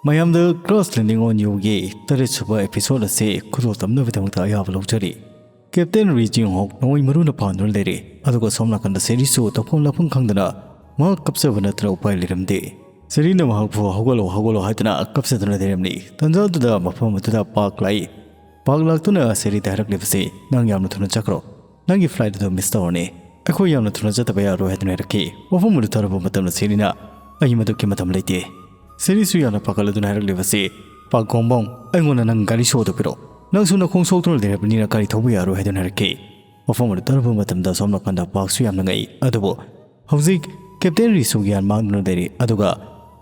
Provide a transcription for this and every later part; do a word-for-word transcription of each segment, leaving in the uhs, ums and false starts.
ꯃꯌꯥꯝꯗ Crash Landing on Youꯒꯤ ꯇꯔꯦꯠꯁꯨꯕ episode ꯑꯁꯤ ꯈꯨꯗꯣꯜ ꯇꯝꯅꯕꯒꯤꯗꯃꯛꯇ ꯑꯌꯥꯕ ꯂꯧꯖꯔꯤ꯫ Captain Ri Jin Hyuk ꯅꯣꯡꯃꯩ ꯃꯔꯨꯅ ꯄꯥꯟꯗꯨꯅ ꯂꯩꯔꯦ, ꯑꯗꯨꯒ ꯁꯣꯝ ꯅꯥꯀꯟꯗ ꯁꯦꯔꯤꯁꯨ ꯇꯧꯐꯝ ꯂꯥꯛꯐꯝ ꯈꯪꯗꯅ ꯃꯍꯥꯛ ꯀꯞꯆꯕ ꯅꯠꯇꯅ ꯎꯄꯥꯏ ꯂꯩꯔꯝꯗꯦ꯫ ꯁꯦꯔꯤꯅ ꯃꯍꯥꯛꯄꯨ "ꯍꯧꯒꯠꯂꯣ, ꯍꯧꯒꯠꯂꯣ" ꯍꯥꯏꯗꯨꯅ ꯀꯞꯆꯗꯨꯅ ꯂꯩꯔꯝꯂꯤ꯫ ꯇꯟꯖꯥꯗꯨꯗ ꯃꯐꯝ ꯑꯗꯨꯗ ꯄꯥꯛ ꯂꯥꯛꯏ꯫ ꯄꯥꯛ ꯂꯥꯛꯇꯨꯅ ꯁꯦꯔꯤꯗ ꯍꯥꯏꯔꯛꯂꯤꯕꯁꯤ, "ꯅꯪ ꯌꯥꯝꯅ ꯊꯨꯅ ꯆꯠꯈ꯭ꯔꯣ, ꯅꯪꯒꯤ flight ꯑꯗꯨ miss ꯇꯧꯔꯅꯤ, ꯑꯩꯈꯣꯏ ꯌꯥꯝꯅ ꯊꯨꯅ ꯆꯠꯇꯕ ꯌꯥꯔꯣꯏ" ꯍꯥꯏꯗꯨꯅ ꯍꯥꯏꯔꯛꯈꯤ꯫ ꯋꯥꯐꯝ ꯑꯗꯨ ꯇꯥꯔꯨꯕ ꯃꯇꯝꯗ ꯁꯦꯔꯤꯅ, "ꯑꯩ ꯃꯗꯨꯒꯤ ꯃꯇꯝ ꯂꯩꯇꯦ"꯫ ꯁꯦꯔꯤꯁꯨ ꯌꯥꯝꯅ ꯄꯥꯈꯠꯂꯗꯨꯅ ꯍꯥꯏꯔꯛꯂꯤꯕꯁꯤ, "ꯄꯥꯛ ꯒꯣꯡꯕꯣꯡ, ꯑꯩꯉꯣꯟꯗ ꯅꯪ ꯒꯥꯔꯤ show ꯑꯗꯨ ꯄꯤꯔꯛꯑꯣ, ꯅꯪꯁꯨ ꯅꯈꯣꯡ ꯁꯣꯛꯇꯨꯅ ꯂꯩꯔꯕꯅꯤꯅ ꯒꯥꯔꯤ ꯊꯧꯕ ꯌꯥꯔꯣꯏ" ꯍꯥꯏꯗꯨꯅ ꯍꯥꯏꯔꯛꯈꯤ꯫ ꯋꯥꯐꯝ ꯑꯗꯨ ꯇꯥꯔꯨꯕ ꯃꯇꯝꯗ ꯁꯣꯝ ꯅꯥꯀꯟꯗ ꯄꯥꯛꯁꯨ ꯌꯥꯝꯅ ꯉꯛꯏ꯫ ꯑꯗꯨꯕꯨ ꯍꯧꯖꯤꯛ Captain ꯔꯤꯁꯨ ꯒ꯭ꯌꯥꯟ ꯃꯥꯡꯗꯨꯅ ꯂꯩꯔꯤ, ꯑꯗꯨꯒ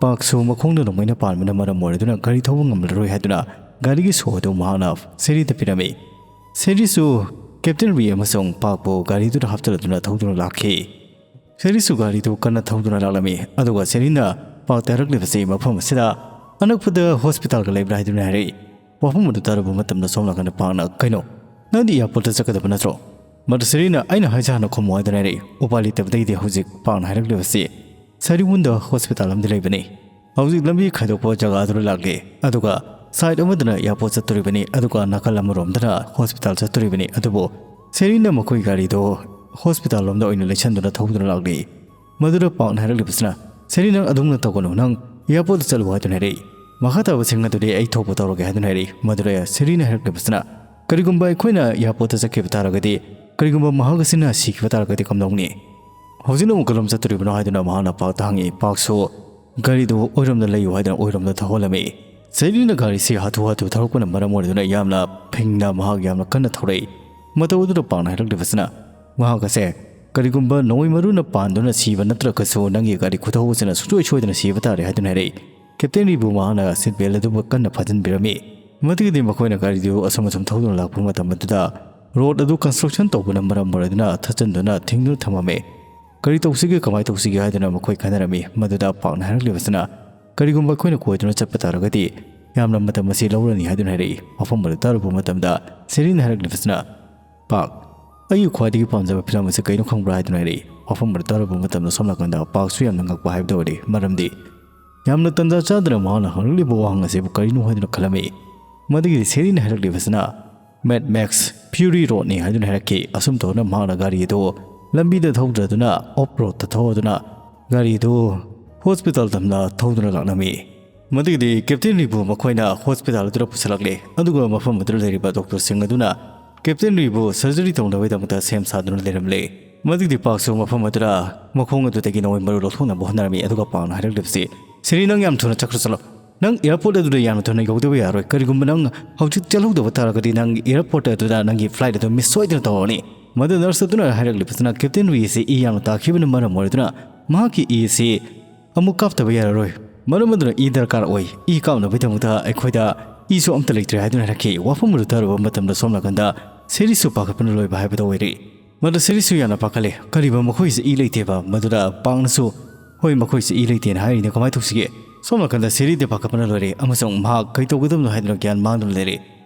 ꯄꯥꯛꯁꯨ ꯃꯈꯣꯡꯗ ꯅꯣꯡꯃꯩꯅ ꯄꯥꯟꯕꯅ ꯃꯔꯝ ꯑꯣꯏꯔꯗꯨꯅ ꯒꯥꯔꯤ ꯊꯧꯕ ꯉꯝꯂꯔꯣꯏ ꯍꯥꯏꯗꯨꯅ ꯒꯥꯔꯤꯒꯤ show ꯑꯗꯨ ꯃꯍꯥꯛꯅ ꯁꯦꯔꯤꯗ ꯄꯤꯔꯝꯃꯤ꯫ ꯁꯦꯔꯤꯁꯨ Captain ꯔꯤ ꯑꯃꯁꯨꯡ ꯄꯥꯛꯄꯨ ꯒꯥꯔꯤꯗꯨꯗ ꯍꯥꯞꯆꯤꯜꯂꯗꯨꯅ ꯊꯧꯗꯨꯅ ꯂꯥꯛꯈꯤ꯫ ꯁꯦꯔꯤꯁꯨ ꯒꯥꯔꯤꯗꯨ ꯀꯟꯅ ꯊꯧꯗꯨꯅ ꯂꯥꯛꯂꯝꯃꯤ, ꯑꯗꯨꯒ ꯁꯦꯔꯤꯅ ꯄꯥꯛꯇ ꯍꯥꯏꯔꯛꯂꯤꯕꯁꯤ, "ꯃꯐꯝ ꯑꯁꯤꯗ ꯑꯅꯛꯄꯗ hospitalꯒ ꯂꯩꯕ꯭ꯔꯥ?" ꯍꯥꯏꯗꯨꯅ ꯍꯥꯏꯔꯛꯏ꯫ ꯋꯥꯐꯝ ꯑꯗꯨ ꯇꯥꯔꯨꯕ ꯃꯇꯝꯗ ꯁꯣꯝ ꯅꯥꯀꯟꯗ ꯄꯥꯛꯅ, "ꯀꯩꯅꯣ, ꯅꯪꯗꯤ airportꯇ ꯆꯠꯀꯗꯕ ꯅꯠꯇ꯭ꯔꯣ?" ꯃꯗꯨ ꯁꯦꯔꯤꯅ, "ꯑꯩꯅ ꯍꯥꯏꯖ ꯍꯥꯟꯅ ꯈꯨꯝꯃꯨ" ꯍꯥꯏꯗꯨꯅ ꯍꯥꯏꯔꯛꯏ꯫ ꯎꯄꯥꯏ ꯂꯩꯇꯕꯗꯒꯤꯗꯤ ꯍꯧꯖꯤꯛ ꯄꯥꯛꯅ ꯍꯥꯏꯔꯛꯂꯤꯕꯁꯤ, ꯁꯔꯤꯋꯨꯟꯗ hospital ꯑꯃꯗꯤ ꯂꯩꯕꯅꯤ꯫ ꯍꯧꯖꯤꯛ ꯂꯝꯕꯤ ꯈꯥꯏꯗꯣꯛꯄ ꯖꯒꯥ ꯑꯗꯨꯗ ꯂꯥꯛꯂꯤ, ꯑꯗꯨꯒ side ꯑꯃꯗꯅ airport ꯆꯠꯇꯣꯔꯤꯕꯅꯤ, ꯑꯗꯨꯒ ꯅꯥꯀꯜ ꯑꯃꯔꯣꯝꯗꯅ hospital ꯆꯠꯇꯣꯔꯤꯕꯅꯤ꯫ ꯑꯗꯨꯕꯨ ꯁꯦꯔꯤꯅ ꯃꯈꯣꯏ ꯒꯥꯔꯤꯗꯨ hospital ꯂꯣꯝꯗ ꯑꯣꯏꯅ ꯂꯩꯁꯟꯗꯨꯅ ꯊꯧꯗꯨꯅ ꯂꯥꯛꯂꯤ꯫ ꯃꯗꯨꯗ ꯄꯥꯛꯅ ꯍꯥꯏꯔꯛꯂꯤꯕꯁꯤꯅ, "ꯁꯦꯔꯤ, ꯅꯪ ꯑꯗꯨꯝꯅ ꯇꯧꯒꯅꯨ, ꯅꯪ airportꯇ ꯆꯠꯂꯨ" ꯍꯥꯏꯗꯨꯅ ꯍꯥꯏꯔꯛꯏ꯫ "ꯃꯈꯥ ꯇꯥꯕꯁꯤꯡ ꯑꯗꯨꯗꯤ ꯑꯩ ꯊꯣꯛꯄ ꯇꯧꯔꯒꯦ" ꯍꯥꯏꯗꯨꯅ ꯍꯥꯏꯔꯛꯏ꯫ ꯃꯗꯨꯗ ꯁꯦꯔꯤꯅ ꯍꯥꯏꯔꯛꯂꯤꯕꯁꯤꯅ, "ꯀꯔꯤꯒꯨꯝꯕ ꯑꯩꯈꯣꯏꯅ airportꯇ ꯆꯠꯈꯤꯕ ꯇꯥꯔꯒꯗꯤ, ꯀꯔꯤꯒꯨꯝꯕ ꯃꯍꯥꯛ ꯑꯁꯤꯅ ꯁꯤꯈꯤꯕ ꯇꯥꯔꯒꯗꯤ ꯀꯝꯗꯧꯅꯤ? ꯍꯧꯖꯤꯛꯅ ꯑꯃꯨꯛ ꯀꯔꯝ ꯆꯠꯇꯣꯔꯤꯕꯅꯣ?" ꯍꯥꯏꯗꯨꯅ ꯃꯍꯥꯛꯅ ꯄꯥꯛꯇ ꯍꯪꯉꯤ꯫ ꯄꯥꯛꯁꯨ ꯒꯥꯔꯤꯗꯨ ꯑꯣꯏꯔꯣꯝꯗ ꯂꯩꯌꯨ ꯍꯥꯏꯗꯨꯅ ꯑꯣꯏꯔꯣꯝꯗ ꯊꯧꯍꯜꯂꯝꯃꯤ꯫ ꯁꯦꯔꯤꯅ ꯒꯥꯔꯤꯁꯤ ꯍꯥꯊꯨ ꯍꯥꯊꯨ ꯊꯧꯔꯛꯄꯅ ꯃꯔꯝ ꯑꯣꯏꯗꯨꯅ ꯌꯥꯝꯅ ꯐꯤꯡꯅ ꯃꯍꯥꯛ ꯌꯥꯝꯅ ꯀꯟꯅ ꯊꯧꯔꯛꯏ꯫ ꯃꯇꯧ ꯑꯗꯨꯗ ꯄꯥꯛꯅ ꯍꯥꯏꯔꯛꯂꯤꯕꯁꯤꯅ, "ꯃꯍꯥꯛ ꯑꯁꯦ ꯀꯔꯤꯒꯨꯝꯕ ꯅꯣꯡꯃꯩ ꯃꯔꯨꯅ ꯄꯥꯟꯗꯨꯅ ꯁꯤꯕ ꯅꯠꯇ꯭ꯔꯒꯁꯨ ꯅꯪꯒꯤ ꯒꯥꯔꯤ ꯈꯨꯊꯧ ꯑꯁꯤꯅ ꯁꯨꯡꯁꯣꯏ ꯁꯣꯏꯗꯅ ꯁꯤꯕ ꯇꯥꯔꯦ" ꯍꯥꯏꯗꯨꯅ ꯍꯥꯏꯔꯛꯏ꯫ Captain ꯔꯤꯕꯨ ꯃꯍꯥꯛꯅ seat belt ꯑꯗꯨꯕꯨ ꯀꯟꯅ ꯐꯥꯖꯤꯟꯕꯤꯔꯝꯃꯤ꯫ ꯃꯗꯨꯒꯤꯗꯤ ꯃꯈꯣꯏꯅ ꯒꯥꯔꯤꯗꯨ ꯑꯁꯨꯝ ꯑꯁꯨꯝ ꯊꯧꯗꯨꯅ ꯂꯥꯛꯄ ꯃꯇꯝ ꯑꯗꯨꯗ road ꯑꯗꯨ construction ꯇꯧꯕꯅ ꯃꯔꯝ ꯑꯣꯏꯔꯗꯨꯅ ꯊꯠꯆꯟꯗꯨꯅ ꯊꯤꯡꯗꯨꯅ ꯊꯝꯃꯝꯃꯤ꯫ "ꯀꯔꯤ ꯇꯧꯁꯤꯒꯦ, ꯀꯃꯥꯏꯅ ꯇꯧꯁꯤꯒꯦ?" ꯍꯥꯏꯗꯨꯅ ꯃꯈꯣꯏ ꯈꯟꯅꯔꯝꯃꯤ꯫ ꯃꯗꯨꯗ ꯄꯥꯛꯅ ꯍꯥꯏꯔꯛꯂꯤꯕꯁꯤꯅ, "ꯀꯔꯤꯒꯨꯝꯕ ꯑꯩꯈꯣꯏꯅ ꯀꯣꯏꯗꯨꯅ ꯆꯠꯄ ꯇꯥꯔꯒꯗꯤ ꯌꯥꯝꯅ ꯃꯇꯝ ꯑꯁꯤ ꯂꯧꯔꯅꯤ" ꯍꯥꯏꯗꯨꯅ ꯍꯥꯏꯔꯛꯏ꯫ ꯋꯥꯐꯝ ꯑꯗꯨ ꯇꯥꯔꯨꯕ ꯃꯇꯝꯗ ꯁꯦꯔꯤꯅ ꯍꯥꯏꯔꯛꯂꯤꯕꯁꯤꯅ, "ꯄꯥꯛ, ꯑꯩꯒꯤ ꯈ꯭ꯋꯥꯏꯗꯒꯤ ꯄꯥꯝꯖꯕ ꯐꯤꯂꯝ ꯑꯁꯤ ꯀꯩꯅꯣ ꯈꯪꯕ꯭ꯔꯥ?" ꯍꯥꯏꯗꯨꯅ ꯍꯥꯏꯔꯛꯏ꯫ ꯋꯥꯐꯝ ꯑꯗꯨ ꯇꯥꯔꯨꯕ ꯃꯇꯝꯗ ꯁꯣꯝ ꯅꯥꯀꯟꯗ ꯄꯥꯛꯁꯨ ꯌꯥꯝꯅ ꯉꯛꯄ ꯍꯥꯏꯕꯗꯨ ꯑꯣꯏꯔꯦ꯫ ꯃꯔꯝꯗꯤ ꯌꯥꯝꯅ ꯇꯟꯖꯥ ꯆꯥꯗꯅ ꯃꯍꯥꯛꯅ ꯍꯪꯂꯛꯂꯤꯕ ꯋꯥꯍꯪ ꯑꯁꯤꯕꯨ ꯀꯔꯤꯅꯣ ꯍꯥꯏꯗꯨꯅ ꯈꯜꯂꯝꯃꯤ꯫ ꯃꯗꯨꯒꯤꯗꯤ ꯁꯦꯔꯤꯅ ꯍꯥꯏꯔꯛꯂꯤꯕꯁꯤꯅ Mad Max Fury Roadꯅꯤ ꯍꯥꯏꯗꯨꯅ ꯍꯥꯏꯔꯛꯈꯤ꯫ ꯑꯁꯨꯝ ꯇꯧꯗꯨꯅ ꯃꯍꯥꯛꯅ ꯒꯥꯔꯤ ꯑꯗꯨ ꯂꯝꯕꯤꯗ ꯊꯧꯗ꯭ꯔꯗꯨꯅ off roadꯇ ꯊꯧꯗꯨꯅ ꯒꯥꯔꯤ ꯑꯗꯨ ꯍꯣꯁꯄꯤꯇꯥꯜ ꯇꯝꯅ ꯊꯧꯗꯨꯅ ꯂꯥꯛꯂꯝꯃꯤ꯫ ꯃꯗꯨꯒꯤꯗꯤ ꯀꯦꯞꯇꯦꯟ ꯔꯤꯕꯨ ꯃꯈꯣꯏꯅ ꯍꯣꯁꯄꯤꯇꯥꯜ ꯑꯗꯨꯗ ꯄꯨꯁꯤꯜꯂꯛꯂꯦ, ꯑꯗꯨꯒ ꯃꯐꯝ ꯑꯗꯨꯗ ꯂꯩꯔꯤꯕ ꯗꯣꯛꯇꯔꯁꯤꯡ ꯑꯗꯨꯅ ꯀꯦꯞꯇꯦꯟ ꯔꯤꯕꯨ ꯁꯔꯖꯔꯤ ꯇꯧꯅꯕꯒꯤꯗꯃꯛꯇ ꯁꯦꯝ ꯁꯥꯗꯨꯅ ꯂꯩꯔꯝꯂꯦ꯫ ꯃꯗꯨꯒꯤꯗꯤ ꯄꯥꯛꯁꯨ ꯃꯐꯝ ꯑꯗꯨꯗ ꯃꯈꯣꯡ ꯑꯗꯨꯗꯒꯤ ꯅꯣꯡꯃꯩ ꯃꯔꯨ ꯂꯧꯊꯣꯛꯅꯕ ꯍꯣꯠꯅꯔꯝꯃꯤ, ꯑꯗꯨꯒ ꯄꯥꯛꯅ ꯍꯥꯏꯔꯛꯂꯤꯕꯁꯤ, "ꯁꯦꯔꯤ, ꯅꯪ ꯌꯥꯝ ꯊꯨꯅ ꯆꯠꯈ꯭ꯔꯣ, ꯆꯠꯂꯣ꯫ ꯅꯪ airport ꯑꯗꯨꯗ ꯌꯥꯝꯅ ꯊꯨꯅ ꯌꯧꯗꯕ ꯌꯥꯔꯣꯏ꯫ ꯀꯔꯤꯒꯨꯝꯕ ꯅꯪ ꯍꯧꯖꯤꯛ ꯆꯠꯍꯧꯗꯕ ꯇꯥꯔꯒꯗꯤ ꯅꯪꯒꯤ airport ꯑꯗꯨꯗ ꯅꯪꯒꯤ flight ꯑꯗꯨ miss ꯁꯣꯏꯗꯅ ꯇꯧꯔꯅꯤ꯫" ꯃꯗꯨ ꯅꯔꯁ ꯑꯗꯨꯅ ꯍꯥꯏꯔꯛꯂꯤꯕꯁꯤꯅ ꯀꯦꯞꯇꯦꯟ ꯔꯤ ꯑꯁꯤ ꯏ ꯌꯥꯝꯅ ꯇꯥꯈꯤꯕꯅ ꯃꯔꯝ ꯑꯣꯏꯔꯗꯨꯅ ꯃꯍꯥꯛꯀꯤ ꯏ ꯑꯁꯤ ꯑꯃꯨꯛ ꯀꯥꯞꯇꯕ ꯌꯥꯔꯔꯣꯏ꯫ ꯃꯔꯝ ꯑꯗꯨꯅ ꯏ ꯗꯔꯀꯥꯔ ꯑꯣꯏ꯫ ꯏ ꯀꯥꯞꯅꯕꯒꯤꯗꯃꯛꯇ ꯑꯩꯈꯣꯏꯗ ꯏꯁꯨ ꯑꯝꯇ ꯂꯩꯇ꯭ꯔꯦ ꯍꯥꯏꯗꯨꯅ ꯍꯥꯏꯔꯛꯈꯤ꯫ ꯋꯥꯐꯝ ꯑꯗꯨ ꯇꯥꯔꯨꯕ ꯃꯇꯝꯗ ꯁꯣꯝ ꯅꯥꯀꯟꯗ ꯁꯦꯔꯤꯁꯨ ꯄꯥꯈꯠꯄꯅ ꯂꯣꯏꯕ ꯍꯥꯏꯕꯗꯨ ꯑꯣꯏꯔꯦ꯫ ꯃꯗꯨ ꯁꯦꯔꯤꯁꯨ ꯌꯥꯝꯅ ꯄꯥꯈꯠꯂꯦ꯫ ꯀꯔꯤꯕ, ꯃꯈꯣꯏꯁꯦ ꯏ ꯂꯩꯇꯦꯕ? ꯃꯗꯨꯗ ꯄꯥꯛꯅꯁꯨ, "ꯍꯣꯏ, ꯃꯈꯣꯏꯁꯦ ꯏ ꯂꯩꯇꯦꯅ ꯍꯥꯏꯔꯤꯅꯦ, ꯀꯃꯥꯏꯅ ꯇꯧꯁꯤꯒꯦ?" ꯁꯣꯝ ꯅꯥꯀꯟꯗ ꯁꯦꯔꯤꯗꯤ ꯄꯥꯈꯠꯄꯅ ꯂꯣꯏꯔꯦ ꯑꯃꯁꯨꯡ ꯃꯍꯥꯛ ꯀꯩ ꯇꯧꯒꯗꯕꯅꯣ ꯍꯥꯏꯗꯨꯅ ꯒ꯭ꯌꯥꯟ ꯃꯥꯡꯗꯨꯅ ꯂꯩꯔꯦ꯫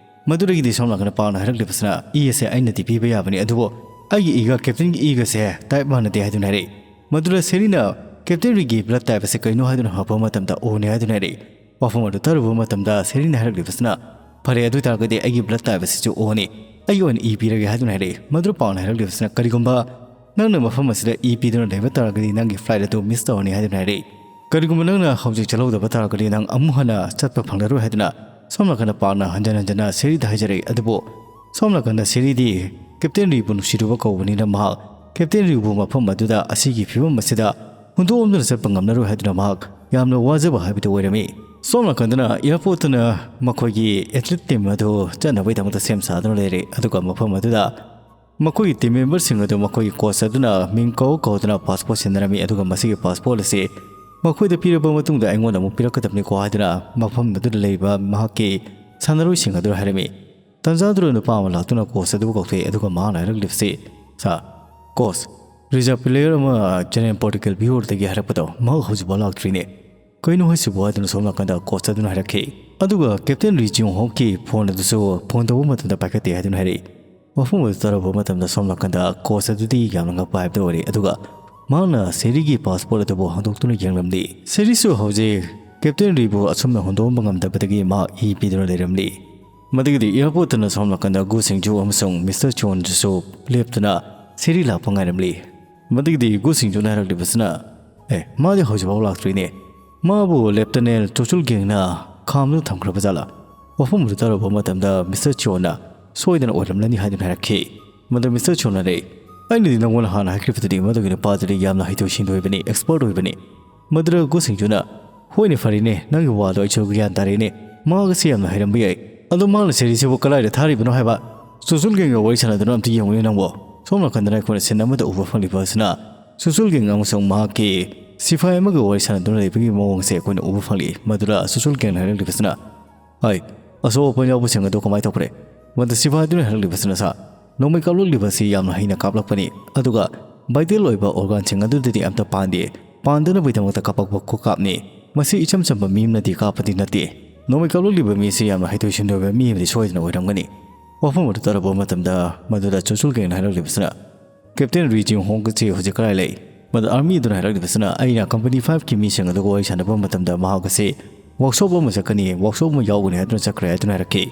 ꯃꯗꯨꯗꯒꯤꯗꯤ ꯁꯣꯝ ꯅꯥꯀꯟꯗ ꯄꯥꯛꯅ ꯍꯥꯏꯔꯛꯂꯤꯕꯁꯤꯅ, "ꯏ ꯑꯁꯦ ꯑꯩꯅꯗꯤ ꯄꯤꯕ ꯌꯥꯕꯅꯤ, ꯑꯗꯨꯕꯨ ꯑꯩꯒꯤ ꯏꯒ ꯀꯦꯞꯇꯦꯟꯒꯤ ꯏꯒꯁꯦ type ꯃꯥꯟꯅꯗꯦ" ꯍꯥꯏꯗꯨꯅ ꯍꯥꯏꯔꯛꯏ꯫ ꯃꯗꯨꯗ ꯁꯦꯔꯤꯅ ꯀꯦꯞꯇꯦꯟ ꯔꯤꯒꯤ blood type ꯑꯁꯤ ꯀꯩꯅꯣ ꯍꯥꯏꯗꯨꯅ ꯍꯪꯉꯛꯄ ꯃꯇꯝꯗ Oꯅꯤ ꯍꯥꯏꯗꯨꯅ ꯍꯥꯏꯔꯛꯏ꯫ ꯋꯥꯐꯝ ꯑꯗꯨ ꯇꯥꯔꯨꯕ ꯃꯇꯝꯗ ꯁꯦꯔꯤꯅ ꯍꯥꯏꯔꯛꯂꯤꯕꯁꯤꯅ, "ꯐꯔꯦ, ꯑꯗꯨ ꯑꯣꯏꯇꯥꯔꯒꯗꯤ ꯑꯩꯒꯤ blood type ꯑꯁꯤꯁꯨ Oꯅꯤ꯫ ꯑꯩꯒꯤ ꯑꯣꯏꯅ ꯏ ꯄꯤꯔꯒꯦ" ꯍꯥꯏꯗꯨꯅ ꯍꯥꯏꯔꯛꯏ꯫ ꯃꯗꯨꯗ ꯄꯥꯛꯅ ꯍꯥꯏꯔꯛꯂꯤꯕꯁꯤꯅ, "ꯀꯔꯤꯒꯨꯝꯕ ꯅꯪꯅ ꯃꯐꯝ ꯑꯁꯤꯗ ꯏ ꯄꯤꯗꯨꯅ ꯂꯩꯕ ꯇꯥꯔꯒꯗꯤ ꯅꯪꯒꯤ flight ꯑꯗꯨ miss ꯇꯧꯔꯅꯤ" ꯍꯥꯏꯗꯨꯅ ꯍꯥꯏꯔꯛꯏ꯫ "ꯀꯔꯤꯒꯨꯝꯕ ꯅꯪꯅ ꯍꯧꯖꯤꯛ ꯆꯠꯍꯧꯗꯕ ꯇꯥꯔꯒꯗꯤ ꯅꯪ ꯑꯃꯨꯛ ꯍꯟꯅ ꯆꯠꯄ ꯐꯪꯂꯔꯣꯏ" ꯍꯥꯏꯗꯨꯅ ꯁꯣꯝ ꯅꯥꯀꯟꯗ ꯄꯥꯛꯅ ꯍꯟꯖꯟ ꯍꯟꯖꯟꯅ ꯁꯦꯔꯤꯗ ꯍꯥꯏꯖꯔꯛꯏ꯫ ꯑꯗꯨꯕꯨ ꯁꯣꯝ ꯅꯥꯀꯟꯗ ꯁꯦꯔꯤꯗꯤ ꯀꯦꯞꯇꯦꯟ ꯔꯤꯕꯨ ꯅꯨꯡꯁꯤꯔꯨꯕ ꯀꯧꯕꯅꯤꯅ ꯃꯍꯥꯛ ꯀꯦꯞꯇꯦꯟ ꯔꯤꯕꯨ ꯃꯐꯝ ꯑꯗꯨꯗ ꯑꯁꯤꯒꯤ ꯐꯤꯕꯝ ꯑꯁꯤꯗ ꯍꯨꯟꯗꯣꯛꯂꯝꯗꯨꯅ ꯆꯠꯄ ꯉꯝꯂꯔꯣꯏ ꯍꯥꯏꯗꯨꯅ ꯃꯍꯥꯛ ꯌꯥꯝꯅ ꯋꯥꯖꯕ ꯍꯥꯏꯕꯗꯨ ꯑꯣꯏꯔꯝꯃꯤ꯫ ꯁꯣꯝ ꯅꯥꯀꯟꯗꯅ airportꯇꯅ ꯃꯈꯣꯏꯒꯤ athlete team ꯑꯗꯨ ꯆꯠꯅꯕꯒꯤꯗꯃꯛꯇ ꯁꯦꯝ ꯁꯥꯗꯨꯅ ꯂꯩꯔꯦ꯫ ꯑꯗꯨꯒ ꯃꯐꯝ ꯑꯗꯨꯗ ꯃꯈꯣꯏꯒꯤ team memberꯁꯤꯡ ꯑꯗꯨ ꯃꯈꯣꯏꯒꯤ coach ꯑꯗꯨꯅ ꯃꯤꯡ ꯀꯧ ꯀꯧꯗꯨꯅ passport ꯁꯤꯟꯅꯔꯝꯃꯤ, ꯑꯗꯨꯒ ꯃꯁꯤꯒꯤ passport ꯑꯁꯤ ꯃꯈꯣꯏꯗ ꯄꯤꯔꯕ ꯃꯇꯨꯡꯗ ꯑꯩꯉꯣꯟꯗ ꯑꯃꯨꯛ ꯄꯤꯔꯛꯀꯗꯕꯅꯤꯀꯣ ꯍꯥꯏꯗꯨꯅ ꯃꯐꯝ ꯑꯗꯨꯗ ꯂꯩꯔꯤꯕ ꯃꯍꯥꯛꯀꯤ ꯁꯥꯟꯅꯔꯣꯏꯁꯤꯡ ꯑꯗꯨꯗ ꯍꯥꯏꯔꯝꯃꯤ꯫ ꯇꯟꯖꯥꯗꯨꯗ ꯅꯨꯄꯥ ꯑꯃ ꯂꯥꯛꯇꯨꯅ coach ꯑꯗꯨꯕꯨ ꯀꯧꯊꯣꯛꯏ, ꯑꯗꯨꯒ ꯃꯍꯥꯛꯅ ꯍꯥꯏꯔꯛꯂꯤꯕꯁꯤ, "Sir, coach, reserve player ꯑꯃ Chennai Portugal Viewerꯗꯒꯤ ꯍꯥꯏꯔꯛꯄꯗꯣ ꯃꯍꯥꯛ ꯍꯧꯖꯤꯛꯐꯥꯎ ꯂꯥꯛꯇ꯭ꯔꯤꯅꯦ꯫ ꯀꯩꯅꯣ ꯍꯥꯏꯁꯤꯕꯣ?" ꯍꯥꯏꯗꯨꯅ ꯁꯣꯝ ꯅꯥꯀꯟꯗ coach ꯑꯗꯨꯅ ꯍꯥꯏꯔꯛꯈꯤ꯫ ꯑꯗꯨꯒ ꯀꯦꯞꯇꯦꯟ ꯔꯤ ꯖꯤꯌꯣꯡ ꯍꯣꯞꯀꯤ phone ꯑꯗꯨꯁꯨ phone ꯇꯧꯕ ꯃꯇꯝꯗ ꯄꯥꯏꯈꯠꯇꯦ ꯍꯥꯏꯗꯨꯅ ꯍꯥꯏꯔꯛꯏ꯫ ꯋꯥꯐꯝ ꯑꯗꯨ ꯇꯥꯔꯨꯕ ꯃꯇꯝꯗ ꯁꯣꯝ ꯅꯥꯀꯟꯗ coach ꯑꯗꯨꯗꯤ ꯌꯥꯝꯅ ꯉꯛꯄ ꯍꯥꯏꯕꯗꯨ ꯑꯣꯏꯔꯦ꯫ ꯑꯗꯨꯒ ꯃꯍꯥꯛꯅ ꯁꯦꯔꯤꯒꯤ ꯄꯥꯁꯄꯣꯔꯠ ꯑꯗꯨꯕꯨ ꯍꯥꯡꯗꯣꯛꯇꯨꯅ ꯌꯦꯡꯂꯝꯂꯤ꯫ ꯁꯦꯔꯤꯁꯨ ꯍꯧꯖꯤꯛ ꯀꯦꯞꯇꯦꯟ ꯔꯤꯕꯨ ꯑꯁꯨꯝꯅ ꯍꯨꯟꯗꯣꯛꯑꯝꯕ ꯉꯝꯗꯕꯗꯒꯤ ꯃꯍꯥꯛ ꯏ ꯄꯤꯗꯨꯅ ꯂꯩꯔꯝꯂꯤ꯫ ꯃꯗꯨꯒꯤꯗꯤ ꯑꯦꯌꯥꯔꯄꯣꯔꯠꯇꯅ ꯁꯣꯝ ꯅꯥꯀꯟꯗ ꯒꯨ ꯁꯤꯡꯖꯨ ꯑꯃꯁꯨꯡ ꯃꯤꯁꯇꯔ ꯆꯣꯟꯁꯨ ꯂꯦꯞꯇꯨꯅ ꯁꯦꯔꯤ ꯂꯥꯛꯄ ꯉꯥꯏꯔꯝꯂꯤ꯫ ꯃꯗꯨꯒꯤꯗꯤ ꯒꯨ ꯁꯤꯡꯖꯨꯅ ꯍꯥꯏꯔꯛꯂꯤꯕꯁꯤꯅ, "ꯑꯦ, ꯃꯥꯗꯤ ꯍꯧꯖꯤꯛꯐꯥꯎ ꯂꯥꯛꯇ꯭ꯔꯤꯅꯦ꯫ ꯃꯥꯕꯨ ꯂꯦꯞꯇꯅꯦꯟ ꯆꯣꯆꯨꯜ ꯒꯦꯡꯅ ꯈꯥꯝꯗꯨꯅ ꯊꯝꯈ꯭ꯔꯕ ꯖꯥꯠꯂꯥ?" ꯋꯥꯐꯝ ꯑꯗꯨ ꯇꯥꯔꯨꯕ ꯃꯇꯝꯗ ꯃꯤꯁꯇꯔ ꯆꯣꯟꯅ ꯁꯣꯏꯗꯅ ꯑꯣꯏꯔꯝꯂꯅꯤ ꯍꯥꯏꯗꯨꯅ ꯍꯥꯏꯔꯛꯈꯤ꯫ ꯃꯗꯨ ꯃꯤꯁꯇꯔ ꯆꯣꯟꯅ ꯂꯩ, "ꯑꯩꯅꯗꯤ ꯅꯪꯉꯣꯟꯗ ꯍꯥꯟꯅ ꯍꯥꯏꯈ꯭ꯔꯤꯕꯗꯨꯗꯤ ꯃꯗꯨꯒꯤ ꯅꯨꯄꯥꯗꯨꯗꯤ ꯌꯥꯝꯅ ꯍꯩꯊꯣꯏ ꯁꯤꯡꯊꯣꯏꯕꯅꯤ, ꯑꯦꯛꯁꯄꯔꯠ ꯑꯣꯏꯕꯅꯤ꯫" ꯃꯗꯨꯗ ꯒꯨ ꯁꯤꯡꯖꯨꯅ, "ꯍꯣꯏꯅꯦ, ꯐꯔꯦꯅꯦ, ꯅꯪꯒꯤ ꯋꯥꯗꯣ ꯑꯩꯁꯨ ꯒ꯭ꯌꯥꯟ ꯇꯥꯔꯦꯅꯦ꯫ ꯃꯍꯥꯛ ꯑꯁꯤ ꯌꯥꯝꯅ ꯍꯩꯔꯝꯕ ꯌꯥꯏ꯫ ꯑꯗꯣ ꯃꯥꯅ ꯁꯦꯔꯤꯁꯤꯕꯨ ꯀꯗꯥꯏꯗ ꯊꯥꯔꯤꯕꯅꯣ ꯍꯥꯏꯕ? ꯆꯣꯆꯨꯜ ꯒꯦꯡꯒ ꯋꯥꯔꯤ ꯁꯥꯟꯅꯗꯨꯅ ꯑꯝꯇ ꯌꯦꯡꯉꯨꯅꯦ ꯅꯪꯕꯣ꯫" ꯁꯣꯝ ꯅꯥꯀꯟꯗꯅ ꯑꯩꯈꯣꯏꯅ ꯁꯤꯟ ꯑꯃꯗ ꯎꯕ ꯐꯪꯂꯤꯕ ꯑꯁꯤꯅ ꯆꯣꯆꯨꯜ ꯒꯦꯡ ꯑꯃꯁꯨꯡ ꯃꯍꯥꯛꯀꯤ ꯁꯤꯐꯥꯏ ꯑꯃꯒ ꯋꯥꯔꯤ ꯁꯥꯟꯅꯗꯨꯅ ꯂꯩꯕꯒꯤ ꯃꯑꯣꯡ ꯑꯁꯦ ꯑꯩꯈꯣꯏꯅ ꯎꯕ ꯐꯪꯂꯤ꯫ ꯃꯗꯨꯗ ꯆꯣꯆꯨꯜ ꯒꯦꯡꯅ ꯍꯥꯏꯔꯛꯂꯤꯕꯁꯤꯅ, "ꯍꯥꯏ, ꯑꯁꯣꯛ ꯑꯄꯟ ꯌꯥꯎꯕꯁꯤꯡ ꯑꯗꯨ ꯀꯃꯥꯏꯅ ꯇꯧꯈ꯭ꯔꯦ?" ꯃꯗꯨ ꯁꯤꯐꯥꯏ ꯑꯗꯨꯅ ꯍꯥꯏꯔꯛꯂꯤꯕꯁꯤꯅ, "ꯁꯥ, ꯅꯣꯡꯃꯩ ꯀꯥꯞꯂꯛꯂꯤꯕ ꯑꯁꯤ ꯌꯥꯝꯅ ꯍꯩꯅ ꯀꯥꯞꯂꯛꯄꯅꯤ, ꯑꯗꯨꯒ ꯚꯥꯏꯇꯦꯜ ꯑꯣꯏꯕ ꯑꯣꯔꯒꯥꯟꯁꯤꯡ ꯑꯗꯨꯗꯗꯤ ꯑꯝꯇ ꯄꯥꯟꯗꯦ꯫ ꯄꯥꯟꯗꯅꯕꯒꯤꯗꯃꯛꯇ ꯀꯥꯞꯄꯛꯄ ꯈꯨꯀꯥꯞꯅꯤ꯫ ꯃꯁꯤ ꯏꯆꯝ ꯆꯝꯕ ꯃꯤ ꯑꯃꯅꯗꯤ ꯀꯥꯞꯄꯗꯤ ꯅꯠꯇꯦ꯫ ꯅꯣꯡꯃꯩ ꯀꯥꯞꯂꯛꯂꯤꯕ ꯃꯤ ꯑꯁꯤ ꯌꯥꯝꯅ ꯍꯩꯊꯣꯏ ꯁꯤꯡꯊꯣꯏꯕ ꯃꯤ ꯑꯃꯗꯤ ꯁꯣꯏꯗꯅ ꯑꯣꯏꯔꯝꯒꯅꯤ꯫" ꯋꯥꯐꯝ ꯑꯗꯨ ꯇꯥꯔꯨꯕ ꯃꯇꯝꯗ ꯃꯗꯨꯗ ꯆꯣꯆꯨꯜ ꯒꯦꯡꯅ ꯍꯥꯏꯔꯛꯂꯤꯕꯁꯤꯅ, "ꯀꯦꯞꯇꯦꯟ ꯔꯤ ꯖꯤꯡ ꯍꯣꯡ ꯑꯁꯤ ꯍꯧꯖꯤꯛ ꯀꯗꯥꯏ ꯂꯩ?" ꯃꯗꯨ ꯑꯥꯔꯃꯤ ꯑꯗꯨꯅ ꯍꯥꯏꯔꯛꯂꯤꯕꯁꯤꯅ, "ꯑꯩꯅ ꯀꯝꯄꯅꯤ ꯐꯥꯏꯚꯀꯤ ꯃꯤꯁꯤꯡ ꯑꯗꯨꯒ ꯋꯥꯔꯤ ꯁꯥꯟꯅꯕ ꯃꯇꯝꯗ ꯃꯍꯥꯛ ꯑꯁꯤ ꯋꯥꯛꯁꯣꯞ ꯑꯃ ꯆꯠꯀꯅꯤ, ꯋꯥꯛꯁꯣꯞ ꯑꯃ ꯌꯥꯎꯒꯅꯤ ꯍꯥꯏꯗꯨꯅ ꯆꯠꯈ꯭ꯔꯦ" ꯍꯥꯏꯗꯨꯅ ꯍꯥꯏꯔꯛꯈꯤ꯫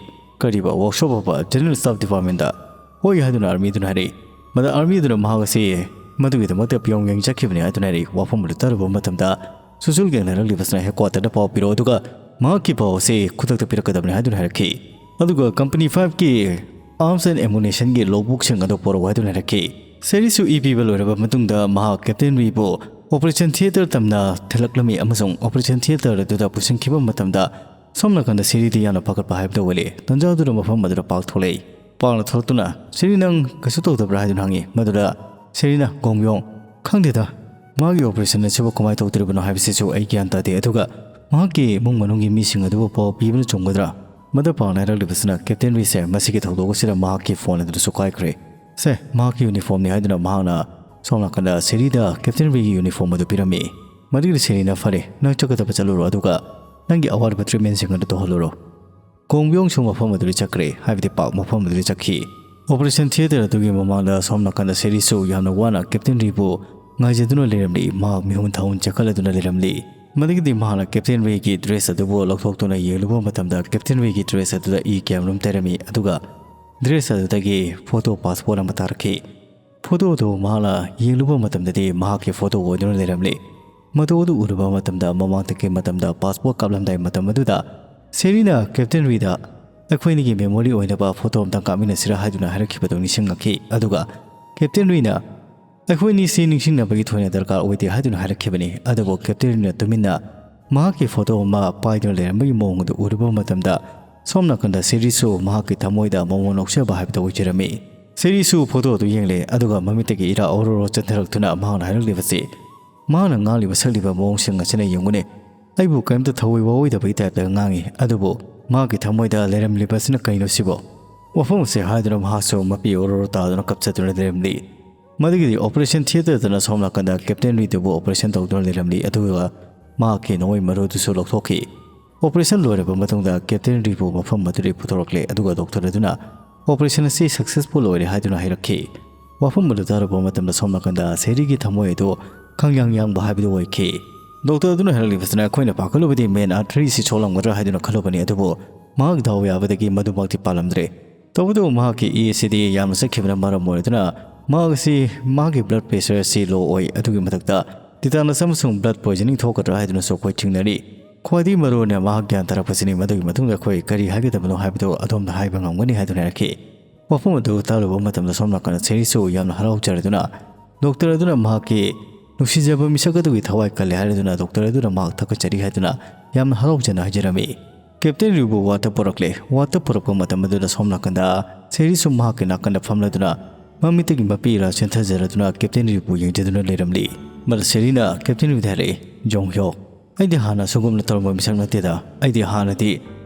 "ꯀꯔꯤꯕ ꯋꯥꯛꯁꯣꯞ ꯑꯃ? ꯖꯦꯅꯔꯦꯜ ꯁ꯭ꯇꯥꯐ ꯗꯤꯄꯥꯔꯠꯃꯦꯟꯗ?" "ꯍꯣꯏ" ꯍꯥꯏꯗꯨꯅ ꯑꯥꯔꯃꯤ ꯑꯗꯨꯅ ꯍꯥꯏꯔꯛꯏ꯫ ꯃꯗꯨ ꯑꯥꯔꯃꯤ ꯑꯗꯨꯅ ꯃꯍꯥꯛ ꯑꯁꯤ ꯃꯗꯨꯒꯤꯗꯃꯛꯇ ꯄꯤꯌꯣꯡ ꯌꯦꯡ ꯆꯠꯈꯤꯕꯅꯤ ꯍꯥꯏꯗꯨꯅ ꯍꯥꯏꯔꯛꯏ꯫ ꯋꯥꯐꯝ ꯑꯗꯨ ꯇꯥꯔꯨꯕ ꯃꯇꯝꯗ ꯁꯨꯁꯨꯜ ꯒꯦꯡꯅ ꯍꯥꯏꯔꯛꯂꯤꯕꯁꯤꯅ, "ꯍꯦꯗꯀ꯭ꯋꯥꯇꯔꯗ ꯄꯥꯎ ꯄꯤꯔꯛꯑꯣ, ꯑꯗꯨꯒ ꯃꯍꯥꯛꯀꯤ ꯄꯥꯎ ꯑꯁꯤ ꯈꯨꯗꯛꯇ ꯄꯤꯔꯛꯀꯗꯕꯅꯤ" ꯍꯥꯏꯗꯨꯅ ꯍꯥꯏꯔꯛꯈꯤ꯫ ꯑꯗꯨꯒ ꯀꯝꯄꯅꯤ ꯐꯥꯏꯚꯀꯤ ꯑꯥꯔꯝꯁ ꯑꯦꯟ ꯑꯦꯃꯨꯅꯤꯁꯟꯒꯤ ꯂꯣꯒꯕꯨꯛꯁꯤꯡ ꯑꯗꯨ ꯄꯨꯔꯛꯎ ꯍꯥꯏꯗꯨꯅ ꯍꯥꯏꯔꯛꯈꯤ꯫ ꯁꯦꯔꯤꯁꯨ ꯏ ꯄꯤꯕ ꯂꯣꯏꯔꯕ ꯃꯇꯨꯡꯗ ꯃꯍꯥꯛ ꯀꯦꯞꯇꯦꯟ ꯔꯤꯕꯨ ꯑꯣꯄꯔꯦꯁꯟ ꯊꯤꯌꯦꯇꯔ ꯇꯝꯅ ꯊꯤꯜꯂꯛꯂꯝꯃꯤ ꯑꯃꯁꯨꯡ ꯑꯣꯄꯔꯦꯁꯟ ꯊꯤꯌꯦꯇꯔ ꯑꯗꯨꯗ ꯄꯨꯁꯤꯟꯈꯤꯕ ꯃꯇꯝꯗ ꯁꯣꯝ ꯅꯥꯀꯟꯗ ꯁꯦꯔꯤꯗꯤ ꯌꯥꯝꯅ ꯄꯥꯈꯠꯄ ꯍꯥꯏꯕꯗꯨ ꯑꯣꯏꯔꯦ꯫ ꯇꯟꯖꯥ ꯑꯗꯨꯗ ꯃꯐꯝ ꯑꯗꯨꯗ ꯄꯥꯛ ꯊꯣꯛꯂꯛꯏ꯫ ꯄꯥꯛꯅ ꯊꯣꯛꯂꯛꯇꯨꯅ, "ꯁꯦꯔꯤ, ꯅꯪ ꯀꯩꯁꯨ ꯇꯧꯗꯕ꯭ꯔꯥ?" ꯍꯥꯏꯗꯨꯅ ꯍꯪꯉꯤ꯫ ꯃꯗꯨꯗ ꯁꯦꯔꯤꯅ, "ꯒꯣꯡꯌꯣꯡ, ꯈꯪꯗꯦꯗ, ꯃꯥꯒꯤ ꯑꯣꯄꯔꯦꯁꯟ ꯑꯁꯤꯕꯨ ꯀꯃꯥꯏꯅ ꯇꯧꯗꯣꯔꯤꯕꯅꯣ ꯍꯥꯏꯕꯁꯤꯁꯨ ꯑꯩ ꯒ꯭ꯌꯥꯟ ꯇꯥꯗꯦ꯫ ꯑꯗꯨꯒ ꯃꯍꯥꯛꯀꯤ ꯏꯃꯨꯡ ꯃꯅꯨꯡꯒꯤ ꯃꯤꯁꯤꯡ ꯑꯗꯨꯕꯨ ꯄꯥꯎ ꯄꯤꯕꯅ ꯆꯨꯝꯒꯗ꯭ꯔꯥ?" ꯃꯗꯨ ꯄꯥꯛꯅ ꯍꯥꯏꯔꯛꯂꯤꯕꯁꯤꯅ ꯀꯦꯞꯇꯦꯟ ꯔꯤꯁꯦ ꯃꯁꯤꯒꯤ ꯊꯧꯗꯣꯛ ꯑꯁꯤꯗ ꯃꯍꯥꯛꯀꯤ ꯐꯣꯟ ꯑꯗꯨꯗꯁꯨ ꯀꯥꯏꯈ꯭ꯔꯦ꯫ "ꯁꯦ, ꯃꯍꯥꯛꯀꯤ ꯌꯨꯅꯤꯐꯣꯔꯝꯅꯤ" ꯍꯥꯏꯗꯨꯅ ꯃꯍꯥꯛꯅ ꯁꯣꯝ ꯅꯥꯀꯟꯗ ꯁꯦꯔꯤꯗ ꯀꯦꯞꯇꯦꯟ ꯔꯤꯒꯤ ꯌꯨꯅꯤꯐꯣꯔꯝ ꯑꯗꯨ ꯄꯤꯔꯝꯃꯤ꯫ ꯃꯗꯨꯒꯤ ꯁꯦꯔꯤꯅ, "ꯐꯔꯦ, ꯅꯪ ꯆꯠꯀꯗꯕ ꯆꯠꯂꯨꯔꯣ, ꯑꯗꯨꯒ ꯅꯪꯒꯤ ꯑꯋꯥꯠꯄ ꯇ꯭ꯔꯤꯠꯃꯦꯟꯁꯤꯡ ꯑꯗꯨ ꯇꯧꯍꯜꯂꯨꯔꯣ꯫" ꯒꯣꯡꯕꯤꯌꯣꯡꯁꯨ ꯃꯐꯝ ꯑꯗꯨꯗ ꯆꯠꯈ꯭ꯔꯦ, ꯍꯥꯏꯕꯗꯤ ꯄꯥꯛ ꯃꯐꯝ ꯑꯗꯨꯗ ꯆꯠꯈꯤ꯫ ꯑꯣꯄꯔꯦꯁꯟ ꯊꯤꯌꯦꯇꯔ ꯑꯗꯨꯒꯤ ꯃꯃꯥꯡꯗ ꯁꯣꯝ ꯅꯥꯀꯟꯗ ꯁꯦꯔꯤꯁꯨ ꯌꯥꯝꯅ ꯋꯥꯅ ꯀꯦꯞꯇꯦꯟ ꯔꯤꯕꯨ ꯉꯥꯏꯖꯗꯨꯅ ꯂꯩꯔꯝꯂꯤ꯫ ꯃꯍꯥꯛ ꯃꯤꯍꯨꯟ ꯊꯥꯍꯨꯟ ꯆꯦꯟꯈꯠꯂꯗꯨꯅ ꯂꯩꯔꯝꯂꯤ꯫ ꯃꯗꯨꯒꯤꯗꯤ ꯃꯍꯥꯛꯅ ꯀꯦꯞꯇꯦꯟ ꯔꯤꯒꯤ ꯗ꯭ꯔꯦꯁ ꯑꯗꯨꯕꯨ ꯂꯧꯊꯣꯛꯇꯨꯅ ꯌꯦꯡꯂꯨꯕ ꯃꯇꯝꯗ ꯀꯦꯞꯇꯦꯟ ꯔꯤꯒꯤ ꯗ꯭ꯔꯦꯁ ꯑꯗꯨꯗ ꯏ ꯀꯌꯥꯃꯔꯨꯝ ꯇꯩꯔꯝꯃꯤ꯫ ꯑꯗꯨꯒ ꯗ꯭ꯔꯦꯁ ꯑꯗꯨꯗꯒꯤ ꯐꯣꯇꯣ ꯄꯥꯁꯄꯣꯔꯠ ꯑꯃ ꯇꯥꯔꯛꯈꯤ꯫ ꯐꯣꯇꯣ ꯑꯗꯨ ꯃꯍꯥꯛꯅ ꯌꯦꯡꯂꯨꯕ ꯃꯇꯝꯗꯗꯤ ꯃꯍꯥꯛꯀꯤ ꯐꯣꯇꯣ ꯑꯣꯏꯗꯨꯅ ꯂꯩꯔꯝꯂꯤ꯫ ꯃꯗꯨ ꯑꯗꯨ ꯎꯔꯨꯕ ꯃꯇꯝꯗ ꯃꯃꯥꯡꯊꯛꯀꯤ ꯃꯇꯝꯗ ꯄꯥꯁꯄꯣꯔꯠ ꯀꯥꯞꯂꯝꯗꯥꯏ ꯃꯇꯝ ꯑꯗꯨꯗ ꯁꯦꯔꯤꯅ ꯀꯦꯞꯇꯦꯟ ꯔꯤꯗ "ꯑꯩꯈꯣꯏꯅꯤꯒꯤ ꯃꯦꯃꯣꯔꯤ ꯑꯣꯏꯅꯕ ꯐꯣꯇꯣ ꯑꯝꯇꯪ ꯀꯥꯞꯃꯤꯟꯅꯁꯤꯔꯥ?" ꯍꯥꯏꯗꯨꯅ ꯍꯥꯏꯔꯛꯈꯤꯕꯗꯨ ꯅꯤꯡꯁꯤꯡꯂꯛꯈꯤ꯫ ꯑꯗꯨꯒ ꯀꯦꯞꯇꯦꯟ ꯔꯤꯅ "ꯑꯩꯈꯣꯏ ꯑꯅꯤꯁꯤ ꯅꯤꯡꯁꯤꯡꯅꯕꯒꯤ ꯊꯣꯏꯅ ꯗꯔꯀꯥꯔ ꯑꯣꯏꯗꯦ" ꯍꯥꯏꯗꯨꯅ ꯍꯥꯏꯔꯛꯈꯤꯕꯅꯤ꯫ ꯑꯗꯨꯕꯨ ꯀꯦꯞꯇꯦꯟ ꯔꯤꯅ ꯇꯨꯃꯤꯟꯅ ꯃꯍꯥꯛꯀꯤ ꯐꯣꯇꯣ ꯑꯃ ꯄꯥꯏꯗꯨꯅ ꯂꯩꯔꯝꯕꯒꯤ ꯃꯑꯣꯡ ꯑꯗꯨ ꯎꯔꯨꯕ ꯃꯇꯝꯗ ꯁꯣꯝ ꯅꯥꯀꯟꯗ ꯁꯦꯔꯤꯁꯨ ꯃꯍꯥꯛꯀꯤ ꯊꯃꯣꯏꯗ ꯃꯃꯣꯟ ꯅꯣꯛꯆꯕ ꯍꯥꯏꯕꯗꯨ ꯑꯣꯏꯖꯔꯝꯃꯤ꯫ ꯁꯦꯔꯤꯁꯨ ꯐꯣꯇꯣ ꯑꯗꯨ ꯌꯦꯡꯂꯦ, ꯑꯗꯨꯒ ꯃꯃꯤꯠꯇꯒꯤ ꯏꯔꯥ ꯑꯣꯔꯣꯔꯣ ꯆꯦꯟꯊꯔꯛꯇꯨꯅ ꯃꯍꯥꯛꯅ ꯍꯥꯏꯔꯛꯂꯤꯕꯁꯤ, ꯃꯍꯥꯛꯅ ꯉꯥꯡꯂꯤꯕ ꯁꯛꯂꯤꯕ ꯃꯑꯣꯡꯁꯤꯡ ꯑꯁꯤꯅ ꯌꯦꯡꯉꯨꯅꯦ, ꯑꯩꯕꯨ ꯀꯔꯤꯝꯇ ꯊꯧꯑꯣꯏ ꯋꯥꯑꯣꯏꯗꯕꯒꯤ ꯇꯥꯏꯞꯇ ꯉꯥꯡꯉꯤ, ꯑꯗꯨꯕꯨ ꯃꯍꯥꯛꯀꯤ ꯊꯃꯣꯏꯗ ꯂꯩꯔꯝꯂꯤꯕꯁꯤꯅ ꯀꯩꯅꯣ ꯁꯤꯕꯣ? ꯋꯥꯐꯝ ꯑꯁꯤ ꯍꯥꯏꯗꯨꯅ ꯃꯍꯥꯛꯁꯨ ꯃꯄꯤ ꯑꯣꯔꯣꯔꯣ ꯇꯥꯗꯨꯅ ꯀꯞꯆꯗꯨꯅ ꯂꯩꯔꯝꯂꯤ꯫ ꯃꯗꯨꯒꯤꯗꯤ ꯑꯣꯄꯔꯦꯁꯟ ꯊꯤꯌꯦꯇꯔꯗꯅ ꯁꯣꯝ ꯅꯥꯀꯟꯗ ꯀꯦꯞꯇꯦꯟ ꯔꯤꯗꯨꯕꯨ ꯑꯣꯄꯔꯦꯁꯟ ꯇꯧꯗꯨꯅ ꯂꯩꯔꯝꯂꯤ, ꯑꯗꯨꯒ ꯃꯍꯥꯛꯀꯤ ꯅꯣꯡꯃꯩ ꯃꯔꯨꯗꯨꯁꯨ ꯂꯧꯊꯣꯛꯈꯤ꯫ ꯑꯣꯄꯔꯦꯁꯟ ꯂꯣꯏꯔꯕ ꯃꯇꯨꯡꯗ ꯀꯦꯞꯇꯦꯟ ꯔꯤꯕꯨ ꯃꯐꯝ ꯑꯗꯨꯗꯒꯤ ꯄꯨꯊꯣꯔꯛꯂꯦ, ꯑꯗꯨꯒ ꯗꯣꯛꯇꯔ ꯑꯗꯨꯅ ꯑꯣꯄꯔꯦꯁꯟ ꯑꯁꯤ ꯁꯛꯁꯦꯁꯐꯨꯜ ꯑꯣꯏꯔꯦ ꯍꯥꯏꯗꯨꯅ ꯍꯥꯏꯔꯛꯈꯤ꯫ ꯋꯥꯐꯝ ꯑꯗꯨ ꯇꯥꯔꯨꯕ ꯃꯇꯝꯗ ꯁꯣꯝ ꯅꯥꯀꯟꯗ ꯁꯦꯔꯤꯒꯤ ꯊꯃꯣꯏ ꯑꯗꯨ ꯈꯪꯌꯥꯡ ꯌꯥꯡꯕ ꯍꯥꯏꯕꯗꯨ ꯑꯣꯏꯈꯤ꯫ ꯗꯣꯛꯇꯔ ꯑꯗꯨꯅ ꯍꯥꯏꯔꯛꯂꯤꯕꯁꯤꯅ, ꯑꯩꯈꯣꯏꯅ ꯄꯥꯈꯠꯂꯨꯕꯗꯤ ꯃꯦꯟ ꯑꯥꯔꯇꯔꯤꯁꯤ ꯁꯣꯛꯂꯝꯒꯗ꯭ꯔꯥ ꯍꯥꯏꯗꯨꯅ ꯈꯜꯂꯨꯕꯅꯤ, ꯑꯗꯨꯕꯨ ꯃꯍꯥꯛ ꯗꯥꯎ ꯌꯥꯕꯗꯒꯤ ꯃꯗꯨꯃꯛꯇꯤ ꯄꯥꯜꯂꯝꯗ꯭ꯔꯦ꯫ ꯇꯧꯕꯇꯕꯨ ꯃꯍꯥꯛꯀꯤ ꯏ ꯑꯁꯤꯗꯤ ꯌꯥꯝꯅ ꯆꯠꯈꯤꯕꯅ ꯃꯔꯝ ꯑꯣꯏꯗꯨꯅ ꯃꯍꯥꯛ ꯑꯁꯤ, ꯃꯍꯥꯛꯀꯤ ꯕ꯭ꯂꯗ ꯄ꯭ꯔꯦꯁꯔ ꯑꯁꯤ ꯂꯣ ꯑꯣꯏ꯫ ꯑꯗꯨꯒꯤ ꯃꯊꯛꯇ ꯇꯤꯇꯥꯅꯁ ꯑꯃꯁꯨꯡ ꯕ꯭ꯂꯗ ꯄꯣꯏꯖꯅꯤꯡ ꯊꯣꯛꯀꯗ꯭ꯔꯥ ꯍꯥꯏꯗꯨꯅꯁꯨ ꯑꯩꯈꯣꯏ ꯆꯤꯡꯅꯔꯤ꯫ ꯈ꯭ꯋꯥꯏꯗꯒꯤ ꯃꯔꯨꯑꯣꯏꯅ ꯃꯍꯥꯛ ꯒ꯭ꯌꯥꯟ ꯇꯥꯔꯛꯄꯁꯤꯅꯤ꯫ ꯃꯗꯨꯒꯤ ꯃꯇꯨꯡꯗ ꯑꯩꯈꯣꯏ ꯀꯔꯤ ꯍꯥꯏꯒꯗꯕꯅꯣ ꯍꯥꯏꯕꯗꯨ ꯑꯗꯣꯝꯗ ꯍꯥꯏꯕ ꯉꯝꯒꯅꯤ ꯍꯥꯏꯗꯨꯅ ꯍꯥꯏꯔꯛꯈꯤ꯫ ꯋꯥꯐꯝ ꯑꯗꯨ ꯇꯥꯔꯨꯕ ꯃꯇꯝꯗ ꯁꯣꯝ ꯅꯥꯀꯟꯗ ꯁꯦꯔꯤꯁꯨ ꯌꯥꯝꯅ ꯍꯔꯥꯎꯖꯔꯗꯨꯅ ꯗꯣꯛꯇꯔ ꯑꯗꯨꯅ ꯃꯍꯥꯛꯀꯤ ꯅꯨꯡꯁꯤꯖꯕ ꯃꯤꯁꯛ ꯑꯗꯨꯒꯤ ꯊꯋꯥꯏ ꯀꯜꯂꯦ ꯍꯥꯏꯔꯗꯨꯅ ꯗꯣꯛꯇꯔ ꯑꯗꯨꯅ ꯃꯍꯥꯛ ꯊꯥꯒꯠꯆꯔꯤ ꯍꯥꯏꯗꯨꯅ ꯌꯥꯝꯅ ꯍꯔꯥꯎꯖꯅ ꯍꯥꯏꯖꯔꯝꯃꯤ꯫ ꯀꯦꯞꯇꯦꯟ ꯔꯤꯕꯨ ꯋꯥꯔꯗꯇ ꯄꯨꯔꯛꯂꯦ꯫ ꯋꯥꯔꯗꯇ ꯄꯨꯔꯛꯄ ꯃꯇꯝ ꯑꯗꯨꯗ ꯁꯣꯝ ꯅꯥꯀꯟꯗ ꯁꯦꯔꯤꯁꯨ ꯃꯍꯥꯛꯀꯤ ꯅꯥꯀꯟꯗ ꯐꯝꯂꯗꯨꯅ ꯃꯃꯤꯠꯇꯒꯤ ꯃꯄꯤ ꯏꯔꯥ ꯆꯦꯟꯊꯖꯔꯗꯨꯅ ꯀꯦꯞꯇꯦꯟ ꯔꯤꯕꯨ ꯌꯦꯡꯖꯗꯨꯅ ꯂꯩꯔꯝꯂꯤ꯫ ꯃꯗꯨ ꯁꯦꯔꯤꯅ ꯀꯦꯞꯇꯦꯟ ꯔꯤꯗ ꯍꯥꯏꯔꯛꯏ, "ꯖꯣꯡ ꯍ꯭ꯌꯣꯛ, ꯑꯩꯗꯤ ꯍꯥꯟꯅ ꯑꯁꯨꯒꯨꯝꯅ ꯇꯧꯔꯝꯕ ꯃꯤꯁꯛ ꯅꯠꯇꯦꯗ꯫ ꯑꯩꯗꯤ ꯍꯥꯟꯅꯗꯤ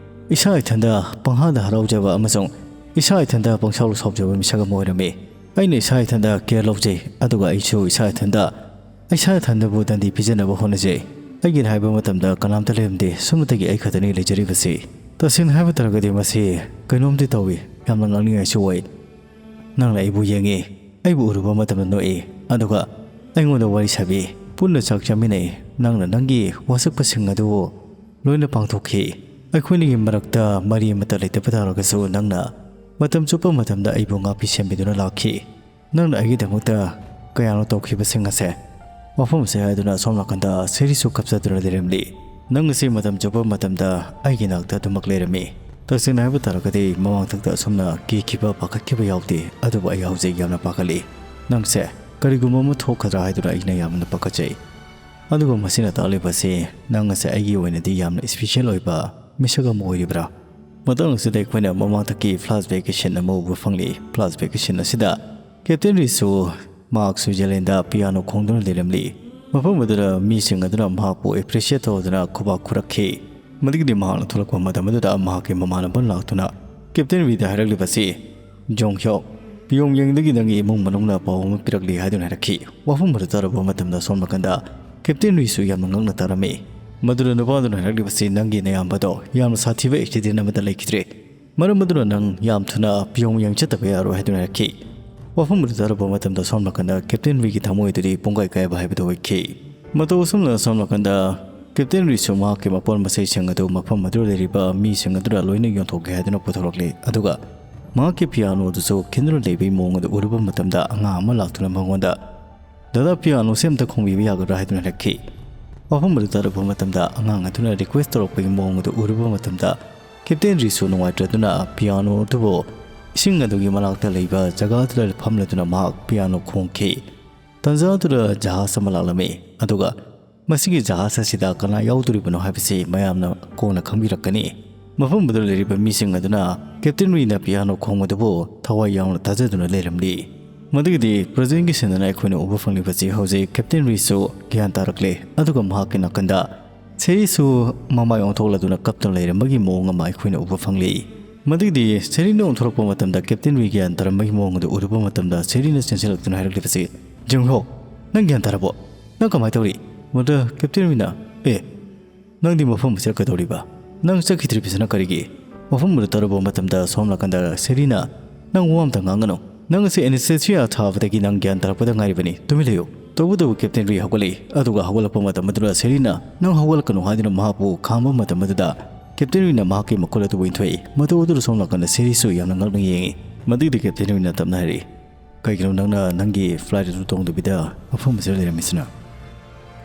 ꯏꯁꯥ ꯏꯊꯟꯗ ꯄꯪꯍꯥꯗ ꯍꯔꯥꯎꯖꯕ ꯑꯃꯁꯨꯡ ꯏꯁꯥ ꯏꯊꯟꯗ ꯄꯪꯁꯥꯎ ꯁꯥꯎꯖꯕ ꯃꯤꯁꯛ ꯑꯃ ꯑꯣꯏꯔꯝꯃꯤ꯫ ꯑꯩꯅ ꯏꯁꯥ ꯏꯊꯟꯗ ꯀꯦꯌꯔ ꯂꯧꯖꯩ, ꯑꯗꯨꯒ ꯑꯩꯁꯨ ꯏꯁꯥ ꯏꯊꯟꯗ, ꯏꯁꯥ ꯏꯊꯟꯗꯕꯨ ꯗꯟꯗꯤ ꯄꯤꯖꯅꯕ ꯍꯣꯠꯅꯖꯩ꯫ ꯑꯩꯒꯤꯅ ꯍꯥꯏꯕ ꯃꯇꯝꯗ ꯀꯅꯥꯝꯇ ꯂꯩꯔꯝꯗꯦ꯫ ꯁꯨꯞꯅꯇꯒꯤ ꯑꯩ ꯈꯛꯇꯅꯤ ꯂꯩꯖꯔꯤꯕꯁꯤ꯫ ꯇꯁꯦꯡꯅ ꯍꯥꯏꯕ ꯇꯥꯔꯒꯗꯤ ꯃꯁꯤ ꯀꯩꯅꯣꯝꯗꯤ ꯇꯧꯏ, ꯌꯥꯝꯅ ꯉꯛꯅꯤꯡꯉꯥꯏꯁꯨ ꯑꯣꯏ꯫ ꯅꯪꯅ ꯑꯩꯕꯨ ꯌꯦꯡꯉꯤ, ꯑꯩꯕꯨ ꯎꯔꯨꯕ ꯃꯇꯝꯗ ꯅꯣꯛꯏ, ꯑꯗꯨꯒ ꯑꯩꯉꯣꯟꯗ ꯋꯥꯔꯤ ꯁꯥꯕꯤ꯫ ꯄꯨꯟꯅ ꯆꯥꯛ ꯆꯥꯃꯤꯟꯅꯩ꯫ ꯅꯪꯅ ꯅꯪꯒꯤ ꯋꯥꯁꯛꯄꯁꯤꯡ ꯑꯗꯨ ꯂꯣꯏꯅ ꯄꯥꯡꯊꯣꯛꯈꯤ꯫ ꯑꯩꯈꯣꯏꯅꯤꯒꯤ ꯃꯔꯛꯇ ꯃꯔꯤ ꯑꯃꯠꯇ ꯂꯩꯇꯕ ꯇꯥꯔꯒꯁꯨ, ꯅꯪꯅ ꯃꯇꯝ ꯆꯨꯞꯄ ꯃꯇꯝꯗ ꯑꯩꯕꯨ ꯉꯥꯛꯄꯤ ꯁꯦꯟꯕꯤꯗꯨꯅ ꯂꯥꯛꯈꯤ꯫ ꯅꯪꯅ ꯑꯩꯒꯤꯗꯃꯛꯇ ꯀꯌꯥꯅꯣ ꯇꯧꯈꯤꯕꯁꯤꯡ ꯑꯁꯦ꯫ ꯋꯥꯐꯝ ꯑꯁꯦ ꯍꯥꯏꯗꯨꯅ ꯑꯁꯣꯝ ꯅꯥꯀꯟꯗ ꯁꯦꯔꯤꯁꯨ ꯀꯞꯆꯗꯨꯅ ꯂꯩꯔꯝꯂꯤ꯫ ꯅꯪ ꯑꯁꯤ ꯃꯇꯝ ꯆꯨꯞꯄ ꯃꯇꯝꯗ ꯑꯩꯒꯤ ꯅꯥꯛꯇ ꯑꯗꯨꯃꯛ ꯂꯩꯔꯝꯃꯤ꯫ ꯇꯁꯦꯡꯅ ꯍꯥꯏꯕ ꯇꯥꯔꯒꯗꯤ, ꯃꯃꯥꯡꯊꯛꯇ ꯑꯁꯨꯝꯅ ꯀꯤꯈꯤꯕ, ꯄꯥꯈꯠꯈꯤꯕ ꯌꯥꯎꯗꯦ꯫ ꯑꯗꯨꯕꯨ ꯑꯩ ꯍꯧꯖꯤꯛ ꯌꯥꯝꯅ ꯄꯥꯈꯠꯂꯤ꯫ ꯅꯪꯁꯦ ꯀꯔꯤꯒꯨꯝꯕ ꯑꯃ ꯊꯣꯛꯀꯗ꯭ꯔꯥ ꯍꯥꯏꯗꯨꯅ ꯑꯩꯅ ꯌꯥꯝꯅ ꯄꯥꯈꯠꯆꯩ꯫ ꯑꯗꯨꯒ ꯃꯁꯤꯅ ꯇꯥꯛꯂꯤꯕꯁꯤ, ꯅꯪ ꯑꯁꯦ ꯑꯩꯒꯤ ꯑꯣꯏꯅꯗꯤ ꯌꯥꯝꯅ ꯏꯁꯄꯤꯁꯦꯜ ꯑꯣꯏꯕ ꯃꯤꯁꯛ ꯑꯃ ꯑꯣꯏꯔꯤꯕ꯭ꯔꯥ? ꯃꯇꯥꯡ ꯑꯁꯤꯗ ꯑꯩꯈꯣꯏꯅ ꯃꯃꯥꯡꯊꯛꯀꯤ ꯐ꯭ꯂꯥꯁꯕꯦꯛꯀꯤ ꯁꯤꯟ ꯑꯃ ꯎꯕ ꯐꯪꯂꯤ꯫ ꯐ꯭ꯂꯥꯁꯕꯦꯛꯀꯤ ꯁꯤꯟ ꯑꯁꯤꯗ ꯀꯦꯞꯇꯦꯟ ꯔꯤꯁꯨ ꯃꯍꯥꯛ ꯁ꯭ꯋꯤꯖꯔꯂꯦꯟꯗ ꯄꯤꯌꯥꯅꯣ ꯈꯣꯡꯗꯨꯅ ꯂꯩꯔꯝꯂꯤ꯫ ꯃꯐꯝ ꯑꯗꯨꯗ ꯃꯤꯁꯤꯡ ꯑꯗꯨꯅ ꯃꯍꯥꯛꯄꯨ ꯑꯦꯄ꯭ꯔꯤꯁꯤꯌꯦꯠ ꯇꯧꯗꯨꯅ ꯈꯨꯕꯥꯛ ꯈꯨꯔꯛꯈꯤ꯫ ꯃꯗꯨꯒꯤꯗꯤ ꯃꯍꯥꯛꯅ ꯊꯣꯛꯂꯛꯄ ꯃꯇꯝ ꯑꯗꯨꯗ ꯃꯍꯥꯛꯀꯤ ꯃꯃꯥꯟꯅꯕ ꯂꯥꯛꯇꯨꯅ ꯀꯦꯞꯇꯦꯟ ꯔꯤꯗ ꯍꯥꯏꯔꯛꯂꯤꯕꯁꯤ, "ꯖꯣꯡ ꯍ꯭ꯌꯣꯛ, ꯄꯤꯌꯣꯡ ꯌꯦꯡꯗꯒꯤ ꯅꯪꯒꯤ ꯏꯃꯨꯡ ꯃꯅꯨꯡꯅ ꯄꯥꯎ ꯑꯃ ꯄꯤꯔꯛꯂꯤ" ꯍꯥꯏꯗꯨꯅ ꯍꯥꯏꯔꯛꯈꯤ꯫ ꯋꯥꯐꯝ ꯑꯗꯨ ꯇꯥꯔꯕ ꯃꯇꯝꯗ ꯁꯣꯝ ꯅꯥꯀꯟꯗ ꯀꯦꯞꯇꯦꯟ ꯔꯤꯁꯨ ꯌꯥꯝꯅ ꯉꯛꯅ ꯇꯥꯔꯝꯃꯤ꯫ ꯃꯗꯨꯗ ꯅꯨꯄꯥꯗꯨꯅ ꯍꯥꯏꯔꯛꯂꯤꯕꯁꯤ, "ꯅꯪꯒꯤ ꯅꯌꯥꯝꯕꯗꯣ ꯌꯥꯝꯅ ꯁꯥꯊꯤꯕ ꯑꯦꯛꯁꯤꯗꯦꯟ ꯑꯃꯗ ꯂꯩꯈꯤꯗ꯭ꯔꯦ꯫ ꯃꯔꯝ ꯑꯗꯨꯅ ꯅꯪ ꯌꯥꯝ ꯊꯨꯅ ꯄꯤꯌꯣꯡ ꯌꯥꯡ ꯆꯠꯇꯕ ꯌꯥꯔꯣꯏ" ꯍꯥꯏꯗꯨꯅ ꯍꯥꯏꯔꯛꯈꯤ꯫ ꯋꯥꯐꯝ ꯑꯗꯨ ꯇꯥꯔꯕ ꯃꯇꯝꯗ ꯁꯣꯝ ꯅꯥꯀꯟꯗ ꯀꯦꯞꯇꯦꯟ ꯔꯤꯒꯤ ꯊꯃꯣꯏ ꯑꯗꯨꯗꯤ ꯄꯨꯡꯀꯥꯏ ꯀꯥꯏꯕ ꯍꯥꯏꯕꯗꯨ ꯑꯣꯏꯈꯤ꯫ ꯃꯇꯧ ꯑꯁꯨꯝꯅ ꯁꯣꯝ ꯅꯥꯀꯟꯗ ꯀꯦꯞꯇꯦꯟ ꯔꯤꯁꯨ ꯃꯍꯥꯛꯀꯤ ꯃꯄꯣꯠ ꯃꯆꯩꯁꯤꯡ ꯑꯗꯨ ꯃꯐꯝ ꯑꯗꯨꯗ ꯂꯩꯔꯤꯕ ꯃꯤꯁꯤꯡ ꯑꯗꯨꯗ ꯂꯣꯏꯅ ꯌꯣꯟꯊꯣꯛꯀꯦ ꯍꯥꯏꯗꯨꯅ ꯄꯨꯊꯣꯔꯛꯂꯤ꯫ ꯑꯗꯨꯒ ꯃꯍꯥꯛꯀꯤ ꯄꯤꯌꯥꯅꯣ ꯑꯗꯨꯁꯨ ꯈꯤꯟꯗꯨꯅ ꯂꯩꯕꯒꯤ ꯃꯑꯣꯡ ꯑꯗꯨ ꯎꯔꯨꯕ ꯃꯇꯝꯗ ꯑꯉꯥꯡ ꯑꯃ ꯂꯥꯛꯇꯨꯅ ꯃꯉꯣꯟꯗ, "ꯗꯥꯗꯥ, ꯄꯤꯌꯥꯅꯣꯁꯦ ꯑꯝꯇ ꯈꯣꯡꯕꯤꯕ ꯌꯥꯒꯗ꯭ꯔꯥ?" ꯍꯥꯏꯗꯨꯅ ꯍꯥꯏꯔꯛꯈꯤ꯫ ꯋꯥꯐꯝ ꯑꯗꯨ ꯇꯥꯔꯨꯕ ꯃꯇꯝꯗ ꯑꯉꯥꯡ ꯑꯗꯨꯅ ꯔꯤꯀ꯭ꯋꯦꯁ ꯇꯧꯔꯛꯄꯒꯤ ꯃꯑꯣꯡ ꯑꯗꯨ ꯎꯔꯨꯕ ꯃꯇꯝꯗ ꯀꯦꯞꯇꯦꯟ ꯔꯤꯁꯨ ꯅꯨꯡꯉꯥꯏꯇ꯭ꯔꯗꯨꯅ ꯄꯤꯌꯥꯅꯣ ꯑꯗꯨꯕꯨ ꯏꯁꯤꯡ ꯑꯗꯨꯒꯤ ꯃꯅꯥꯛꯇ ꯂꯩꯕ ꯖꯒꯥ ꯑꯗꯨꯗ ꯐꯝꯂꯗꯨꯅ ꯃꯍꯥꯛ ꯄꯤꯌꯥꯅꯣ ꯈꯣꯡꯈꯤ꯫ ꯇꯟꯖꯥ ꯑꯗꯨꯗ ꯖꯍꯥꯖ ꯑꯃ ꯂꯥꯛꯂꯝꯃꯤ꯫ ꯑꯗꯨꯒ ꯃꯁꯤꯒꯤ ꯖꯍꯥꯖ ꯑꯁꯤꯗ ꯀꯅꯥ ꯌꯥꯎꯗꯣꯔꯤꯕꯅꯣ ꯍꯥꯏꯕꯁꯤ ꯃꯌꯥꯝꯅ ꯀꯣꯟꯅ ꯈꯪꯕꯤꯔꯛꯀꯅꯤ꯫ ꯃꯐꯝ ꯑꯗꯨꯗ ꯂꯩꯔꯤꯕ ꯃꯤꯁꯤꯡ ꯑꯗꯨꯅ ꯀꯦꯞꯇꯦꯟ ꯔꯤꯅ ꯄꯤꯌꯥꯅꯣ ꯈꯣꯡꯕꯗꯨꯕꯨ ꯊꯋꯥꯏ ꯌꯥꯎꯅ ꯇꯥꯖꯗꯨꯅ ꯂꯩꯔꯝꯂꯤ꯫ ꯃꯗꯨꯒꯤꯗꯤ ꯄ꯭ꯔꯖꯦꯟꯒꯤ ꯁꯤꯟꯗꯅ ꯑꯩꯈꯣꯏꯅ ꯎꯕ ꯐꯪꯂꯤꯕꯁꯤ ꯍꯧꯖꯤꯛ ꯀꯦꯞꯇꯦꯟ ꯔꯤꯁꯨ ꯒ꯭ꯌꯥꯟ ꯇꯥꯔꯛꯂꯦ꯫ ꯑꯗꯨꯒ ꯃꯍꯥꯛꯀꯤ ꯅꯥꯀꯟꯗ ꯁꯦꯔꯤꯁꯨ ꯃꯃꯥꯏ ꯑꯣꯟꯊꯣꯛꯂꯗꯨꯅ ꯀꯞꯇꯨꯅ ꯂꯩꯔꯝꯕꯒꯤ ꯃꯑꯣꯡ ꯑꯃ ꯑꯩꯈꯣꯏꯅ ꯎꯕ ꯐꯪꯂꯤ꯫ ꯃꯗꯨꯒꯤꯗꯤ ꯁꯦꯔꯤꯅ ꯑꯣꯟꯊꯣꯔꯛꯄ ꯃꯇꯝꯗ ꯀꯦꯞꯇꯦꯟ ꯔꯤ ꯒ꯭ꯌꯥꯟ ꯇꯥꯔꯝꯕꯒꯤ ꯃꯑꯣꯡ ꯑꯗꯨ ꯎꯔꯨꯕ ꯃꯇꯝꯗ ꯁꯦꯔꯤꯅ ꯆꯦꯟꯁꯤꯜꯂꯛꯇꯨꯅ ꯍꯥꯏꯔꯛꯂꯤꯕꯁꯤ, "ꯖꯨꯡ ꯍꯣ, ꯅꯪ ꯒ꯭ꯌꯥꯟ ꯇꯥꯔꯕꯣ? ꯅꯪ ꯀꯃꯥꯏꯅ ꯇꯧꯔꯤ?" ꯃꯗꯨꯗ ꯀꯦꯞꯇꯦꯟ ꯔꯤꯅ, "ꯑꯦ, ꯅꯪꯗꯤ ꯃꯐꯝ ꯑꯁꯤꯗ ꯀꯩꯗꯧꯔꯤꯕ? ꯅꯪ ꯆꯠꯈꯤꯗ꯭ꯔꯤꯕꯁꯤꯅ ꯀꯔꯤꯒꯤ?" ꯃꯐꯝ ꯑꯗꯨ ꯇꯥꯔꯨꯕ ꯃꯇꯝꯗ ꯁꯣꯝ ꯅꯥꯀꯟꯗ ꯁꯦꯔꯤꯅ, "ꯅꯪ ꯋꯥ ꯑꯝꯇ ꯉꯥꯡꯒꯅꯨ꯫ ꯅꯪ ꯑꯁꯤ ꯑꯦꯅꯦꯁꯊꯦꯁꯤꯌꯥ ꯊꯥꯕꯗꯒꯤ ꯅꯪ ꯒ꯭ꯌꯥꯟ ꯇꯥꯔꯛꯄꯗ ꯉꯥꯏꯔꯤꯕꯅꯤ꯫ ꯇꯨꯃꯤꯟ ꯂꯩꯌꯨ꯫ ꯇꯧꯕꯇꯕꯨ ꯀꯦꯞꯇꯦꯟ ꯔꯤ ꯍꯧꯒꯠꯂꯛꯏ, ꯑꯗꯨꯒ ꯍꯧꯒꯠꯂꯛꯄ ꯃꯇꯝ ꯑꯗꯨꯗ ꯁꯦꯔꯤꯅ "ꯅꯪ ꯍꯧꯒꯠꯂꯛꯀꯅꯨ" ꯍꯥꯏꯗꯨꯅ ꯃꯍꯥꯛꯄꯨ ꯈꯥꯝꯕ ꯃꯇꯝ ꯑꯗꯨꯗ ꯀꯦꯞꯇꯦꯟ ꯔꯤꯅ ꯃꯍꯥꯛꯀꯤ ꯃꯈꯨꯠ ꯑꯗꯨꯕꯨ ꯏꯟꯊꯣꯛꯏ꯫ ꯃꯇꯧ ꯑꯗꯨꯗ ꯁꯣꯝ ꯅꯥꯀꯟꯗ ꯁꯦꯔꯤꯁꯨ ꯌꯥꯝꯅ ꯉꯛꯅ ꯌꯦꯡꯏ꯫ ꯃꯗꯨꯒꯤꯗꯤ ꯀꯦꯞꯇꯦꯟ ꯔꯤꯅ ꯇꯞꯅ ꯍꯥꯏꯔꯛꯏ, "ꯀꯩꯒꯤꯅꯣ ꯅꯪꯅ ꯅꯪꯒꯤ ꯐ꯭ꯂꯥꯏꯠ ꯑꯗꯨ ꯇꯣꯡꯗꯕꯤꯗ ꯃꯐꯝ ꯑꯁꯤꯗ ꯂꯩꯔꯝꯃꯤꯁꯤꯅ?"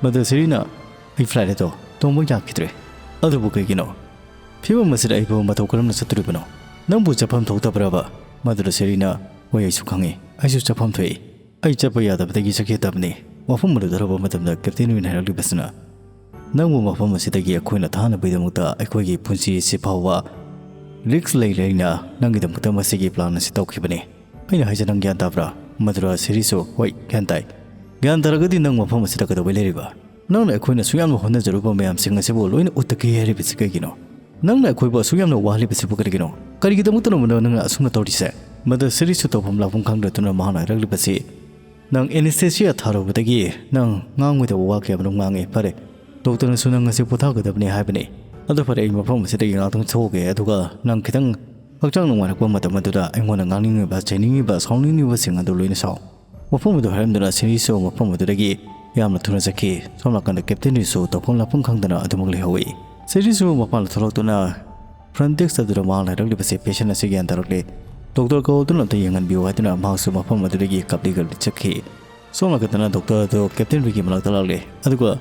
ꯃꯗꯨ ꯁꯦꯔꯤꯅ, "ꯑꯩ ꯐ꯭ꯂꯥꯏꯠ ꯑꯗꯣ ꯇꯣꯡꯕ ꯌꯥꯈꯤꯗ꯭ꯔꯦ, ꯑꯗꯨꯕꯨ ꯀꯩꯒꯤꯅꯣ? ꯐꯤꯕꯝ ꯑꯁꯤꯗ ꯑꯩꯕꯨ ꯃꯇꯧ ꯀꯔꯝꯅ ꯆꯠꯇꯣꯔꯤꯕꯅꯣ? ꯅꯪꯕꯨ ꯆꯠꯐꯝ ꯊꯣꯛꯇꯕ꯭ꯔꯕ?" ꯃꯗꯨꯗ ꯁꯦꯔꯤꯅ, "ꯍꯣꯏ, ꯑꯩꯁꯨ ꯈꯪꯉꯤ, ꯑꯩꯁꯨ ꯆꯠꯐꯝ ꯊꯣꯛꯏ꯫ ꯑꯩ ꯆꯠꯄ ꯌꯥꯗꯕꯗꯒꯤ ꯆꯠꯈꯤꯗꯕꯅꯤ꯫" ꯋꯥꯐꯝ ꯑꯗꯨ ꯇꯥꯔꯨꯕ ꯃꯇꯝꯗ ꯀꯦꯞꯇꯦꯟ ꯔꯤꯅ ꯍꯥꯏꯔꯛꯂꯤꯕꯁꯤꯅ, "ꯅꯪꯕꯨ ꯃꯐꯝ ꯑꯁꯤꯗꯒꯤ ꯑꯩꯈꯣꯏꯅ ꯊꯥꯅꯕꯒꯤꯗꯃꯛꯇ ꯑꯩꯈꯣꯏꯒꯤ ꯄꯨꯟꯁꯤ ꯑꯁꯤ ꯐꯥꯎꯕ ꯔꯤꯛꯁ ꯂꯩ ꯂꯩꯅ ꯅꯪꯒꯤꯗꯃꯛꯇ ꯃꯁꯤꯒꯤ ꯄ꯭ꯂꯥꯟ ꯑꯁꯤ ꯇꯧꯈꯤꯕꯅꯤ꯫ ꯑꯩꯅ ꯍꯥꯏꯁꯦ ꯅꯪ ꯒ꯭ꯌꯥꯟ ꯇꯥꯕ꯭ꯔꯥ?" ꯃꯗꯨꯗ ꯁꯦꯔꯤꯁꯨ, "ꯍꯣꯏ, ꯒ꯭ꯌꯥꯟ ꯇꯥꯏ꯫ ꯒ꯭ꯌꯥꯟ ꯇꯥꯔꯒꯗꯤ ꯅꯪ ꯃꯐꯝ ꯑꯁꯤꯗ ꯀꯩꯗꯧꯕꯩ ꯂꯩꯔꯤꯕ? ꯅꯪꯅ ꯑꯩꯈꯣꯏꯅ ꯁꯨꯛ ꯌꯥꯝꯅ ꯍꯣꯠꯅꯖꯔꯨꯕ ꯃꯌꯥꯝꯁꯤꯡ ꯑꯁꯤꯕꯨ ꯂꯣꯏꯅ ꯎꯠꯇꯒꯦ ꯍꯥꯏꯔꯤꯕꯁꯤ ꯀꯩꯒꯤꯅꯣ? ꯅꯪꯅ ꯑꯩꯈꯣꯏꯕꯨ ꯑꯁꯨꯛ ꯌꯥꯝꯅ ꯋꯥꯍꯜꯂꯤꯕꯁꯤꯕꯨ ꯀꯔꯤꯒꯤꯅꯣ? ꯀꯔꯤꯒꯤꯗꯃꯛꯇꯅꯣ ꯅꯪꯅ ꯑꯁꯨꯝꯅ ꯇꯧꯔꯤꯁꯦ?" ꯃꯗꯨ ꯁꯦꯔꯤꯁꯨ ꯇꯧꯐꯝ ꯂꯥꯛꯐꯝ ꯈꯪꯗꯗꯨꯅ ꯃꯍꯥꯛꯅ ꯍꯥꯏꯔꯛꯂꯤꯕꯁꯤ, "ꯅꯪ ꯑꯦꯅꯦꯁꯊꯦꯁꯤꯌꯥ ꯊꯥꯔꯨꯕꯗꯒꯤ ꯅꯪ ꯉꯥꯡꯉꯣꯏꯗꯕ ꯋꯥ ꯀꯌꯥ ꯃꯔꯨꯝ ꯉꯥꯡꯉꯦ꯫ ꯐꯔꯦ, ꯗꯣꯛꯇꯔꯅꯁꯨ ꯅꯪ ꯑꯁꯤ ꯄꯣꯊꯥꯒꯗꯕꯅꯤ ꯍꯥꯏꯕꯅꯤ꯫ ꯑꯗꯨ ꯐꯔꯦ, ꯑꯩ ꯃꯐꯝ ꯑꯁꯤꯗꯒꯤ ꯉꯥꯛꯇꯪ ꯊꯣꯛꯑꯒꯦ, ꯑꯗꯨꯒ ꯅꯪ ꯈꯤꯇꯪ ꯍꯛꯆꯥꯡ ꯅꯨꯡꯉꯥꯏꯔꯛꯄ ꯃꯇꯝ ꯑꯗꯨꯗ ꯑꯩꯉꯣꯟꯗ ꯉꯥꯡꯅꯤꯡꯉꯤꯕ, ꯆꯩꯅꯤꯡꯉꯤꯕ, ꯁꯥꯎꯅꯤꯡꯉꯤꯕꯁꯤꯡ ꯑꯗꯨ ꯂꯣꯏꯅ ꯁꯥꯎ꯫" ꯋꯥꯐꯝ ꯑꯗꯨ ꯍꯥꯏꯔꯝꯗꯨꯅ ꯁꯦꯔꯤꯁꯨ ꯃꯐꯝ ꯑꯗꯨꯗꯒꯤ ꯌꯥꯝꯅ ꯊꯨꯅ ꯆꯠꯈꯤ꯫ ꯁꯣꯝ ꯅꯥꯀꯟꯗ ꯀꯦꯞꯇꯦꯟ ꯔꯤꯁꯨ ꯇꯧꯐꯝ ꯂꯥꯛꯐꯝ ꯈꯪꯗꯅ ꯑꯗꯨꯃꯛ ꯂꯩꯍꯧꯏ꯫ ꯁꯦꯔꯤꯁꯨ ꯃꯄꯥꯟꯗ ꯊꯣꯛꯂꯛꯇꯨꯅ ꯐ꯭ꯔꯟ ꯗꯦꯁꯛ ꯑꯗꯨꯗ ꯃꯍꯥꯛꯅ ꯍꯥꯏꯔꯛꯂꯤꯕꯁꯤ ꯄꯦꯁꯦꯟ ꯑꯁꯤ ꯒ꯭ꯌꯥꯟ ꯇꯥꯔꯛꯂꯦ, ꯗꯣꯛꯇꯔ ꯀꯧꯗꯨꯅ ꯑꯝꯇ ꯌꯦꯡꯍꯟꯕꯤꯌꯨ ꯍꯥꯏꯗꯨꯅ ꯃꯍꯥꯛꯁꯨ ꯃꯐꯝ ꯑꯗꯨꯗꯒꯤ ꯀꯞꯂꯤ ꯀꯞꯂꯤ ꯆꯠꯈꯤ꯫ ꯁꯣꯝ ꯅꯥꯀꯟꯗꯅ ꯗꯣꯛꯇꯔ ꯑꯗꯨ ꯀꯦꯞꯇꯦꯟ ꯔꯤꯒꯤ ꯃꯅꯥꯛꯇ ꯂꯥꯛꯂꯦ, ꯑꯗꯨꯒ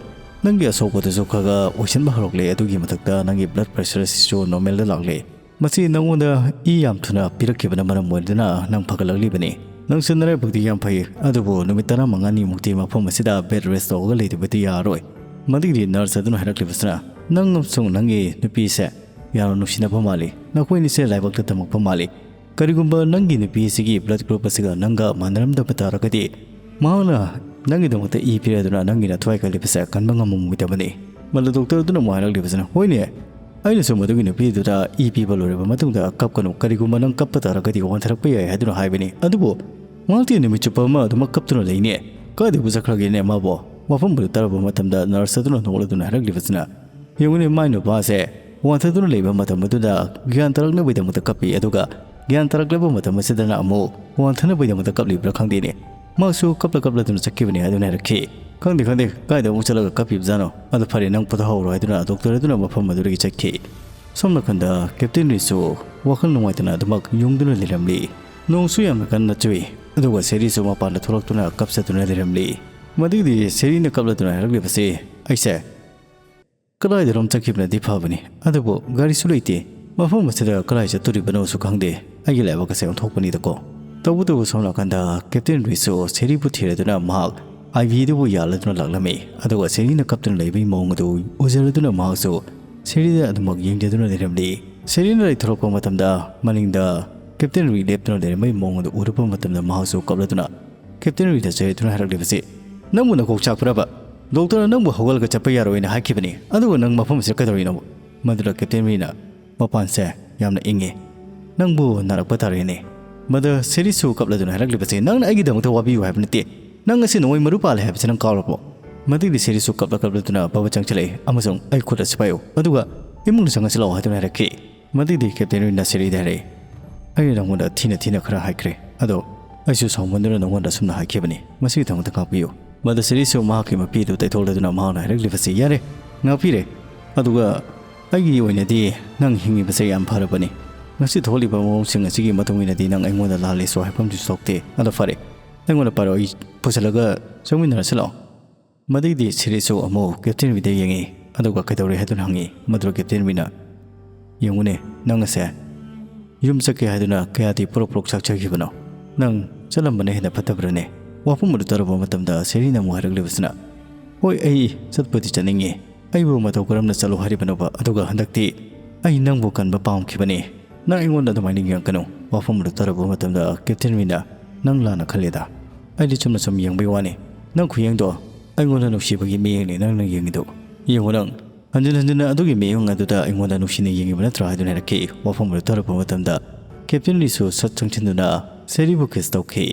"ꯅꯪꯒꯤ ꯑꯁꯣꯛꯄꯗꯨꯁꯨ ꯈꯔ ꯈꯔ ꯑꯣꯏꯁꯤꯟꯕ ꯍꯧꯔꯛꯂꯦ, ꯑꯗꯨꯒꯤ ꯃꯊꯛꯇ ꯅꯪꯒꯤ ꯕ꯭ꯂꯗ ꯄ꯭ꯔꯦꯁꯔ ꯑꯁꯤꯁꯨ ꯅꯣꯔꯃꯦꯜꯗ ꯂꯥꯛꯂꯦ꯫ ꯃꯁꯤ ꯅꯉꯣꯟꯗ ꯏ ꯌꯥꯝ ꯊꯨꯅ ꯄꯤꯔꯛꯈꯤꯕꯅ ꯃꯔꯝ ꯑꯣꯏꯗꯨꯅ ꯅꯪ ꯐꯒꯠꯂꯛꯂꯤꯕꯅꯤ꯫ ꯅꯪꯁꯦ ꯅꯔꯥꯏꯕꯛꯇꯤ ꯌꯥꯝ ꯐꯩ, ꯑꯗꯨꯕꯨ ꯅꯨꯃꯤꯠ ꯇꯔꯥꯃꯉꯥꯅꯤꯃꯨꯛꯇꯤ ꯃꯐꯝ ꯑꯁꯤꯗ ꯕꯦꯗ ꯔꯦꯁ ꯇꯧꯔꯒ ꯂꯩꯇꯕꯗꯤ ꯌꯥꯔꯔꯣꯏ꯫" ꯃꯗꯨꯒꯤꯗꯤ ꯅꯔꯁ ꯑꯗꯨꯅ ꯍꯥꯏꯔꯛꯂꯤꯕꯁꯤꯅ, "ꯅꯪ ꯑꯃꯁꯨꯡ ꯅꯪꯒꯤ ꯅꯨꯄꯤꯁꯦ ꯌꯥꯝꯅ ꯅꯨꯡꯁꯤꯅꯕ ꯃꯥꯜꯂꯤ, ꯅꯈꯣꯏ ꯑꯅꯤꯁꯦ ꯂꯥꯏꯕꯛꯇ ꯇꯝꯃꯛꯄ ꯃꯥꯜꯂꯤ꯫ ꯀꯔꯤꯒꯨꯝꯕ ꯅꯪꯒꯤ ꯅꯨꯄꯤ ꯑꯁꯤꯒꯤ ꯕ꯭ꯂꯗ ꯒ꯭ꯔꯨꯞ ꯑꯁꯤꯒ ꯅꯪꯒ ꯃꯥꯟꯅꯔꯝꯗꯕ ꯇꯥꯔꯒꯗꯤ, ꯃꯍꯥꯛꯅ ꯅꯪꯒꯤꯗꯃꯛꯇ ꯏ ꯄꯤꯔꯗꯨꯅ ꯅꯪꯒꯤ ꯅꯊ꯭ꯋꯥꯏ ꯀꯜꯂꯤꯕꯁꯦ ꯀꯟꯕ ꯉꯝꯃꯝꯃꯣꯏꯗꯕꯅꯤ꯫" ꯃꯗꯨ ꯗꯣꯛꯇꯔ ꯑꯗꯨꯅ ꯑꯃꯨꯛ ꯍꯥꯏꯔꯛꯂꯤꯕꯁꯤꯅ, "ꯍꯣꯏꯅꯦ, ꯑꯩꯅꯁꯨ ꯃꯗꯨꯒꯤ ꯅꯨꯄꯤꯗꯨꯗ ꯏ ꯄꯤꯕ ꯂꯣꯏꯔꯕ ꯃꯇꯨꯡꯗ ꯀꯞꯀꯅꯨ, ꯀꯔꯤꯒꯨꯝꯕ ꯅꯪ ꯀꯞꯄ ꯇꯥꯔꯒꯗꯤ ꯋꯥꯟꯊꯔꯛꯄ ꯌꯥꯏ ꯍꯥꯏꯗꯨꯅ ꯍꯥꯏꯕꯅꯤ꯫ ꯑꯗꯨꯕꯨ ꯃꯍꯥꯛꯇꯤ ꯅꯨꯃꯤꯠ ꯆꯨꯞꯄ ꯑꯃ ꯑꯗꯨꯃꯛ ꯀꯞꯇꯨꯅ ꯂꯩꯅꯦ꯫ ꯀꯥꯏꯗꯕꯨ ꯆꯠꯈ꯭ꯔꯒꯦꯅꯦ ꯃꯥꯕꯣ?" ꯋꯥꯐꯝ ꯑꯗꯨ ꯇꯥꯔꯕ ꯃꯇꯝꯗ ꯅꯔꯁ ꯑꯗꯨꯅ ꯅꯣꯛꯂꯗꯨꯅ ꯍꯥꯏꯔꯛꯂꯤꯕꯁꯤꯅ, "ꯌꯦꯡꯉꯨꯅꯦ, ꯃꯥꯏ ꯅꯨꯄꯥꯁꯦ ꯋꯥꯟꯊꯗꯨꯅ ꯂꯩꯕ ꯃꯇꯝ ꯑꯗꯨꯗ ꯒ꯭ꯌꯥꯟ ꯇꯥꯔꯛꯅꯕꯒꯤꯗꯃꯛꯇ ꯀꯞꯄꯤ, ꯑꯗꯨꯒ ꯒ꯭ꯌꯥꯟ ꯇꯥꯔꯛꯂꯕ ꯃꯇꯝ ꯑꯁꯤꯗꯅ ꯑꯃꯨꯛ ꯋꯥꯟꯊꯅꯕꯒꯤꯗꯃꯛꯇ ꯀꯞꯂꯤꯕ꯭ꯔꯥ ꯈꯪꯗꯦꯅꯦ꯫ ꯃꯍꯥꯛꯁꯨ ꯀꯞꯂ ꯀꯞꯂꯗꯨꯅ ꯆꯠꯈꯤꯕꯅꯤ ꯍꯥꯏꯗꯨꯅ ꯍꯥꯏꯔꯛꯈꯤ꯫ "ꯈꯪꯗꯦ, ꯈꯪꯗꯦ, ꯀꯥꯏꯗ ꯑꯃꯨꯛ ꯆꯠꯂꯒ ꯀꯞꯄꯤꯕꯖꯥꯠꯅꯣ? ꯑꯗꯨ ꯐꯔꯦ, ꯅꯪ ꯄꯣꯊꯥꯍꯧꯔꯣ" ꯍꯥꯏꯗꯨꯅ ꯗꯣꯛꯇꯔ ꯑꯗꯨꯅ ꯃꯐꯝ ꯑꯗꯨꯗꯒꯤ ꯆꯠꯈꯤ꯫ ꯁꯣꯝ ꯅꯥꯀꯟꯗ ꯀꯦꯞꯇꯦꯟ ꯔꯤꯁꯨ ꯋꯥꯈꯜ ꯅꯨꯡꯉꯥꯏꯇꯅ ꯑꯗꯨꯃꯛ ꯌꯨꯡꯗꯨꯅ ꯂꯩꯔꯝꯂꯤ꯫ ꯅꯣꯡꯁꯨ ꯌꯥꯝꯅ ꯀꯟꯅ ꯆꯨꯏ, ꯑꯗꯨꯒ ꯁꯦꯔꯤꯁꯨ ꯃꯄꯥꯟꯗ ꯊꯣꯛꯂꯛꯇꯨꯅ ꯀꯞꯆꯗꯨꯅ ꯂꯩꯔꯝꯂꯤ꯫ ꯃꯗꯨꯒꯤꯗꯤ ꯁꯦꯔꯤꯅ ꯀꯞꯂꯗꯨꯅ ꯍꯥꯏꯔꯛꯂꯤꯕꯁꯤ, "ꯑꯩꯁꯦ ꯀꯗꯥꯏꯗꯅꯣꯝ ꯆꯠꯈꯤꯕꯅꯗꯤ ꯐꯕꯅꯤ, ꯑꯗꯨꯕꯨ ꯒꯥꯔꯤꯁꯨ ꯂꯩꯇꯦ꯫ ꯃꯐꯝ ꯑꯁꯤꯗ ꯀꯗꯥꯏ ꯆꯠꯇꯣꯔꯤꯕꯅꯣꯁꯨ ꯈꯪꯗꯦ꯫ ꯑꯩꯒꯤ ꯂꯥꯏꯕꯛ ꯑꯁꯦ ꯑꯣꯟꯊꯣꯛꯄꯅꯤꯗꯀꯣ"꯫ ꯇꯧꯕꯇꯕꯨ ꯁꯣꯝ ꯅꯥꯀꯟꯗ ꯀꯦꯞꯇꯦꯟ ꯔꯤꯁꯨ ꯁꯦꯔꯤꯕꯨ ꯊꯤꯔꯗꯨꯅ ꯃꯍꯥꯛ ꯑꯥꯏ ꯚꯤꯗꯨꯕꯨ ꯌꯥꯜꯂꯗꯨꯅ ꯂꯥꯛꯂꯝꯃꯤ꯫ ꯑꯗꯨꯒ ꯁꯦꯔꯤꯅ ꯀꯞꯇꯨꯅ ꯂꯩꯕꯒꯤ ꯃꯑꯣꯡ ꯑꯗꯨ ꯎꯖꯔꯗꯨꯅ ꯃꯍꯥꯛꯁꯨ ꯁꯦꯔꯤꯗ ꯑꯗꯨꯃꯛ ꯌꯦꯡꯖꯗꯨꯅ ꯂꯩꯔꯝꯂꯤ꯫ ꯁꯦꯔꯤꯅ ꯂꯩꯊꯣꯔꯛꯄ ꯃꯇꯝꯗ ꯃꯅꯤꯡꯗ ꯀꯦꯞꯇꯦꯟ ꯔꯤ ꯂꯦꯞꯇꯨꯅ ꯂꯩꯔꯝꯕꯒꯤ ꯃꯑꯣꯡ ꯑꯗꯨ ꯎꯔꯨꯕ ꯃꯇꯝꯗ ꯃꯍꯥꯛꯁꯨ ꯀꯞꯂꯗꯨꯅ ꯀꯦꯞꯇꯦꯟ ꯔꯤꯗ ꯆꯩꯔꯗꯨꯅ ꯍꯥꯏꯔꯛꯂꯤꯕꯁꯤ, "ꯅꯪꯕꯨ ꯅꯀꯣꯛ ꯆꯥꯛꯄ꯭ꯔꯕ? ꯗꯣꯛꯇꯔꯅ ꯅꯪꯕꯨ ꯍꯧꯒꯠꯂꯒ ꯆꯠꯄ ꯌꯥꯔꯣꯏꯅ ꯍꯥꯏꯈꯤꯕꯅꯤ, ꯑꯗꯨꯒ ꯅꯪ ꯃꯐꯝ ꯑꯁꯤꯗ ꯀꯩꯗꯧꯔꯤꯅꯣ?" ꯃꯗꯨꯗ ꯀꯦꯞꯇꯦꯟ ꯔꯤꯅ, "ꯃꯄꯥꯟꯁꯦ ꯌꯥꯝꯅ ꯏꯪꯉꯤ, ꯅꯪꯕꯨ ꯅꯥꯔꯛꯄ ꯇꯥꯔꯦꯅꯦ"꯫ ꯃꯗꯨ ꯁꯦꯔꯤꯁꯨ ꯀꯞꯂꯗꯨꯅ ꯍꯥꯏꯔꯛꯂꯤꯕꯁꯤ, "ꯅꯪꯅ ꯑꯩꯒꯤꯗꯃꯛꯇ ꯋꯥꯕꯤꯌꯨ ꯍꯥꯏꯕ ꯅꯠꯇꯦ, ꯅꯪ ꯑꯁꯤ ꯅꯣꯡꯃꯩ ꯃꯔꯨ ꯄꯥꯜꯂꯦ ꯍꯥꯏꯕꯁꯤ ꯅꯪ ꯀꯥꯎꯔꯕꯣ?" ꯃꯗꯨꯒꯤꯗꯤ ꯁꯦꯔꯤꯁꯨ ꯀꯞꯂ ꯀꯞꯂꯗꯨꯅ ꯕꯕꯥ ꯆꯪꯁꯤꯜꯂꯛꯏ ꯑꯃꯁꯨꯡ "ꯑꯩ ꯈꯨꯠ ꯑꯁꯤ ꯄꯥꯏꯌꯨ, ꯑꯗꯨꯒ ꯏꯃꯨꯡꯗ ꯆꯪꯉꯁꯤ ꯂꯥꯛꯑꯣ" ꯍꯥꯏꯗꯨꯅ ꯍꯥꯏꯔꯛꯈꯤ꯫ ꯃꯗꯨꯒꯤꯗꯤ ꯀꯦꯞꯇꯦꯟ ꯔꯤꯅ ꯁꯦꯔꯤꯗ ꯍꯥꯏꯔꯛꯏ, "ꯑꯩꯅ ꯅꯉꯣꯟꯗ ꯊꯤꯅ ꯊꯤꯅ ꯈꯔ ꯍꯥꯏꯈ꯭ꯔꯦ, ꯑꯗꯣ ꯑꯩꯁꯨ ꯁꯥꯎꯃꯟꯗꯨꯅ ꯅꯉꯣꯟꯗ ꯑꯁꯨꯝꯅ ꯍꯥꯏꯈꯤꯕꯅꯤ, ꯃꯁꯤꯒꯤꯗꯃꯛꯇ ꯉꯥꯛꯄꯤꯌꯨ"꯫ ꯃꯗꯨ ꯁꯦꯔꯤꯁꯨ ꯃꯍꯥꯛꯀꯤ ꯃꯄꯤ ꯑꯗꯨ ꯇꯩꯊꯣꯛꯂꯗꯨꯅ ꯃꯍꯥꯛꯅ ꯍꯥꯏꯔꯛꯂꯤꯕꯁꯤ, "ꯌꯥꯔꯦ, ꯉꯥꯛꯄꯤꯔꯦ꯫ ꯑꯗꯨꯒ ꯑꯩꯒꯤ ꯑꯣꯏꯅꯗꯤ ꯅꯪ ꯍꯤꯡꯉꯤꯕꯁꯦ ꯌꯥꯝ ꯐꯔꯕꯅꯤ꯫ ꯉꯁꯤ ꯊꯣꯛꯂꯤꯕ ꯃꯑꯣꯡꯁꯤꯡ ꯑꯁꯤꯒꯤ ꯃꯇꯨꯡ ꯏꯟꯅꯗꯤ ꯅꯪ ꯑꯩꯉꯣꯟꯗ ꯂꯥꯜꯂꯦꯁꯨ ꯍꯥꯏꯐꯝꯁꯨ ꯊꯣꯛꯇꯦ꯫ ꯑꯗꯣ ꯐꯔꯦ, ꯑꯩꯉꯣꯟꯗ ꯄꯥꯏꯔꯣ, ꯑꯩ ꯄꯨꯁꯤꯜꯂꯒ ꯆꯪꯃꯤꯟꯅꯔꯁꯤ ꯂꯥꯛꯑꯣ"꯫ ꯃꯗꯩꯗꯤ ꯁꯦꯔꯤꯁꯨ ꯑꯃꯨꯛ ꯀꯦꯞꯇꯦꯟ ꯔꯤꯗ ꯌꯦꯡꯉꯤ, ꯑꯗꯨꯒ "ꯀꯩꯗꯧꯔꯦ?" ꯍꯥꯏꯗꯨꯅ ꯍꯪꯉꯤ꯫ ꯃꯗꯨꯗ ꯀꯦꯞꯇꯦꯟ ꯔꯤꯅ, "ꯌꯦꯡꯉꯨꯅꯦ, ꯅꯪ ꯑꯁꯦ ꯌꯨꯝ ꯆꯠꯀꯦ ꯍꯥꯏꯗꯨꯅ ꯀꯌꯥꯗꯤ ꯄꯨꯔꯛ ꯄꯨꯔꯛ ꯆꯥꯛꯆꯈꯤꯕꯅꯣ? ꯅꯪ ꯆꯠꯂꯝꯕꯅ ꯍꯦꯟꯅ ꯐꯠꯇꯕ꯭ꯔꯅꯦ?" ꯋꯥꯐꯝ ꯑꯗꯨ ꯇꯥꯔꯨꯕ ꯃꯇꯝꯗ ꯁꯦꯔꯤꯅ ꯑꯃꯨꯛ ꯍꯥꯏꯔꯛꯂꯤꯕꯁꯤꯅ, "ꯍꯣꯏ, ꯑꯩ ꯆꯠꯄꯨꯗꯤ ꯆꯠꯅꯤꯡꯉꯤ꯫ ꯑꯩꯕꯨ ꯃꯇꯧ ꯀꯔꯝꯅ ꯆꯠꯂꯣ ꯍꯥꯏꯔꯤꯕꯅꯣꯕ? ꯑꯗꯨꯒ ꯍꯟꯗꯛꯇꯤ ꯑꯩ ꯅꯪꯕꯨ ꯀꯟꯕ ꯄꯥꯝꯈꯤꯕꯅꯤ꯫ ꯅꯪ ꯑꯩꯉꯣꯟꯗ ꯑꯗꯨꯃꯥꯏꯅ ꯌꯦꯡꯉꯛꯀꯅꯨ"꯫ ꯋꯥꯐꯝ ꯑꯗꯨ ꯇꯥꯔꯨꯕ ꯃꯇꯝꯗ ꯀꯦꯞꯇꯦꯟ ꯔꯤꯅ, "ꯅꯪ ꯂꯥꯟꯅ ꯈꯜꯂꯦꯗ꯫ ꯑꯩꯗꯤ ꯆꯨꯝꯅ ꯁꯨꯝ ꯌꯦꯡꯕꯩ ꯋꯥꯅꯤ꯫ ꯅꯪ ꯈꯨꯌꯦꯡꯗꯣ ꯑꯩꯉꯣꯟꯗ ꯅꯨꯡꯁꯤꯕꯒꯤ ꯃꯤꯠꯌꯦꯡꯅꯤ ꯅꯪꯅ ꯌꯦꯡꯉꯤꯗꯣ꯫ ꯌꯦꯡꯉꯨ ꯅꯪ, ꯍꯟꯖꯤꯟ ꯍꯟꯖꯤꯟꯅ ꯑꯗꯨꯒꯤ ꯃꯤꯠꯌꯦꯡ ꯑꯗꯨꯗ ꯑꯩꯉꯣꯟꯗ ꯅꯨꯡꯁꯤꯅ ꯌꯦꯡꯉꯤꯕ ꯅꯠꯇ꯭ꯔꯥ?" ꯍꯥꯏꯗꯨꯅ ꯍꯥꯏꯔꯛꯈꯤ꯫ ꯋꯥꯐꯝ ꯑꯗꯨ ꯇꯥꯔꯨꯕ ꯃꯇꯝꯗ ꯀꯦꯞꯇꯦꯟ ꯔꯤꯁꯨ ꯁꯠ ꯆꯪꯁꯤꯟꯗꯨꯅ ꯁꯦꯔꯤꯕꯨ ꯀꯤꯁ ꯇꯧꯈꯤ꯫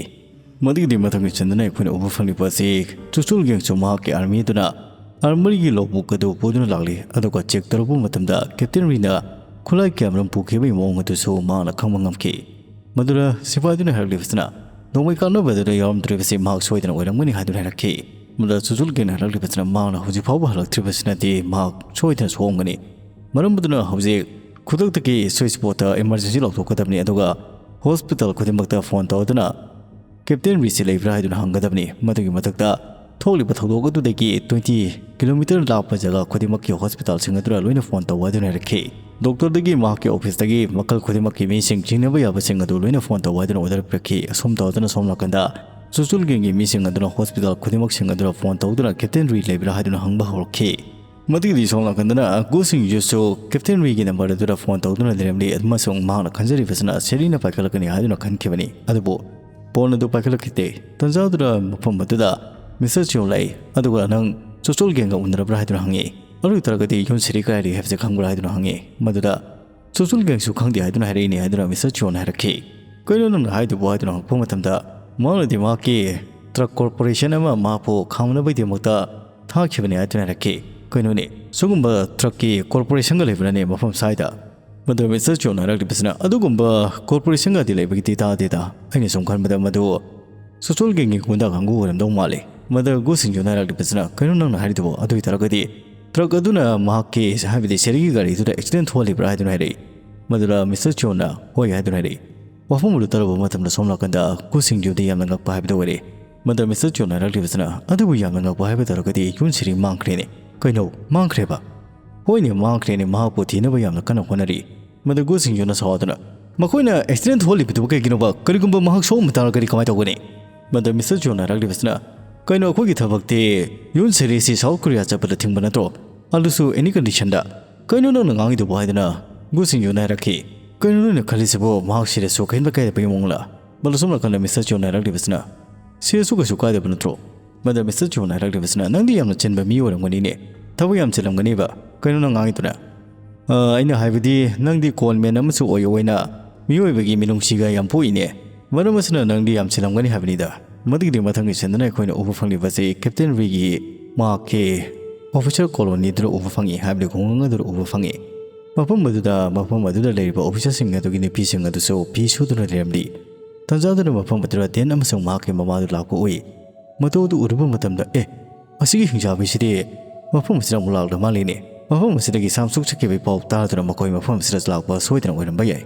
ꯃꯗꯨꯒꯤꯗꯤ ꯃꯊꯪꯒꯤ ꯆꯟꯗꯨꯅ ꯑꯩꯈꯣꯏꯅ ꯎꯕ ꯐꯪꯂꯤꯕ ꯑꯁꯤ ꯆꯨꯆꯨꯜ ꯒꯦꯡꯁꯨ ꯃꯍꯥꯛꯀꯤ ꯑꯥꯔꯃꯤ ꯑꯗꯨꯅ ꯑꯥꯔꯃꯔꯤꯒꯤ ꯂꯧꯕꯨꯛ ꯑꯗꯨ ꯄꯨꯗꯨꯅ ꯂꯥꯛꯂꯤ꯫ ꯑꯗꯨꯒ ꯆꯦꯛ ꯇꯧꯔꯨꯕ ꯃꯇꯝꯗ ꯀꯦꯞꯇꯦꯟ ꯔꯤꯅ ꯈꯨꯠꯂꯥꯏ ꯀꯌꯥꯃꯔꯨꯝ ꯄꯨꯈꯤꯕꯒꯤ ꯃꯑꯣꯡ ꯑꯗꯨꯁꯨ ꯃꯍꯥꯛꯅ ꯈꯪꯕ ꯉꯝꯈꯤ꯫ ꯃꯗꯨꯗ ꯁꯤꯐꯥꯏꯗꯨꯅ ꯍꯥꯏꯔꯛꯂꯤꯕꯁꯤꯅ, ꯅꯣꯡꯃꯩ ꯀꯥꯞꯅꯕꯗꯨꯗ ꯌꯥꯎꯔꯝꯗ꯭ꯔꯤꯕꯁꯤ ꯃꯍꯥꯛ ꯁꯣꯏꯗꯅ ꯑꯣꯏꯔꯝꯒꯅꯤ ꯍꯥꯏꯗꯨꯅ ꯍꯥꯏꯔꯛꯈꯤ꯫ ꯃꯗꯨꯗ ꯆꯨꯆꯨꯜ ꯒꯦꯡꯅ ꯍꯥꯏꯔꯛꯂꯤꯕꯁꯤꯅ ꯃꯍꯥꯛꯅ ꯍꯧꯖꯤꯛ ꯐꯥꯎꯕ ꯍꯜꯂꯛꯇ꯭ꯔꯤꯕꯁꯤꯅꯗꯤ ꯃꯍꯥꯛ ꯁꯣꯏꯗꯅ ꯁꯣꯛꯂꯝꯒꯅꯤ꯫ ꯃꯔꯝ ꯑꯗꯨꯅ ꯍꯧꯖꯤꯛ ꯈꯨꯗꯛꯇꯒꯤ ꯁ꯭ꯋꯤꯆ ꯕꯣꯔꯗꯇ ꯏꯃꯥꯔꯖꯦꯟꯁꯤ ꯂꯧꯊꯣꯛꯀꯗꯕꯅꯤ, ꯑꯗꯨꯒ ꯍꯣꯁꯄꯤꯇꯥꯜ ꯈꯨꯗꯤꯡꯃꯛꯇ ꯐꯣꯟ ꯇꯧꯗꯨꯅ ꯀꯦꯞꯇꯦꯟ ꯔꯤ ꯁꯤ ꯂꯩꯕ꯭ꯔꯥ ꯍꯥꯏꯗꯨꯅ ꯍꯪꯒꯗꯕꯅꯤ꯫ ꯃꯗꯨꯒꯤ ꯃꯊꯛꯇ ꯊꯣꯛꯂꯤꯕ ꯊꯧꯗꯣꯛ ꯑꯗꯨꯗꯒꯤ ꯇ꯭ꯋꯦꯟꯇꯤ ꯀꯤꯂꯣꯃꯤꯇꯔ ꯂꯥꯞꯄ ꯖꯒꯥ ꯈꯨꯗꯤꯡꯃꯛꯀꯤ ꯍꯣꯁꯄꯤꯇꯥꯜꯁꯤꯡ ꯑꯗꯨꯗ ꯂꯣꯏꯅ ꯐꯣꯟ ꯇꯧ ꯍꯥꯏꯗꯨꯅ ꯍꯥꯏꯔꯛꯈꯤ꯫ ꯗꯣꯛꯇꯔꯗꯒꯤ ꯃꯍꯥꯛꯀꯤ ꯑꯣꯐꯤꯁꯇꯒꯤ ꯃꯈꯜ ꯈꯨꯗꯤꯡꯃꯛꯀꯤ ꯃꯤꯁꯤꯡ ꯆꯤꯡꯅꯕ ꯌꯥꯕꯁꯤꯡ ꯑꯗꯨ ꯂꯣꯏꯅ ꯐꯣꯟ ꯇꯧ ꯍꯥꯏꯗꯨꯅ ꯑꯣꯔꯗꯔ ꯄꯤꯔꯛꯈꯤ꯫ ꯑꯁꯨꯝ ꯇꯧꯗꯨꯅ ꯁꯣꯝ ꯅꯥꯀꯟꯗ ꯆꯨꯆꯨꯜ ꯒꯦꯡꯒꯤ ꯃꯤꯁꯤꯡ ꯑꯗꯨꯅ ꯍꯣꯁꯄꯤꯇꯥꯜ ꯈꯨꯗꯤꯡꯃꯛꯁꯤꯡ ꯑꯗꯨꯗ ꯐꯣꯟ ꯇꯧꯗꯨꯅ ꯀꯦꯞꯇꯦꯟ ꯔꯤ ꯂꯩꯕ꯭ꯔꯥ ꯍꯥꯏꯗꯨꯅ ꯍꯪꯕ ꯍꯧꯔꯛꯈꯤ꯫ ꯃꯗꯨꯒꯤꯗꯤ ꯁꯣꯝ ꯅꯥꯀꯟꯗꯅ ꯒꯨ ꯁꯤꯡ ꯖꯨꯁꯨ ꯀꯦꯞꯇꯦꯟ ꯔꯤꯒꯤ ꯅꯝꯕꯔ ꯑꯗꯨꯗ ꯐꯣꯟ ꯇꯧꯗꯨꯅ ꯂꯩꯔꯝꯂꯤ ꯑꯃꯁꯨꯡ ꯃꯍꯥꯛꯅ ꯈꯟꯖꯔꯤꯕꯁꯤꯅ ꯁꯦꯔꯤꯅ ꯄꯥꯏꯈꯠꯂꯛꯀꯅꯤ ꯍꯥꯏꯗꯨꯅ ꯈꯟꯈꯤꯕꯅꯤ꯫ ꯑꯗꯨꯕꯨ ꯐꯣꯟ ꯑꯗꯨ ꯄꯥꯏꯈꯠꯂꯛꯈꯤꯗꯦ꯫ ꯇꯟꯖꯥꯗꯨꯗ ꯃꯐꯝ ꯑꯗꯨꯗ ꯃꯤꯁꯇꯔ ꯆꯤꯌꯣ ꯂꯩ, ꯑꯗꯨꯒ ꯅꯪ ꯆꯨꯆꯨꯜ ꯒꯦꯡꯒ ꯎꯅꯔꯕ꯭ꯔꯥ ꯍꯥꯏꯗꯨꯅ ꯍꯪꯉꯤ꯫ ꯑꯗꯨ ꯑꯣꯏꯇꯥꯔꯒꯗꯤ ꯌꯨꯟ ꯁꯦꯔꯤ ꯀꯥꯏ ꯂꯩ ꯍꯥꯏꯕꯁꯦ ꯈꯪꯕ꯭ꯔꯥ ꯍꯥꯏꯗꯨꯅ ꯍꯪꯉꯤ꯫ ꯃꯗꯨꯗ ꯆꯨꯆꯨꯜ ꯒꯦꯡꯁꯨ ꯈꯪꯗꯦ ꯍꯥꯏꯗꯨꯅ ꯍꯥꯏꯔꯛꯏꯅꯦ ꯍꯥꯏꯗꯨꯅ ꯃꯤꯁꯇꯔ ꯆꯤꯌꯣꯅ ꯍꯥꯏꯔꯛꯈꯤ꯫ "ꯀꯩꯅꯣ ꯅꯪꯅ ꯍꯥꯏꯗꯨꯕꯨ?" ꯍꯥꯏꯗꯨꯅ ꯍꯪꯉꯛꯄ ꯃꯇꯝꯗ, ꯃꯍꯥꯛꯅꯗꯤ ꯃꯍꯥꯛꯀꯤ ꯇ꯭ꯔꯛ ꯀꯣꯔꯄꯣꯔꯦꯁꯟ ꯑꯃ ꯃꯍꯥꯛꯄꯨ ꯈꯥꯝꯅꯕꯒꯤꯗꯃꯛꯇ ꯊꯥꯈꯤꯕꯅꯤ ꯍꯥꯏꯗꯨꯅ ꯍꯥꯏꯔꯛꯈꯤ꯫ "ꯀꯩꯅꯣꯅꯦ, ꯁꯤꯒꯨꯝꯕ ꯇ꯭ꯔꯛꯀꯤ ꯀꯣꯔꯄꯣꯔꯦꯁꯟꯒ ꯂꯩꯕ꯭ꯔꯥꯅꯦ ꯃꯐꯝ ꯁ꯭ꯋꯥꯏꯗ?" ꯃꯗꯨ ꯃꯤꯁꯇꯔ ꯆꯤꯌꯣꯅ ꯍꯥꯏꯔꯛꯂꯤꯕꯁꯤꯅ, "ꯑꯗꯨꯒꯨꯝꯕ ꯀꯣꯔꯄꯣꯔꯦꯁꯟꯒꯗꯤ ꯂꯩꯕꯒꯤꯗꯤ ꯇꯥꯗꯦꯗ꯫ ꯑꯩꯅ ꯁꯨꯝ ꯈꯟꯕꯗ ꯃꯗꯨ ꯆꯨꯆꯨꯜ ꯒꯦꯡꯒꯤ ꯒꯨꯟꯗꯥ ꯀꯥꯡꯕꯨ ꯑꯣꯏꯔꯝꯗꯧ ꯃꯥꯜꯂꯤ꯫" ꯃꯗꯨ ꯒꯨ ꯁꯤꯡ ꯖꯨꯅ ꯍꯥꯏꯔꯛꯂꯤꯕꯁꯤꯅ, "ꯀꯩꯅꯣ ꯅꯪꯅ ꯍꯥꯏꯔꯤꯗꯨꯕꯨ? ꯑꯗꯨ ꯑꯣꯏꯇꯥꯔꯒꯗꯤ ꯇ꯭ꯔꯛ ꯑꯗꯨꯅ ꯃꯍꯥꯛꯀꯤ, ꯍꯥꯏꯕꯗꯤ ꯁꯦꯔꯤꯒꯤ ꯒꯥꯔꯤꯗꯨꯗ ꯑꯦꯛꯁꯤꯗꯦꯟ ꯊꯣꯛꯍꯜꯂꯤꯕ꯭ꯔꯥ?" ꯍꯥꯏꯗꯨꯅ ꯍꯥꯏꯔꯛꯏ꯫ ꯃꯗꯨꯗ ꯃꯤꯁꯇꯔ ꯆꯤꯌꯣꯅ, "ꯍꯣꯏ" ꯍꯥꯏꯗꯨꯅ ꯍꯥꯏꯔꯛꯏ꯫ ꯋꯥꯐꯝ ꯑꯗꯨ ꯇꯥꯔꯨꯕ ꯃꯇꯝꯗ ꯁꯣꯝ ꯅꯥꯀꯟꯗ ꯒꯨ ꯁꯤꯡ ꯖꯨꯗꯤ ꯌꯥꯝꯅ ꯉꯛꯄ ꯍꯥꯏꯕꯗꯨ ꯑꯣꯏꯔꯦ꯫ ꯃꯗꯨ ꯃꯤꯁꯇꯔ ꯆꯤꯌꯣꯅ ꯍꯥꯏꯔꯛꯂꯤꯕꯁꯤꯅ, "ꯑꯗꯨꯕꯨ ꯌꯥꯝꯅ ꯉꯛꯄ ꯍꯥꯏꯕ ꯇꯥꯔꯒꯗꯤ ꯌꯨꯟ ꯁꯦꯔꯤ ꯃꯥꯡꯈ꯭ꯔꯦꯅꯦ꯫" "ꯀꯩꯅꯣ, ꯃꯥꯡꯈ꯭ꯔꯦꯕ?" "ꯍꯣꯏꯅꯦ, ꯃꯥꯡꯈ꯭ꯔꯦꯅꯦ, ꯃꯍꯥꯛꯄꯨ ꯊꯤꯅꯕ ꯌꯥꯝꯅ ꯀꯟꯅ ꯍꯣꯠꯅꯔꯤ꯫" ꯃꯗꯨ ꯒꯨ ꯁꯤꯡ ꯖꯨꯅ ꯁꯥꯎꯗꯨꯅ, "ꯃꯈꯣꯏꯅ ꯑꯦꯛꯁꯤꯗꯦꯟ ꯊꯣꯛꯍꯜꯂꯤꯕꯗꯨꯕꯨ ꯀꯩꯒꯤꯅꯣꯕ? ꯀꯔꯤꯒꯨꯝꯕ ꯃꯍꯥꯛ ꯁꯣꯛꯂꯝꯕ ꯇꯥꯔꯒꯗꯤ ꯀꯃꯥꯏꯅ ꯇꯧꯒꯅꯤ?" ꯃꯗꯨ ꯃꯤꯁꯇꯔ ꯆꯤꯌꯣꯅ ꯍꯥꯏꯔꯛꯂꯤꯕꯁꯤꯅ, "ꯀꯩꯅꯣ, ꯑꯩꯈꯣꯏꯒꯤ ꯊꯕꯛꯇꯤ ꯌꯨꯟ ꯁꯦꯔꯤꯁꯤ ꯁꯥꯎꯠ ꯀꯣꯔꯤꯌꯥ ꯆꯠꯄꯗ ꯊꯤꯡꯕ ꯅꯠꯇ꯭ꯔꯣ? ꯑꯗꯨꯁꯨ ꯑꯦꯅꯤ ꯀꯟꯗꯤꯁꯟꯗ꯫" "ꯀꯩꯅꯣ ꯅꯪꯅ ꯉꯥꯡꯉꯤꯗꯨꯕꯨ?" ꯍꯥꯏꯗꯨꯅ ꯒꯨ ꯁꯤꯡ ꯖꯨꯅ ꯍꯥꯏꯔꯛꯈꯤ꯫ "ꯀꯩꯅꯣ ꯅꯣꯏꯅ ꯈꯜꯂꯤꯁꯤꯕꯨ? ꯃꯍꯥꯛ ꯁꯤꯔꯁꯨ ꯀꯩꯝꯇ ꯀꯥꯏꯗꯕꯒꯤ ꯃꯑꯣꯡꯂ?" ꯃꯗꯨ ꯁꯣꯝ ꯅꯥꯀꯟꯗ ꯃꯤꯁꯇꯔ ꯆꯤꯌꯣꯅ ꯍꯥꯏꯔꯛꯂꯤꯕꯁꯤꯅ, "ꯁꯤꯔꯁꯨ ꯀꯩꯁꯨ ꯀꯥꯏꯗꯕ ꯅꯠꯇ꯭ꯔꯣ?" ꯃꯗꯨ ꯃꯤꯁꯇꯔ ꯆꯤꯌꯣꯅ ꯍꯥꯏꯔꯛꯂꯤꯕꯁꯤꯅ, "ꯅꯪꯗꯤ ꯌꯥꯝꯅ ꯆꯤꯟꯕ ꯃꯤ ꯑꯣꯏꯔꯝꯒꯅꯤꯅꯦ꯫ ꯊꯕꯛ ꯌꯥꯝ ꯆꯤꯜꯂꯝꯒꯅꯤꯕ꯫ ꯀꯩꯅꯣ ꯅꯪ ꯉꯥꯡꯉꯤꯗꯨꯅ?" "ꯑ, ꯑꯩꯅ ꯍꯥꯏꯕꯗꯤ ꯅꯪꯗꯤ ꯀꯣꯟꯃꯦꯟ ꯑꯃꯁꯨ ꯑꯣꯏ ꯑꯣꯏꯅ ꯃꯤꯑꯣꯏꯕꯒꯤ ꯃꯤꯅꯨꯡꯁꯤꯒ ꯌꯥꯝ ꯄꯣꯛꯏꯅꯦ꯫ ꯃꯔꯝ ꯑꯁꯤꯅ ꯅꯪꯗꯤ ꯌꯥꯝ ꯆꯤꯜꯂꯝꯒꯅꯤ ꯍꯥꯏꯕꯅꯤꯗ꯫" ꯃꯗꯨꯒꯤꯗꯤ ꯃꯊꯪꯒꯤ ꯁꯤꯟꯗꯅ ꯑꯩꯈꯣꯏꯅ ꯎꯕ ꯐꯪꯂꯤꯕꯁꯤ ꯀꯦꯞꯇꯦꯟ ꯔꯤꯒꯤ ꯃꯍꯥꯛꯀꯤ ꯑꯣꯐꯤꯁꯔ ꯀꯣꯂꯣꯅꯤꯗꯨꯗ ꯎꯕ ꯐꯪꯉꯤ, ꯍꯥꯏꯕꯗꯤ ꯈꯨꯡꯒꯪ ꯑꯗꯨꯗ ꯎꯕ ꯐꯪꯉꯤ꯫ ꯃꯐꯝ ꯑꯗꯨꯗ, ꯃꯐꯝ ꯑꯗꯨꯗ ꯂꯩꯔꯤꯕ ꯑꯣꯐꯤꯁꯔꯁꯤꯡ ꯑꯗꯨꯒꯤ ꯅꯨꯄꯤꯁꯤꯡ ꯑꯗꯨꯁꯨ ꯐꯤ ꯁꯨꯗꯨꯅ ꯂꯩꯔꯝꯂꯤ꯫ ꯇꯥꯟꯖꯥꯗꯨꯅ ꯃꯐꯝ ꯑꯗꯨꯗ ꯗꯦꯟ ꯑꯃꯁꯨꯡ ꯃꯍꯥꯛꯀꯤ ꯃꯃꯥꯗꯨ ꯂꯥꯛꯄ ꯎꯏ꯫ ꯃꯗꯨ ꯑꯗꯨ ꯎꯔꯨꯕ ꯃꯇꯝꯗ, "ꯑꯦ, ꯑꯁꯤꯒꯤ ꯍꯤꯡꯆꯥꯕꯤꯁꯤꯗꯤ ꯃꯐꯝ ꯑꯁꯤꯗ ꯑꯃꯨꯛ ꯂꯥꯛꯂ ꯃꯥꯜꯂꯤꯅꯦ꯫ ꯃꯐꯝ ꯑꯁꯤꯗꯒꯤ ꯁꯥꯝ ꯁꯨꯛ ꯆꯠꯈꯤꯕꯒꯤ ꯄꯥꯎ ꯇꯥꯗꯨꯅ ꯃꯈꯣꯏ ꯃꯐꯝ ꯑꯁꯤꯗ ꯂꯥꯛꯄ ꯁꯣꯏꯗꯅ ꯑꯣꯏꯔꯝꯕ ꯌꯥꯏ꯫"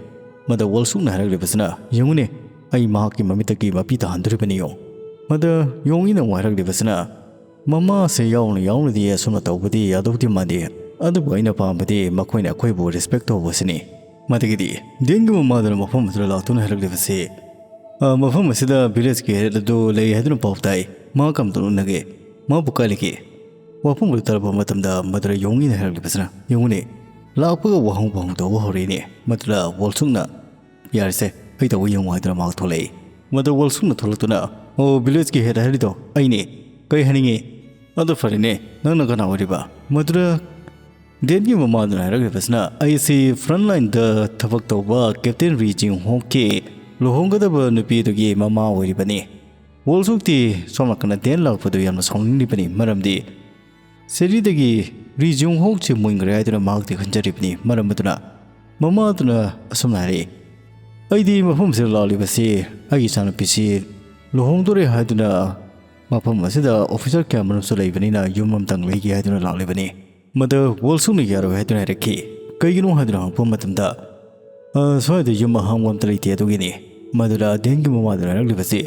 ꯃꯗ ꯋꯣꯜꯁꯨꯛꯅ ꯍꯥꯏꯔꯛꯂꯤꯕꯁꯤꯅ, "ꯌꯦꯡꯉꯨꯅꯦ, ꯑꯩ ꯃꯍꯥꯛꯀꯤ ꯃꯃꯤꯠꯇꯒꯤ ꯃꯄꯤ ꯇꯥꯍꯟꯗꯣꯔꯤꯕꯅꯤ ꯌꯦꯡꯉꯨ꯫" ꯃꯗ ꯌꯣꯡꯏꯅ ꯑꯃꯨꯛ ꯍꯥꯏꯔꯛꯂꯤꯕꯁꯤꯅ, "ꯃꯃꯥꯁꯦ ꯌꯥꯎꯅ ꯌꯥꯎꯅꯗꯤ ꯑꯁꯨꯝꯅ ꯇꯧꯕꯗꯤ ꯌꯥꯗꯧꯗꯤ ꯃꯥꯟꯗꯦ, ꯑꯗꯨꯕꯨ ꯑꯩꯅ ꯄꯥꯝꯕꯗꯤ ꯃꯈꯣꯏꯅ ꯑꯩꯈꯣꯏꯕꯨ ꯔꯦꯁꯄꯦꯛ ꯇꯧꯕꯁꯤꯅꯤ꯫" ꯃꯗꯒꯤꯗꯤ ꯗꯦꯟꯒꯤ ꯃꯃꯥꯗꯨꯅ ꯃꯐꯝ ꯑꯗꯨꯗ ꯂꯥꯛꯇꯨꯅ ꯍꯥꯏꯔꯛꯂꯤꯕꯁꯤ, "ꯑ, ꯃꯐꯝ ꯑꯁꯤꯗ ꯚꯤꯂꯦꯖꯀꯤ ꯍꯦꯠ ꯑꯗꯨ ꯂꯩ ꯍꯥꯏꯗꯨꯅ ꯄꯥꯎ ꯇꯥꯏ꯫ ꯃꯍꯥꯛ ꯀꯝꯗꯧꯅ ꯎꯅꯒꯦ? ꯃꯍꯥꯛꯄꯨ ꯀꯥꯏ ꯂꯩꯒꯦ?" ꯋꯥꯐꯝ ꯑꯗꯨ ꯇꯥꯔꯛꯄ ꯃꯇꯝꯗ ꯃꯗꯨꯗ ꯌꯣꯡꯏꯅ ꯍꯥꯏꯔꯛꯂꯤꯕꯁꯤꯅ, "ꯌꯦꯡꯉꯨꯅꯦ, ꯂꯥꯛꯄꯒ ꯋꯥꯍꯪ ꯋꯥꯍꯪ ꯇꯧꯕ ꯍꯧꯔꯛꯏꯅꯦ꯫" ꯃꯗꯨꯗ ꯋꯣꯜꯁꯨꯛꯅ, "ꯌꯥꯔꯦꯁꯦ, ꯑꯩ ꯇꯧꯕ ꯌꯦꯡꯉꯨ" ꯍꯥꯏꯗꯨꯅ ꯃꯍꯥꯛ ꯊꯣꯛꯂꯛꯏ꯫ ꯃꯗꯨ ꯋꯣꯜꯁꯨꯛꯅ ꯊꯣꯛꯂꯛꯇꯨꯅ, "ꯑꯣ, ꯚꯤꯂꯦꯖꯀꯤ ꯍꯦꯠ ꯍꯥꯏꯔꯤꯗꯣ ꯑꯩꯅꯦ꯫ ꯀꯩ ꯍꯥꯏꯅꯤꯡꯉꯤ? ꯑꯗꯨ ꯐꯔꯦꯅꯦ, ꯅꯪꯅ ꯀꯅꯥ ꯑꯣꯏꯔꯤꯕ?" ꯃꯗꯨꯗ ꯗꯦꯟꯒꯤ ꯃꯃꯥꯗꯨꯅ ꯍꯥꯏꯔꯛꯂꯤꯕꯁꯤꯅ, "ꯑꯩꯁꯤ ꯐ꯭ꯔꯟ ꯂꯥꯏꯟꯗ ꯊꯕꯛ ꯇꯧꯕ ꯀꯦꯞꯇꯦꯟ ꯔꯤ ꯖꯤꯡ ꯍꯣꯛꯀꯤ ꯂꯨꯍꯣꯡꯒꯗꯕ ꯅꯨꯄꯤꯗꯨꯒꯤ ꯃꯃꯥ ꯑꯣꯏꯔꯤꯕꯅꯤ꯫" ꯋꯣꯜꯁꯨꯛꯇꯤ ꯁꯣꯝ ꯅꯥꯀꯟꯗ ꯗꯦꯟ ꯂꯥꯛꯄꯗꯨ ꯌꯥꯝꯅ ꯁꯥꯎꯅꯤꯡꯂꯤꯕꯅꯤ, ꯃꯔꯝꯗꯤ ꯁꯦꯔꯤꯗꯒꯤ ꯔꯤ ꯖꯤꯡ ꯍꯣꯛꯁꯤ ꯃꯨꯟꯈ꯭ꯔꯦ ꯍꯥꯏꯗꯨꯅ ꯃꯍꯥꯛꯇꯤ ꯈꯟꯖꯔꯤꯕꯅꯤ꯫ ꯃꯔꯝ ꯑꯗꯨꯅ ꯃꯃꯥꯗꯨꯅ ꯑꯁꯨꯝꯅ ꯍꯥꯏꯔꯛꯏ, "ꯑꯩꯗꯤ ꯃꯐꯝꯁꯤꯗ ꯂꯥꯛꯂꯤꯕꯁꯤ ꯑꯩꯒꯤ ꯏꯆꯥꯅꯨꯄꯤꯁꯤ ꯂꯨꯍꯣꯡꯗꯣꯔꯦ ꯍꯥꯏꯗꯨꯅ ꯃꯐꯝ ꯑꯁꯤꯗ ꯑꯣꯐꯤꯁꯥꯔ ꯀꯌꯥ ꯃꯔꯨꯝꯁꯨ ꯂꯩꯕꯅꯤꯅ ꯌꯨꯝ ꯑꯃꯇꯪ ꯂꯩꯒꯦ ꯍꯥꯏꯗꯨꯅ ꯂꯥꯛꯂꯤꯕꯅꯤ꯫" ꯃꯗꯨ ꯋꯣꯜꯁꯨꯛꯅ ꯌꯥꯔꯣꯏ ꯍꯥꯏꯗꯨꯅ ꯍꯥꯏꯔꯛꯈꯤ꯫ "ꯀꯩꯒꯤꯅꯣ ꯍꯥꯏꯗꯨꯅ ꯍꯪꯉꯛꯄ ꯃꯇꯝꯗ, "ꯑ, ꯁ꯭ꯋꯥꯏꯗ ꯌꯨꯝ ꯑꯍꯥꯡꯕ ꯑꯝꯇ ꯂꯩꯇꯦ, ꯑꯗꯨꯒꯤꯅꯤ꯫" ꯃꯗꯨꯗ ꯗꯦꯟꯒꯤ ꯃꯃꯥꯗꯨꯅ ꯍꯥꯏꯔꯛꯂꯤꯕꯁꯤ,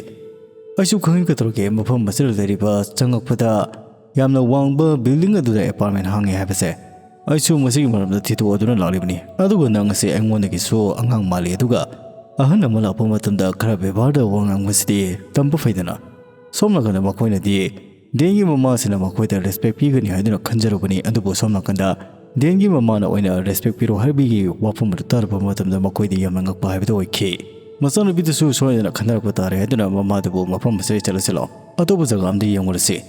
"ꯑꯩꯁꯨ ꯈꯪꯏ ꯀꯩꯗꯧꯔꯒꯦ, ꯃꯐꯝ ꯑꯁꯤꯗ ꯂꯩꯔꯤꯕ ꯆꯪꯉꯛꯄꯗ ꯌꯥꯝꯅ ꯋꯥꯡꯕ ꯕꯤꯜꯗꯤꯡ ꯑꯗꯨꯗ ꯑꯦꯄꯥꯔꯠꯃꯦꯟ ꯍꯥꯡꯉꯦ ꯍꯥꯏꯕꯁꯦ꯫ ꯑꯩꯁꯨ ꯃꯁꯤꯒꯤ ꯃꯔꯝꯗ ꯊꯤꯗꯣꯛꯑꯗꯨꯅ ꯂꯥꯛꯂꯤꯕꯅꯤ꯫ ꯑꯗꯨꯒ ꯅꯪ ꯑꯁꯤ ꯑꯩꯉꯣꯟꯗꯒꯤꯁꯨ ꯑꯉꯥꯡ ꯃꯥꯜꯂꯤ, ꯑꯗꯨꯒ ꯑꯍꯜ ꯑꯃ ꯂꯥꯛꯄ ꯃꯇꯝꯗ ꯈꯔ ꯕꯦꯕꯥꯔꯗ ꯋꯥ ꯉꯥꯡꯕꯁꯤꯗꯤ ꯇꯝꯕ ꯐꯩꯗꯅ꯫" ꯁꯣꯝ ꯅꯥꯀꯟꯗ ꯃꯈꯣꯏꯅꯗꯤ ꯗꯦꯟꯒꯤ ꯃꯃꯥꯁꯤꯅ ꯃꯈꯣꯏꯗ ꯔꯦꯁꯄꯦꯛ ꯄꯤꯒꯅꯤ ꯍꯥꯏꯗꯨꯅ ꯈꯟꯖꯔꯨꯕꯅꯤ, ꯑꯗꯨꯕꯨ ꯁꯣꯝ ꯅꯥꯀꯟꯗ ꯗꯦꯟꯒꯤ ꯃꯃꯥꯅ ꯑꯣꯏꯅ ꯔꯦꯁꯄꯦꯛ ꯄꯤꯔꯣ ꯍꯥꯏꯕꯒꯤ ꯋꯥꯐꯝ ꯑꯗꯨ ꯇꯥꯔꯨꯕ ꯃꯇꯝꯗ ꯃꯈꯣꯏꯗꯤ ꯌꯥꯝꯅ ꯉꯛꯄ ꯍꯥꯏꯕꯗꯨ ꯑꯣꯏꯈꯤ꯫ ꯃꯆꯥꯅꯨꯄꯤꯗꯨꯁꯨ ꯁꯣꯏꯗꯅ ꯈꯟꯅꯔꯛꯄ ꯇꯥꯔꯦ ꯍꯥꯏꯗꯨꯅ ꯃꯃꯥꯗꯨꯕꯨ, "ꯃꯐꯝ ꯑꯁꯤꯗ ꯆꯠꯂꯁꯤꯂꯣ, ꯑꯇꯣꯞꯄ ꯖꯒꯥ ꯑꯃꯗ ꯌꯦꯡꯉꯨꯔꯁꯤ꯫"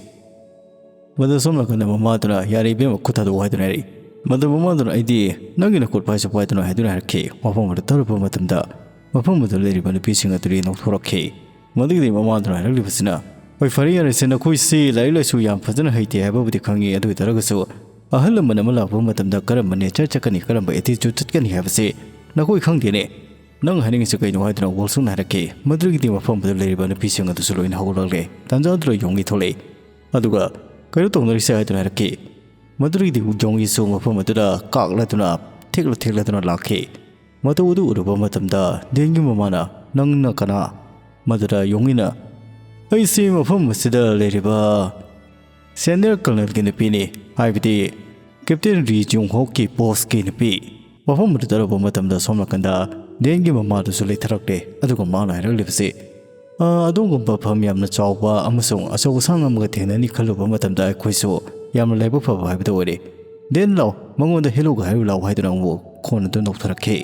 ꯃꯗꯨ ꯁꯣꯝ ꯅꯥꯀꯟꯗ ꯃꯃꯥꯗꯨꯅ, "ꯌꯥꯔꯦ ꯏꯕꯦꯝꯃ, ꯈꯨꯠ ꯊꯥꯗꯣꯛꯑꯣ" ꯍꯥꯏꯗꯨꯅ ꯍꯥꯏꯔꯛꯏ꯫ ꯃꯗꯨ ꯃꯃꯥꯗꯨꯅ, "ꯑꯩꯗꯤ ꯅꯪꯒꯤ ꯅꯈꯨꯠ ꯄꯥꯏꯁꯨ ꯄꯥꯏꯗꯅ" ꯍꯥꯏꯗꯨꯅ ꯍꯥꯏꯔꯛꯈꯤ꯫ ꯋꯥꯐꯝ ꯑꯗꯨ ꯇꯥꯔꯨꯕ ꯃꯇꯝꯗ ꯃꯐꯝ ꯑꯗꯨꯗ ꯂꯩꯔꯤꯕ ꯅꯨꯄꯤꯁꯤꯡ ꯑꯗꯨꯗꯤ ꯅꯣꯛꯊꯣꯔꯛꯈꯤ꯫ ꯃꯗꯨꯒꯤꯗꯤ ꯃꯃꯥꯗꯨꯅ ꯍꯥꯏꯔꯛꯂꯤꯕꯁꯤꯅ, "ꯍꯣꯏ, ꯐꯔꯦ, ꯌꯥꯔꯦꯁꯦ, ꯅꯈꯣꯏꯁꯤ ꯂꯥꯏꯔꯤꯛ ꯂꯥꯏꯁꯨ ꯌꯥꯝ ꯐꯖꯅ ꯍꯩꯇꯦ ꯍꯥꯏꯕꯕꯨꯗꯤ ꯈꯪꯉꯤ, ꯑꯗꯨ ꯑꯣꯏ ꯇꯥꯔꯒꯁꯨ ꯑꯍꯜ ꯂꯃꯟ ꯑꯃ ꯂꯥꯛꯄ ꯃꯇꯝꯗ ꯀꯔꯝꯕ ꯅꯦꯆꯔ ꯆꯠꯀꯅꯤ, ꯀꯔꯝꯕ ꯑꯦꯇꯤꯆꯨꯠ ꯆꯠꯀꯅꯤ ꯍꯥꯏꯕꯁꯤ ꯅꯈꯣꯏ ꯈꯪꯗꯦꯅꯦ꯫ "ꯅꯪ ꯍꯥꯏꯅꯤꯡꯉꯤꯁꯤ ꯀꯩꯅꯣ?" ꯍꯥꯏꯗꯨꯅ ꯋꯣꯜꯁꯨꯡꯅ ꯍꯥꯏꯔꯛꯈꯤ꯫ ꯃꯗꯨꯗꯒꯤꯗꯤ ꯃꯐꯝ ꯑꯗꯨꯗ ꯂꯩꯔꯤꯕ ꯅꯨꯄꯤꯁꯤꯡ ꯑꯗꯨꯁꯨ ꯂꯣꯏꯅ ꯍꯧꯒꯠꯂꯛꯂꯦ꯫ ꯇꯥꯟꯖꯥ ꯑꯗꯨꯗ ꯌꯣꯡꯉꯤ ꯊꯣꯛꯂꯛꯏ꯫ ꯑꯗꯨꯒ "ꯀꯩꯅꯣ ꯇꯧꯅꯔꯤꯁꯦ?" ꯍꯥꯏꯗꯨꯅ ꯍꯥꯏꯔꯛꯈꯤ꯫ ꯃꯗꯨꯗꯒꯤꯗꯤ ꯌꯣꯡꯉꯤꯁꯨ ꯃꯐꯝ ꯑꯗꯨꯗ ꯀꯥꯛꯂꯗꯨꯅ, ꯊꯦꯛꯂ ꯊꯦꯛꯂꯗꯨꯅ ꯂꯥꯛꯈꯤ꯫ ꯃꯇꯧ ꯑꯗꯨ ꯎꯔꯨꯕ ꯃꯇꯝꯗ ꯗꯦꯟꯒꯤ ꯃꯃꯥꯅ, "ꯅꯪꯅ ꯀꯅꯥ?" ꯃꯗꯨꯗ ꯌꯣꯡꯉꯤꯅ, "ꯑꯩꯁꯤ ꯃꯐꯝ ꯑꯁꯤꯗ ꯂꯩꯔꯤꯕ ꯁꯦꯅꯤꯌꯔ ꯀꯔꯅꯦꯜꯒꯤ ꯅꯨꯄꯤꯅꯤ, ꯍꯥꯏꯕꯗꯤ ꯀꯦꯞꯇꯦꯟ ꯔꯤ ꯖꯨꯡ ꯍꯣꯛꯀꯤ ꯕꯣꯁꯀꯤ ꯅꯨꯄꯤ꯫" ꯃꯐꯝ ꯑꯗꯨ ꯇꯥꯔꯨꯕ ꯃꯇꯝꯗ ꯁꯣꯝ ꯅꯥꯀꯟꯗ ꯗꯦꯟꯒꯤ ꯃꯃꯥꯗꯨꯁꯨ ꯂꯩꯊꯔꯛꯂꯦ꯫ ꯑꯗꯨꯒ ꯃꯥꯅ ꯍꯥꯏꯔꯛꯂꯤꯕꯁꯤ, "ꯑ, ꯑꯗꯣꯝꯒꯨꯝꯕ ꯐꯝ ꯌꯥꯝꯅ ꯆꯥꯎꯕ ꯑꯃꯁꯨꯡ ꯑꯆꯧ ꯑꯁꯥꯡ ꯑꯃꯒ ꯊꯦꯡꯅꯅꯤ ꯈꯜꯂꯨꯕ ꯃꯇꯝꯗ ꯑꯩꯈꯣꯏꯁꯨ ꯌꯥꯝꯅ ꯂꯥꯏꯕꯛ ꯐꯕ ꯍꯥꯏꯕꯗꯨ ꯑꯣꯏꯔꯦ꯫ ꯗꯦꯟ, ꯂꯥꯎ, ꯃꯉꯣꯟꯗ ꯍꯦꯂꯣꯒ ꯍꯥꯏꯔꯨ ꯂꯥꯎ," ꯍꯥꯏꯗꯨꯅ ꯑꯃꯨꯛ ꯈꯣꯟ ꯑꯗꯨ ꯅꯧꯊꯔꯛꯈꯤ꯫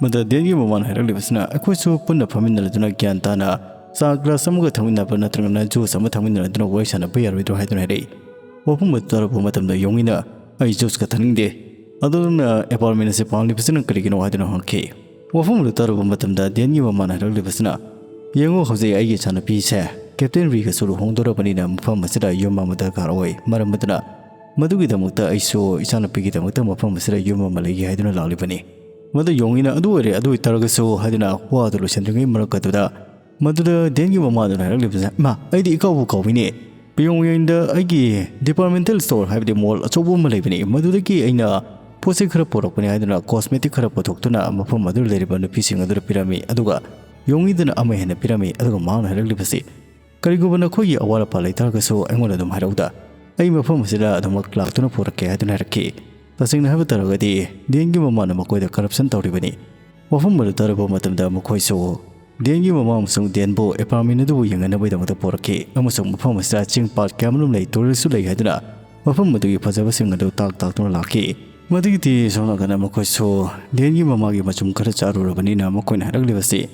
ꯃꯗꯨ ꯗꯦꯟꯒꯤ ꯃꯃꯥꯅ ꯍꯥꯏꯔꯛꯂꯤꯕꯁꯤꯅ, "ꯑꯩꯈꯣꯏꯁꯨ ꯄꯨꯟꯅ ꯐꯝꯃꯤꯟꯅꯔꯗꯨꯅ ꯒ꯭ꯌꯥꯟ ꯇꯥꯅ ꯆꯥ ꯒ꯭ꯂꯥꯁ ꯑꯃꯒ ꯊꯛꯃꯤꯟꯅꯕ ꯅꯠꯇ꯭ꯔꯒꯅ ꯖꯨꯁ ꯑꯃ ꯊꯛꯃꯤꯟꯅꯔꯗꯨꯅ ꯋꯥꯔꯤ ꯁꯥꯟꯅꯕ ꯌꯥꯔꯣꯏꯗ꯭ꯔꯣ?" ꯍꯥꯏꯗꯨꯅ ꯍꯥꯏꯔꯛꯏ꯫ ꯋꯥꯐꯝ ꯑꯗꯨ ꯇꯥꯔꯨꯕ ꯃꯇꯝꯗ ꯌꯣꯡꯉꯤꯅ, "ꯑꯩ ꯖꯨꯁꯀ ꯊꯛꯅꯤꯡꯗꯦ꯫ ꯑꯗꯣ ꯅꯪꯅ ꯑꯦꯄꯥꯔꯠꯃꯦꯟ ꯑꯁꯤ ꯄꯥꯝꯂꯤꯕꯁꯤꯅ ꯀꯔꯤꯒꯤꯅꯣ?" ꯍꯥꯏꯗꯨꯅ ꯍꯪꯉꯛꯈꯤ꯫ ꯋꯥꯐꯝ ꯑꯗꯨ ꯇꯥꯔꯨꯕ ꯃꯇꯝꯗ ꯗꯦꯟꯒꯤ ꯃꯃꯥꯅ ꯍꯥꯏꯔꯛꯂꯤꯕꯁꯤꯅ, "ꯌꯦꯡꯉꯨ, ꯍꯧꯖꯤꯛ ꯑꯩꯒꯤ ꯏꯆꯥꯅꯨꯄꯤꯁꯦ ꯀꯦꯞꯇꯦꯟ ꯔꯤꯒꯁꯨ ꯂꯨꯍꯣꯡꯗꯣꯔꯕꯅꯤꯅ ꯃꯐꯝ ꯑꯁꯤꯗ ꯌꯨꯝ ꯑꯃ ꯗꯔꯀꯥꯔ ꯑꯣꯏ꯫ ꯃꯔꯝ ꯑꯗꯨꯅ ꯃꯗꯨꯒꯤꯗꯃꯛꯇ ꯑꯩꯁꯨ ꯏꯆꯥꯅꯨꯄꯤꯒꯤꯗꯃꯛꯇ ꯃꯐꯝ ꯑꯁꯤꯗ ꯌꯨꯝ ꯑꯃ ꯂꯩꯒꯦ ꯍꯥꯏꯗꯨꯅ ꯂꯥꯛꯂꯤꯕꯅꯤ꯫" ꯃꯗꯨ ꯌꯣꯡꯉꯤꯅ, "ꯑꯗꯨ ꯑꯣꯏꯔꯦ, ꯑꯗꯨ ꯑꯣꯏꯇꯥꯔꯒꯁꯨ," ꯍꯥꯏꯗꯨꯅ ꯋꯥꯗꯨ ꯂꯣꯏꯁꯤꯟꯗ꯭ꯔꯤꯉꯩ ꯃꯔꯛ ꯑꯗꯨꯗ ꯃꯗꯨꯗ ꯗꯦꯟꯒꯤ ꯃꯃꯥꯗꯨꯅ ꯍꯥꯏꯔꯛꯂꯤꯕꯁꯦ, "ꯏꯃꯥ, ꯑꯩꯗꯤ ꯏꯀꯥꯎꯕꯨ ꯀꯥꯎꯏꯅꯦ꯫ ꯄꯤꯌꯣꯡꯌꯦꯡꯗ ꯑꯩꯒꯤ ꯗꯤꯄꯥꯔꯠꯃꯦꯟꯇꯦꯜ ꯁ꯭ꯇꯣꯔ, ꯍꯥꯏꯕꯗꯤ ꯃꯣꯜ ꯑꯆꯧꯕ ꯑꯃ ꯂꯩꯕꯅꯤ, ꯃꯗꯨꯗꯒꯤ ꯑꯩꯅ ꯄꯣꯠ ꯆꯩ ꯈꯔ ꯄꯨꯔꯛꯄꯅꯤ" ꯍꯥꯏꯗꯨꯅ ꯀꯣꯁꯃꯦꯇꯤꯛ ꯈꯔ ꯄꯨꯊꯣꯛꯇꯨꯅ ꯃꯐꯝ ꯑꯗꯨꯗ ꯂꯩꯔꯤꯕ ꯅꯨꯄꯤꯁꯤꯡ ꯑꯗꯨꯗ ꯄꯤꯔꯝꯃꯤ꯫ ꯑꯗꯨꯒ ꯌꯣꯡꯉꯤꯗꯨꯅ ꯑꯃ ꯍꯦꯟꯅ ꯄꯤꯔꯝꯃꯤ꯫ ꯑꯗꯨꯒ ꯃꯍꯥꯛꯅ ꯍꯥꯏꯔꯛꯂꯤꯕꯁꯤ, "ꯀꯔꯤꯒꯨꯝꯕ ꯅꯈꯣꯏꯒꯤ ꯑꯋꯥꯠ ꯑꯄꯥ ꯂꯩꯇꯥꯔꯒꯁꯨ ꯑꯩꯉꯣꯟꯗ ꯑꯗꯨꯝ ꯍꯥꯏꯔꯛꯎꯗ, ꯑꯩ ꯃꯐꯝ ꯑꯁꯤꯗ ꯑꯗꯨꯃꯛ ꯂꯥꯛꯇꯨꯅ ꯄꯨꯔꯛꯀꯦ" ꯍꯥꯏꯗꯨꯅ ꯍꯥꯏꯔꯛꯈꯤ꯫ ꯇꯁꯦꯡꯅ ꯍꯥꯏꯕ ꯇꯥꯔꯒꯗꯤ ꯗꯦꯟꯒꯤ ꯃꯃꯥꯅ ꯃꯈꯣꯏꯗ ꯀꯔꯞꯁꯟ ꯇꯧꯔꯤꯕꯅꯤ꯫ ꯋꯥꯐꯝ ꯑꯗꯨ ꯇꯥꯔꯨꯕ ꯃꯇꯝꯗ ꯃꯈꯣꯏꯁꯨ ꯗꯦꯟꯒꯤ ꯃꯃꯥ ꯑꯃꯁꯨꯡ ꯗꯦꯟꯕꯨ ꯑꯦꯄꯥꯔꯠꯃꯦꯟ ꯑꯗꯨꯕꯨ ꯌꯦꯡꯅꯅꯕꯒꯤꯗꯃꯛꯇ ꯄꯨꯔꯛꯈꯤ ꯑꯃꯁꯨꯡ ꯃꯐꯝ ꯑꯁꯤꯗ ꯆꯤꯡ ꯄꯥꯠ ꯀꯌꯥꯃꯔꯨꯝ ꯂꯩ, ꯇꯨꯔꯦꯜꯁꯨ ꯂꯩ ꯍꯥꯏꯗꯨꯅ ꯃꯐꯝ ꯑꯗꯨꯒꯤ ꯐꯖꯕꯁꯤꯡ ꯑꯗꯨ ꯇꯥꯛ ꯇꯥꯛꯇꯨꯅ ꯂꯥꯛꯈꯤ꯫ ꯃꯗꯨꯒꯤꯗꯤ ꯁꯣꯝ ꯅꯥꯀꯟꯗ ꯃꯈꯣꯏꯁꯨ ꯗꯦꯟꯒꯤ ꯃꯃꯥꯒꯤ ꯃꯆꯨꯝ ꯈꯔ ꯆꯥꯔꯨꯔꯕꯅꯤꯅ ꯃꯈꯣꯏꯅ ꯍꯥꯏꯔꯛꯂꯤꯕꯁꯤ,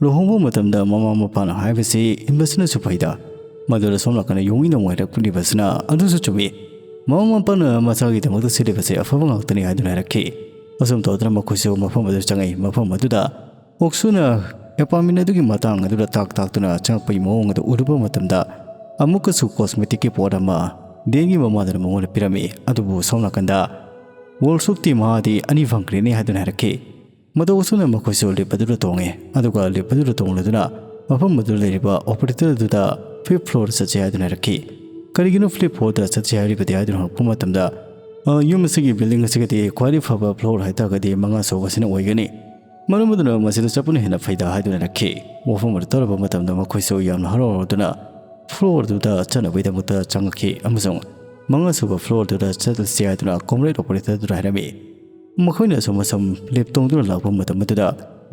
ꯂꯨꯍꯣꯡꯕ ꯃꯇꯝꯗ ꯃꯃꯥ ꯃꯄꯥꯅ ꯍꯥꯏꯕꯁꯤ ꯏꯟꯕꯁꯤꯅꯁꯨ ꯐꯩꯗ꯫ ꯃꯗꯨꯗ ꯁꯣꯝ ꯅꯥꯀꯟꯗ ꯌꯣꯡꯉꯤꯅ ꯑꯃꯨꯛ ꯍꯥꯏꯔꯛꯂꯤꯕꯁꯤꯅ, "ꯑꯗꯨꯁꯨ ꯆꯨꯝꯃꯤ, ꯃꯃꯥ ꯃꯄꯥꯅ ꯃꯆꯥꯒꯤꯗꯃꯛꯇ ꯁꯤꯜꯂꯤꯕꯁꯦ ꯑꯐꯕ ꯉꯥꯛꯇꯅꯤ" ꯍꯥꯏꯗꯨꯅ ꯍꯥꯏꯔꯛꯈꯤ꯫ ꯑꯁꯨꯝ ꯇꯧꯗꯨꯅ ꯃꯈꯣꯏꯁꯨ ꯃꯐꯝ ꯑꯗꯨ ꯆꯪꯉꯛꯏ꯫ ꯃꯐꯝ ꯑꯗꯨꯗ ꯑꯣꯛꯁꯨꯅ ꯑꯦꯄꯥꯔꯠꯃꯦꯟ ꯑꯗꯨꯒꯤ ꯃꯇꯥꯡ ꯑꯗꯨꯗ ꯇꯥꯛ ꯇꯥꯛꯇꯨꯅ ꯆꯪꯉꯛꯄꯒꯤ ꯃꯑꯣꯡ ꯑꯗꯨ ꯎꯔꯨꯕ ꯃꯇꯝꯗ, ꯑꯃꯨꯛꯀꯁꯨ ꯀꯣꯁꯃꯦꯇꯤꯛꯀꯤ ꯄꯣꯠ ꯑꯃ ꯗꯦꯟꯒꯤ ꯃꯃꯥꯗꯨꯅ ꯃꯉꯣꯟꯗ ꯄꯤꯔꯝꯃꯤ꯫ ꯑꯗꯨꯕꯨ ꯁꯣꯝ ꯅꯥꯀꯟꯗ ꯋꯣꯜꯁꯨꯛꯇꯤ ꯃꯍꯥꯗꯤ ꯑꯅꯤ ꯐꯪꯈ꯭ꯔꯦꯅꯦ ꯍꯥꯏꯗꯨꯅ ꯍꯥꯏꯔꯛꯈꯤ꯫ ꯃꯇꯧ ꯑꯁꯨꯝꯅ ꯃꯈꯣꯏꯁꯨ ꯂꯤꯞ ꯑꯗꯨꯗ ꯇꯣꯡꯉꯦ, ꯑꯗꯨꯒ ꯂꯤꯞ ꯑꯗꯨꯗ ꯇꯣꯡꯂꯗꯨꯅ ꯃꯐꯝ ꯑꯗꯨꯗ ꯂꯩꯔꯤꯕ ꯑꯣꯄꯔꯦꯇꯔ ꯑꯗꯨꯗ ꯐꯤꯐ ꯐ꯭ꯂꯣꯔꯗ ꯆꯠꯁꯤ ꯍꯥꯏꯗꯨꯅ ꯍꯥꯏꯔꯛꯈꯤ꯫ "ꯀꯔꯤꯒꯤꯅꯣ ꯐꯤꯐ ꯐ꯭ꯂꯣꯔꯗ ꯆꯠꯁꯤ ꯍꯥꯏꯔꯤꯕꯗꯤ?" ꯍꯥꯏꯗꯨꯅ ꯍꯪꯉꯛꯄ ꯃꯇꯝꯗ, "ꯑ, ꯌꯨꯝ ꯑꯁꯤꯒꯤ ꯕꯤꯜꯗꯤꯡ ꯑꯁꯤꯒꯗꯤ ꯈ꯭ꯋꯥꯏꯗꯒꯤ ꯐꯕ ꯐ꯭ꯂꯣꯔ ꯍꯥꯏꯇꯥꯔꯒꯗꯤ ꯃꯉꯥ ꯁꯨꯕ ꯑꯁꯤꯅ ꯑꯣꯏꯒꯅꯤ꯫ ꯃꯔꯝ ꯑꯗꯨꯅ ꯃꯁꯤꯗ ꯆꯠꯄꯅ ꯍꯦꯟꯅ ꯐꯩꯗ" ꯍꯥꯏꯗꯨꯅ ꯍꯥꯏꯔꯛꯈꯤ꯫ ꯋꯥꯐꯝ ꯑꯗꯨ ꯇꯥꯔꯕ ꯃꯇꯝꯗ ꯃꯈꯣꯏꯁꯨ ꯌꯥꯝꯅ ꯍꯔꯥꯎꯔꯗꯨꯅ ꯐ꯭ꯂꯣꯔꯗꯨꯗ ꯆꯠꯅꯕꯒꯤꯗꯃꯛꯇ ꯆꯪꯉꯛꯈꯤ ꯑꯃꯁꯨꯡ ꯃꯉꯥ ꯁꯨꯕ ꯐ꯭ꯂꯣꯔꯗꯨꯗ ꯆꯠꯂꯁꯤ ꯍꯥꯏꯗꯨꯅ ꯀꯣꯝꯔꯦꯗ ꯑꯣꯄꯔꯦꯇꯔꯗꯨꯗ ꯍꯥꯏꯔꯝꯃꯤ꯫ ꯃꯈꯣꯏꯅ ꯑꯁꯨꯝ ꯑꯁꯨꯝ ꯂꯤꯞ ꯇꯣꯡꯗꯨꯅ ꯂꯥꯛꯄ ꯃꯇꯝ ꯑꯗꯨꯗ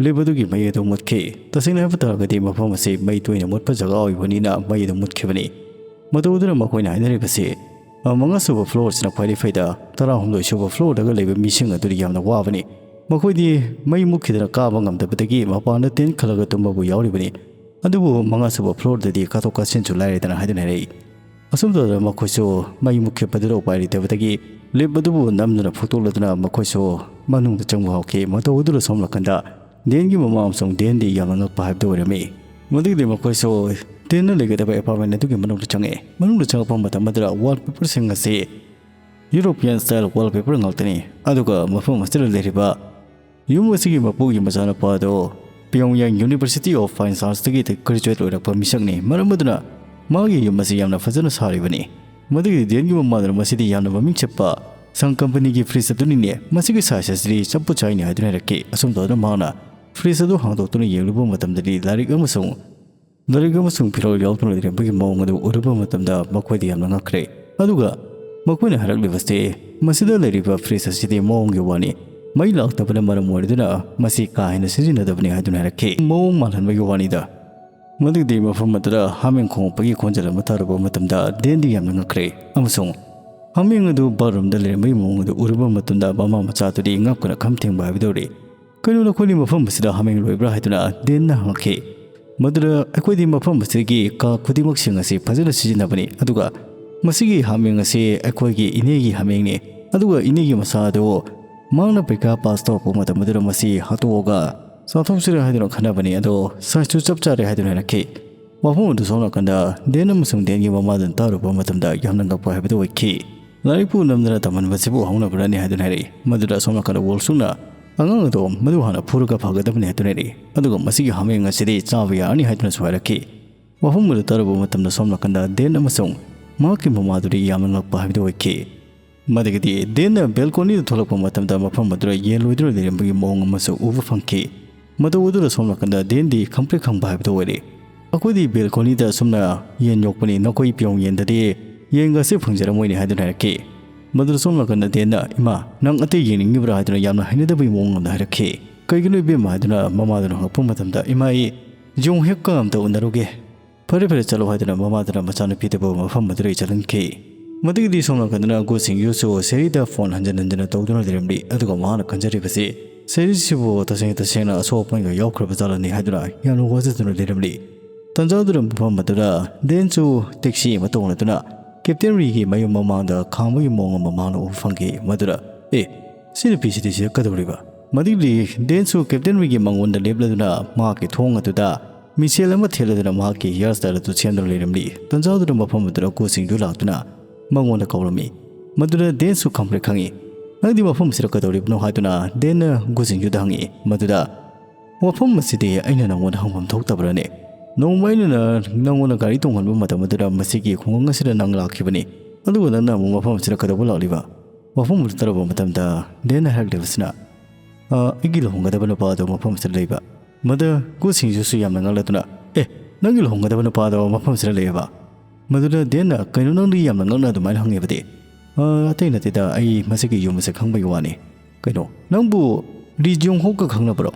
ꯂꯤꯞ ꯑꯗꯨꯒꯤ ꯃꯩ ꯑꯗꯨ ꯃꯨꯠꯈꯤ꯫ ꯇꯁꯦꯡꯅ ꯍꯥꯏꯕ ꯇꯥꯔꯒꯗꯤ ꯃꯐꯝ ꯑꯁꯤ ꯃꯩ ꯇꯣꯏꯅ ꯃꯨꯠꯄ ꯖꯒꯥ ꯑꯣꯏꯕꯅꯤꯅ ꯃꯩ ꯑꯗꯨ ꯃꯨꯠꯈꯤꯕꯅꯤ꯫ ꯃꯇꯧ ꯑꯗꯨꯅ ꯃꯈꯣꯏꯅ ꯍꯥꯏꯅꯔꯤꯕꯁꯤ, ꯑ, ꯃꯉꯥ ꯁꯨꯕ ꯐ꯭ꯂꯣꯔꯁꯤꯅ ꯈ꯭ꯋꯥꯏꯗꯒꯤ ꯐꯩꯗ, ꯇꯔꯥꯍꯨꯝꯗꯣꯏ ꯁꯨꯕ ꯐ꯭ꯂꯣꯔꯗꯒ ꯂꯩꯕ ꯃꯤꯁꯤꯡ ꯑꯗꯨꯗꯤ ꯌꯥꯝꯅ ꯋꯥꯕꯅꯤ꯫ ꯃꯈꯣꯏꯗꯤ ꯃꯩ ꯃꯨꯠꯈꯤꯗꯅ ꯀꯥꯕ ꯉꯝꯗꯕꯗꯒꯤ ꯃꯄꯥꯟꯗ ꯇꯦꯟꯠ ꯈꯜꯂꯒ ꯇꯨꯝꯕꯕꯨ ꯌꯥꯎꯔꯤꯕꯅꯤ꯫ ꯑꯗꯨꯕꯨ ꯃꯉꯥ ꯁꯨꯕ ꯐ꯭ꯂꯣꯔꯗꯗꯤ ꯀꯥꯊꯣꯛ ꯀꯥꯁꯤꯟꯁꯨ ꯂꯥꯏꯔꯗꯅ ꯍꯥꯏꯗꯨꯅ ꯍꯥꯏꯔꯛꯏ꯫ ꯑꯁꯨꯝ ꯇꯧꯗꯅ ꯃꯈꯣꯏꯁꯨ ꯃꯩ ꯃꯨꯠꯈꯤꯕꯗꯨꯗ ꯎꯄꯥꯏ ꯂꯩꯇꯕꯗꯒꯤ ꯂꯤꯞ ꯑꯗꯨꯕꯨ ꯅꯝꯗꯨꯅ ꯐꯨꯛꯇꯣꯛꯂꯗꯨꯅ ꯃꯈꯣꯏꯁꯨ ꯃꯅꯨꯡꯗ ꯆꯪꯕ ꯍꯧꯈꯤ꯫ ꯃꯇꯧ ꯑꯗꯨꯗ ꯁꯣꯝ ꯅꯥꯀꯟꯗ ꯗꯦꯟꯒꯤ ꯃꯃꯥ ꯑꯃꯁꯨꯡ ꯗꯦꯟꯗꯤ ꯌꯥꯝꯅ ꯉꯛꯄ ꯍꯥꯏꯕꯗꯨ ꯑꯣꯏꯔꯝꯃꯤ꯫ ꯃꯗꯨꯒꯤꯗꯤ ꯃꯈꯣꯏꯁꯨ ꯗꯦꯟꯅ ꯂꯩꯒꯗꯕ ꯑꯦꯄꯥꯔꯠꯃꯦꯟ ꯑꯗꯨꯒꯤ ꯃꯅꯨꯡꯗ ꯆꯪꯉꯛꯑꯦ꯫ ꯃꯅꯨꯡꯗ ꯆꯪꯉꯛꯄ ꯃꯇꯝ ꯑꯗꯨꯗ ꯋꯥꯜꯄꯦꯄꯔꯁꯤꯡ ꯑꯁꯤ ꯌꯨꯔꯣꯄꯤꯌꯥꯟ ꯁ꯭ꯇꯥꯏꯜ ꯋꯥꯜꯄꯦꯄꯔ ꯉꯥꯛꯇꯅꯤ꯫ ꯑꯗꯨꯒ ꯃꯐꯝ ꯑꯁꯤꯗ ꯂꯩꯔꯤꯕ ꯌꯨꯝ ꯑꯁꯤꯒꯤ ꯃꯄꯨꯒꯤ ꯃꯆꯥꯅꯨꯄꯥ ꯑꯗꯣ Pyongyang University of Fine Artsꯇꯒꯤ graduate ꯑꯣꯏꯔꯛꯄ ꯃꯤꯁꯛꯅꯤ꯫ ꯃꯔꯝ ꯑꯗꯨꯅ ꯃꯥꯒꯤ ꯌꯨꯝ ꯑꯁꯤ ꯌꯥꯝꯅ ꯐꯖꯅ ꯁꯥꯔꯤꯕꯅꯤ꯫ ꯃꯗꯨꯒꯤ ꯗꯦꯟꯒꯤ ꯃꯃꯥꯗꯨꯅ ꯃꯁꯤꯗꯤ ꯌꯥꯝꯅ ꯃꯃꯤꯡ ꯆꯠꯄ ꯁꯟ ꯀꯝꯄꯅꯤꯒꯤ ꯐ꯭ꯔꯤꯖ ꯑꯗꯨꯅꯤꯅꯦ꯫ ꯃꯁꯤꯒꯤ ꯁꯥꯏꯖ ꯑꯁꯤꯗꯤ ꯆꯞꯄꯨ ꯆꯥꯏꯅꯤ ꯍꯥꯏꯗꯨꯅ ꯍꯥꯏꯔꯛꯈꯤ꯫ ꯑꯁꯨꯝ ꯇꯧꯗꯨꯅ ꯃꯍꯥꯛꯅ ꯐ꯭ꯔꯤꯖ ꯑꯗꯨ ꯍꯥꯡꯗꯣꯛꯇꯨꯅ ꯌꯦꯡꯂꯨꯕ ꯃꯇꯝꯗꯗꯤ ꯂꯥꯏꯔꯤꯛ ꯑꯃꯁꯨꯡ ꯂꯥꯏꯔꯤꯛ ꯑꯃꯁꯨꯡ ꯐꯤꯔꯣꯜ ꯌꯥꯎꯗꯨꯅ ꯂꯩꯔꯝꯕꯒꯤ ꯃꯑꯣꯡ ꯑꯗꯨ ꯎꯔꯨꯕ ꯃꯇꯝꯗ ꯃꯈꯣꯏꯗ ꯌꯥꯝꯅ ꯉꯛꯈ꯭ꯔꯦ꯫ ꯑꯗꯨꯒ ꯃꯈꯣꯏꯅ ꯍꯥꯏꯔꯛꯂꯤꯕꯁꯤ, "ꯃꯁꯤꯗ ꯂꯩꯔꯤꯕ ꯐ꯭ꯔꯤꯖ ꯑꯁꯤꯗꯤ ꯃꯑꯣꯡꯒꯤ ꯋꯥꯅꯤ꯫ ꯃꯩ ꯂꯥꯛꯇꯕꯅ ꯃꯔꯝ ꯑꯣꯏꯔꯗꯨꯅ ꯃꯁꯤ ꯀꯥ ꯍꯦꯟꯅ ꯁꯤꯖꯤꯟꯅꯗꯕꯅꯤ" ꯍꯥꯏꯗꯨꯅ ꯍꯥꯏꯔꯛꯈꯤ꯫ ꯃꯑꯣꯡ ꯃꯥꯜꯍꯟꯕꯒꯤ ꯋꯥꯅꯤꯗ꯫ ꯃꯗꯨꯒꯤꯗꯤ ꯃꯐꯝ ꯑꯗꯨꯗ ꯍꯥꯃꯦꯡ ꯈꯣꯡꯉꯛꯄꯒꯤ ꯈꯣꯟꯖꯦꯜ ꯑꯃ ꯇꯥꯔꯨꯕ ꯃꯇꯝꯗ ꯗꯦꯟꯗꯤ ꯌꯥꯝꯅ ꯉꯛꯈ꯭ꯔꯦ ꯑꯃꯁꯨꯡ ꯍꯥꯃꯦꯡ ꯑꯗꯨ ꯕꯥꯠꯔꯨꯝꯗ ꯂꯩꯔꯝꯕꯒꯤ ꯃꯑꯣꯡ ꯑꯗꯨ ꯎꯔꯨꯕ ꯃꯇꯝꯗ ꯃꯃꯥ ꯃꯆꯥ ꯑꯗꯨꯗꯤ ꯉꯛꯄꯅ ꯈꯝ ꯊꯦꯡꯕ ꯍꯥꯏꯕꯗꯨ ꯑꯣꯏꯔꯦ꯫ "ꯀꯩꯅꯣ, ꯅꯈꯣꯏꯅ ꯃꯐꯝ ꯑꯁꯤꯗ ꯍꯥꯃꯦꯡ ꯂꯣꯏꯕ꯭ꯔꯥ?" ꯍꯥꯏꯗꯨꯅ ꯗꯦꯟꯅ ꯍꯪꯉꯛꯈꯤ꯫ ꯃꯗꯨꯗ ꯑꯩꯈꯣꯏꯗꯤ ꯃꯐꯝ ꯑꯁꯤꯒꯤ ꯀꯥ ꯈꯨꯗꯤꯡꯃꯛꯁꯤꯡ ꯑꯁꯤ ꯐꯖꯅ ꯁꯤꯖꯤꯟꯅꯕꯅꯤ, ꯑꯗꯨꯒ ꯃꯁꯤꯒꯤ ꯍꯥꯃꯦꯡ ꯑꯁꯤ ꯑꯩꯈꯣꯏꯒꯤ ꯏꯅꯦꯒꯤ ꯍꯥꯃꯦꯡꯅꯤ, ꯑꯗꯨꯒ ꯏꯅꯦꯒꯤ ꯃꯁꯥ ꯑꯗꯨ ꯃꯍꯥꯛꯅ ꯄꯔꯤꯈꯥ ꯄꯥꯁ ꯇꯧꯔꯛꯄ ꯃꯇꯝ ꯑꯗꯨꯗ ꯃꯁꯤ ꯍꯥꯠꯇꯣꯛꯑꯒ ꯆꯥꯊꯣꯛꯁꯤꯔꯥ ꯍꯥꯏꯗꯨꯅ ꯈꯟꯅꯕꯅꯤ, ꯑꯗꯣ ꯁꯥꯏꯖꯁꯨ ꯆꯞ ꯆꯥꯔꯦ ꯍꯥꯏꯗꯨꯅ ꯍꯥꯏꯔꯛꯈꯤ꯫ ꯋꯥꯐꯝ ꯑꯗꯨ ꯁꯣꯝ ꯅꯥꯀꯟꯗ ꯗꯦꯟ ꯑꯃꯁꯨꯡ ꯗꯦꯟꯒꯤ ꯃꯃꯥꯗꯨꯅ ꯇꯥꯔꯨꯕ ꯃꯇꯝꯗ ꯌꯥꯝꯅ ꯉꯛꯄ ꯍꯥꯏꯕꯗꯨ ꯑꯣꯏꯈꯤ꯫ "ꯂꯥꯏꯔꯤꯛꯄꯨ ꯅꯝꯗꯅ ꯇꯝꯍꯟꯕꯁꯤꯕꯨ ꯍꯧꯅꯕ꯭ꯔꯅꯤ?" ꯍꯥꯏꯗꯨꯅ ꯍꯥꯏꯔꯛꯏ꯫ ꯃꯗꯨꯗ ꯑꯁꯣꯝ ꯅꯥꯀꯟꯗ ꯋꯣꯜꯁꯨꯡꯅ ꯑꯉꯥꯡ ꯑꯗꯣ ꯃꯗꯨ ꯍꯥꯟꯅ ꯐꯨꯔꯒ ꯐꯒꯗꯕꯅꯤ ꯍꯥꯏꯗꯨꯅ ꯍꯥꯏꯔꯛꯏ꯫ ꯑꯗꯨꯒ ꯃꯁꯤꯒꯤ ꯍꯥꯃꯦꯡ ꯑꯁꯤꯗꯤ ꯆꯥꯕ ꯌꯥꯔꯅꯤ ꯍꯥꯏꯗꯨꯅꯁꯨ ꯍꯥꯏꯔꯛꯈꯤ꯫ ꯋꯥꯐꯝ ꯑꯗꯨ ꯇꯥꯔꯨꯕ ꯃꯇꯝꯗ ꯁꯣꯝ ꯅꯥꯀꯟꯗ ꯗꯦꯟ ꯑꯃꯁꯨꯡ ꯃꯍꯥꯛꯀꯤ ꯃꯃꯥꯗꯨꯗꯤ ꯌꯥꯝꯅ ꯉꯛꯄ ꯍꯥꯏꯕꯗꯨ ꯑꯣꯏꯈꯤ꯫ ꯃꯗꯒꯤꯗꯤ ꯗꯦꯟꯅ ꯕꯦꯜꯀꯣꯅꯤꯗ ꯊꯣꯛꯂꯛꯄ ꯃꯇꯝꯗ ꯃꯐꯝ ꯑꯗꯨꯗ ꯌꯦꯟ ꯂꯣꯏꯗꯨꯅ ꯂꯩꯔꯝꯕꯒꯤ ꯃꯑꯣꯡ ꯑꯃꯁꯨ ꯎꯕ ꯐꯪꯈꯤ꯫ ꯃꯇꯧ ꯑꯗꯨꯗ ꯁꯣꯝ ꯅꯥꯀꯟꯗ ꯗꯦꯟꯗꯤ ꯈꯪꯄ꯭ꯔꯦꯛ ꯈꯪꯕ ꯍꯥꯏꯕꯗꯨ ꯑꯣꯏꯔꯦ꯫ "ꯑꯩꯈꯣꯏꯗꯤ ꯕꯦꯜꯀꯣꯅꯤꯗ ꯑꯁꯨꯝꯅ ꯌꯦꯟ ꯌꯣꯛꯄꯅꯤ, ꯅꯈꯣꯏ ꯄꯤꯌꯣꯡ ꯌꯦꯟꯗꯗꯤ ꯌꯦꯟꯒꯁꯦ ꯐꯪꯖꯔꯝꯃꯣꯏꯅꯦ" ꯍꯥꯏꯗꯨꯅ ꯍꯥꯏꯔꯛꯈꯤ꯫ ꯃꯗꯨꯗ ꯁꯣꯝ ꯅꯥꯀꯟꯗ ꯗꯦꯟꯅ, "ꯏꯃꯥ, ꯅꯪ ꯑꯇꯩ ꯌꯦꯡꯅꯤꯡꯉꯤꯕ꯭ꯔꯥ?" ꯍꯥꯏꯗꯨꯅ ꯌꯥꯝꯅ ꯍꯩꯅꯗꯕꯒꯤ ꯃꯑꯣꯡ ꯑꯃꯗ ꯍꯥꯏꯔꯛꯈꯤ꯫ "ꯀꯩꯒꯤꯅꯣ ꯏꯕꯦꯝꯃ?" ꯍꯥꯏꯗꯨꯅ ꯃꯃꯥꯗꯨꯅ ꯍꯪꯉꯛꯄ ꯃꯇꯝꯗ, "ꯏꯃꯥ, ꯑꯩ ꯖꯤꯌꯣꯡ ꯍꯦꯛꯀ ꯑꯝꯇ ꯎꯅꯔꯨꯒꯦ"꯫ "ꯐꯔꯦ ꯐꯔꯦ, ꯆꯠꯂꯣ" ꯍꯥꯏꯗꯨꯅ ꯃꯃꯥꯗꯨꯅ ꯃꯆꯥꯅꯨꯄꯤꯗꯨꯕꯨ ꯃꯐꯝ ꯑꯗꯨꯗꯒꯤ ꯆꯠꯍꯟꯈꯤ꯫ ꯃꯗꯨꯒꯤꯗꯤ ꯁꯣꯝ ꯅꯥꯀꯟꯗꯅ ꯒꯨ ꯁꯤꯡꯌꯨꯁꯨ ꯁꯦꯔꯤꯗ ꯐꯣꯟ ꯍꯟꯖꯤꯟ ꯍꯟꯖꯤꯟꯅ ꯇꯧꯗꯨꯅ ꯂꯩꯔꯝꯂꯤ꯫ ꯑꯗꯨꯒ ꯃꯍꯥꯛꯅ ꯈꯟꯖꯔꯤꯕꯁꯤ, ꯁꯦꯔꯤꯁꯤꯕꯨ ꯇꯁꯦꯡ ꯇꯁꯦꯡꯅ ꯑꯁꯣꯛ ꯑꯄꯟꯒ ꯌꯥꯎꯈ꯭ꯔꯕ ꯖꯥꯠꯂꯅꯤ ꯍꯥꯏꯗꯨꯅ ꯌꯥꯝꯅ ꯋꯥꯖꯗꯨꯅ ꯂꯩꯔꯝꯂꯤ꯫ ꯇꯟꯖꯥꯗꯨꯗ ꯃꯐꯝ ꯑꯗꯨꯗ ꯗꯦꯟꯁꯨ ꯇꯦꯛꯁꯤ ꯑꯃ ꯇꯣꯡꯂꯗꯨꯅ ꯀꯦꯞꯇꯦꯟ ꯔꯤꯒꯤ ꯃꯌꯨꯝ ꯃꯃꯥꯡꯗ ꯈꯥꯝꯕꯒꯤ ꯃꯑꯣꯡ ꯑꯃ ꯃꯍꯥꯛꯅ ꯎꯕ ꯐꯪꯈꯤ꯫ ꯃꯗꯨꯗ, "ꯑꯦ, ꯁꯤ ꯅꯨꯄꯤꯁꯤꯗꯤ ꯁꯤꯗ ꯀꯩꯗꯧꯔꯤꯕ?" ꯃꯗꯨꯒꯤ ꯗꯦꯟꯁꯨ ꯀꯦꯞꯇꯦꯟ ꯔꯤꯒꯤ ꯃꯉꯣꯟꯗ ꯂꯦꯞꯂꯗꯨꯅ ꯃꯍꯥꯛꯀꯤ ꯊꯣꯡ ꯑꯗꯨꯗ ꯃꯤꯁꯦꯜ ꯑꯃ ꯊꯦꯠꯂꯗꯨꯅ ꯃꯍꯥꯛꯀꯤ ꯍꯤꯌꯔ ꯁ꯭ꯇꯥꯏꯜ ꯑꯗꯨ ꯁꯦꯝꯗꯨꯅ ꯂꯩꯔꯝꯂꯤ꯫ ꯇꯟꯖꯥꯗꯨꯗ ꯃꯐꯝ ꯑꯗꯨꯗ ꯒꯨ ꯁꯤꯡꯌꯨ ꯂꯥꯛꯇꯨꯅ ꯃꯉꯣꯟꯗ ꯀꯧꯔꯝꯃꯤ꯫ ꯃꯗꯨꯗ ꯗꯦꯟꯁꯨ ꯈꯪꯄ꯭ꯔꯦꯛ ꯈꯪꯉꯤ꯫ "ꯅꯪꯗꯤ ꯃꯐꯝ ꯑꯁꯤꯗ ꯀꯩꯗꯧꯔꯤꯕꯅꯣ?" ꯍꯥꯏꯗꯨꯅ ꯗꯦꯟꯅ ꯒꯨ ꯁꯤꯡꯌꯨꯗ ꯍꯪꯉꯤ꯫ ꯃꯗꯨꯗ, "ꯋꯥꯐꯝ ꯑꯁꯤꯗꯤ ꯑꯩꯅ ꯅꯪꯉꯣꯟꯗ ꯍꯪꯐꯝ ꯊꯣꯛꯇꯕ꯭ꯔꯥꯅꯦ? ꯅꯣꯡꯃ ꯑꯩꯅ ꯅ-, ꯅꯪꯉꯣꯟꯗ ꯒꯥꯔꯤ ꯇꯣꯡꯍꯟꯕ ꯃꯇꯝ ꯑꯗꯨꯗ ꯃꯁꯤꯒꯤ ꯈꯨꯡꯒꯪ ꯑꯁꯤꯗ ꯅꯪ ꯂꯥꯛꯈꯤꯕꯅꯤ, ꯑꯗꯨꯒ ꯅꯪꯅ ꯑꯃꯨꯛ ꯃꯐꯝ ꯑꯁꯤꯗ ꯀꯩꯗꯧꯕ ꯂꯥꯛꯂꯤꯕ?" ꯋꯥꯐꯝ ꯑꯗꯨ ꯇꯥꯔꯕ ꯃꯇꯝꯗ ꯗꯦꯟꯅ ꯍꯥꯏꯔꯛꯂꯤꯕꯁꯤꯅ, "ꯑ, ꯑꯩꯒꯤ ꯂꯨꯍꯣꯡꯒꯗꯕ ꯅꯨꯄꯥ ꯑꯗꯨ ꯃꯐꯝ ꯑꯁꯤꯗ ꯂꯩꯕ"꯫ ꯃꯗꯨ ꯒꯨ ꯁꯤꯡꯌꯨꯁꯨ ꯌꯥꯝꯅ ꯉꯛꯂꯗꯨꯅ, "ꯑꯦ, ꯅꯪꯒꯤ ꯂꯨꯍꯣꯡꯒꯗꯕ ꯅꯨꯄꯥ ꯑꯗꯣ ꯃꯐꯝ ꯑꯁꯤꯗ ꯂꯩꯌꯦꯕ?" ꯃꯗꯨꯗ ꯗꯦꯟꯅ, "ꯀꯩꯅꯣ, ꯅꯪꯗꯤ ꯌꯥꯝꯅ ꯉꯛꯅ ꯑꯗꯨꯃꯥꯏꯅ ꯍꯪꯉꯤꯕꯗꯤ?" "ꯑ, ꯑꯇꯩ ꯅꯠꯇꯦꯗ, ꯑꯩ ꯃꯁꯤꯒꯤ ꯌꯨꯝ ꯑꯁꯦ ꯈꯪꯕꯒꯤ ꯋꯥꯅꯤ"꯫ "ꯀꯩꯅꯣ, ꯅꯪꯕꯨ ꯂꯤ ꯖꯤꯌꯣꯡ ꯍꯣꯛꯀ ꯈꯪꯅꯕ꯭ꯔꯣ?"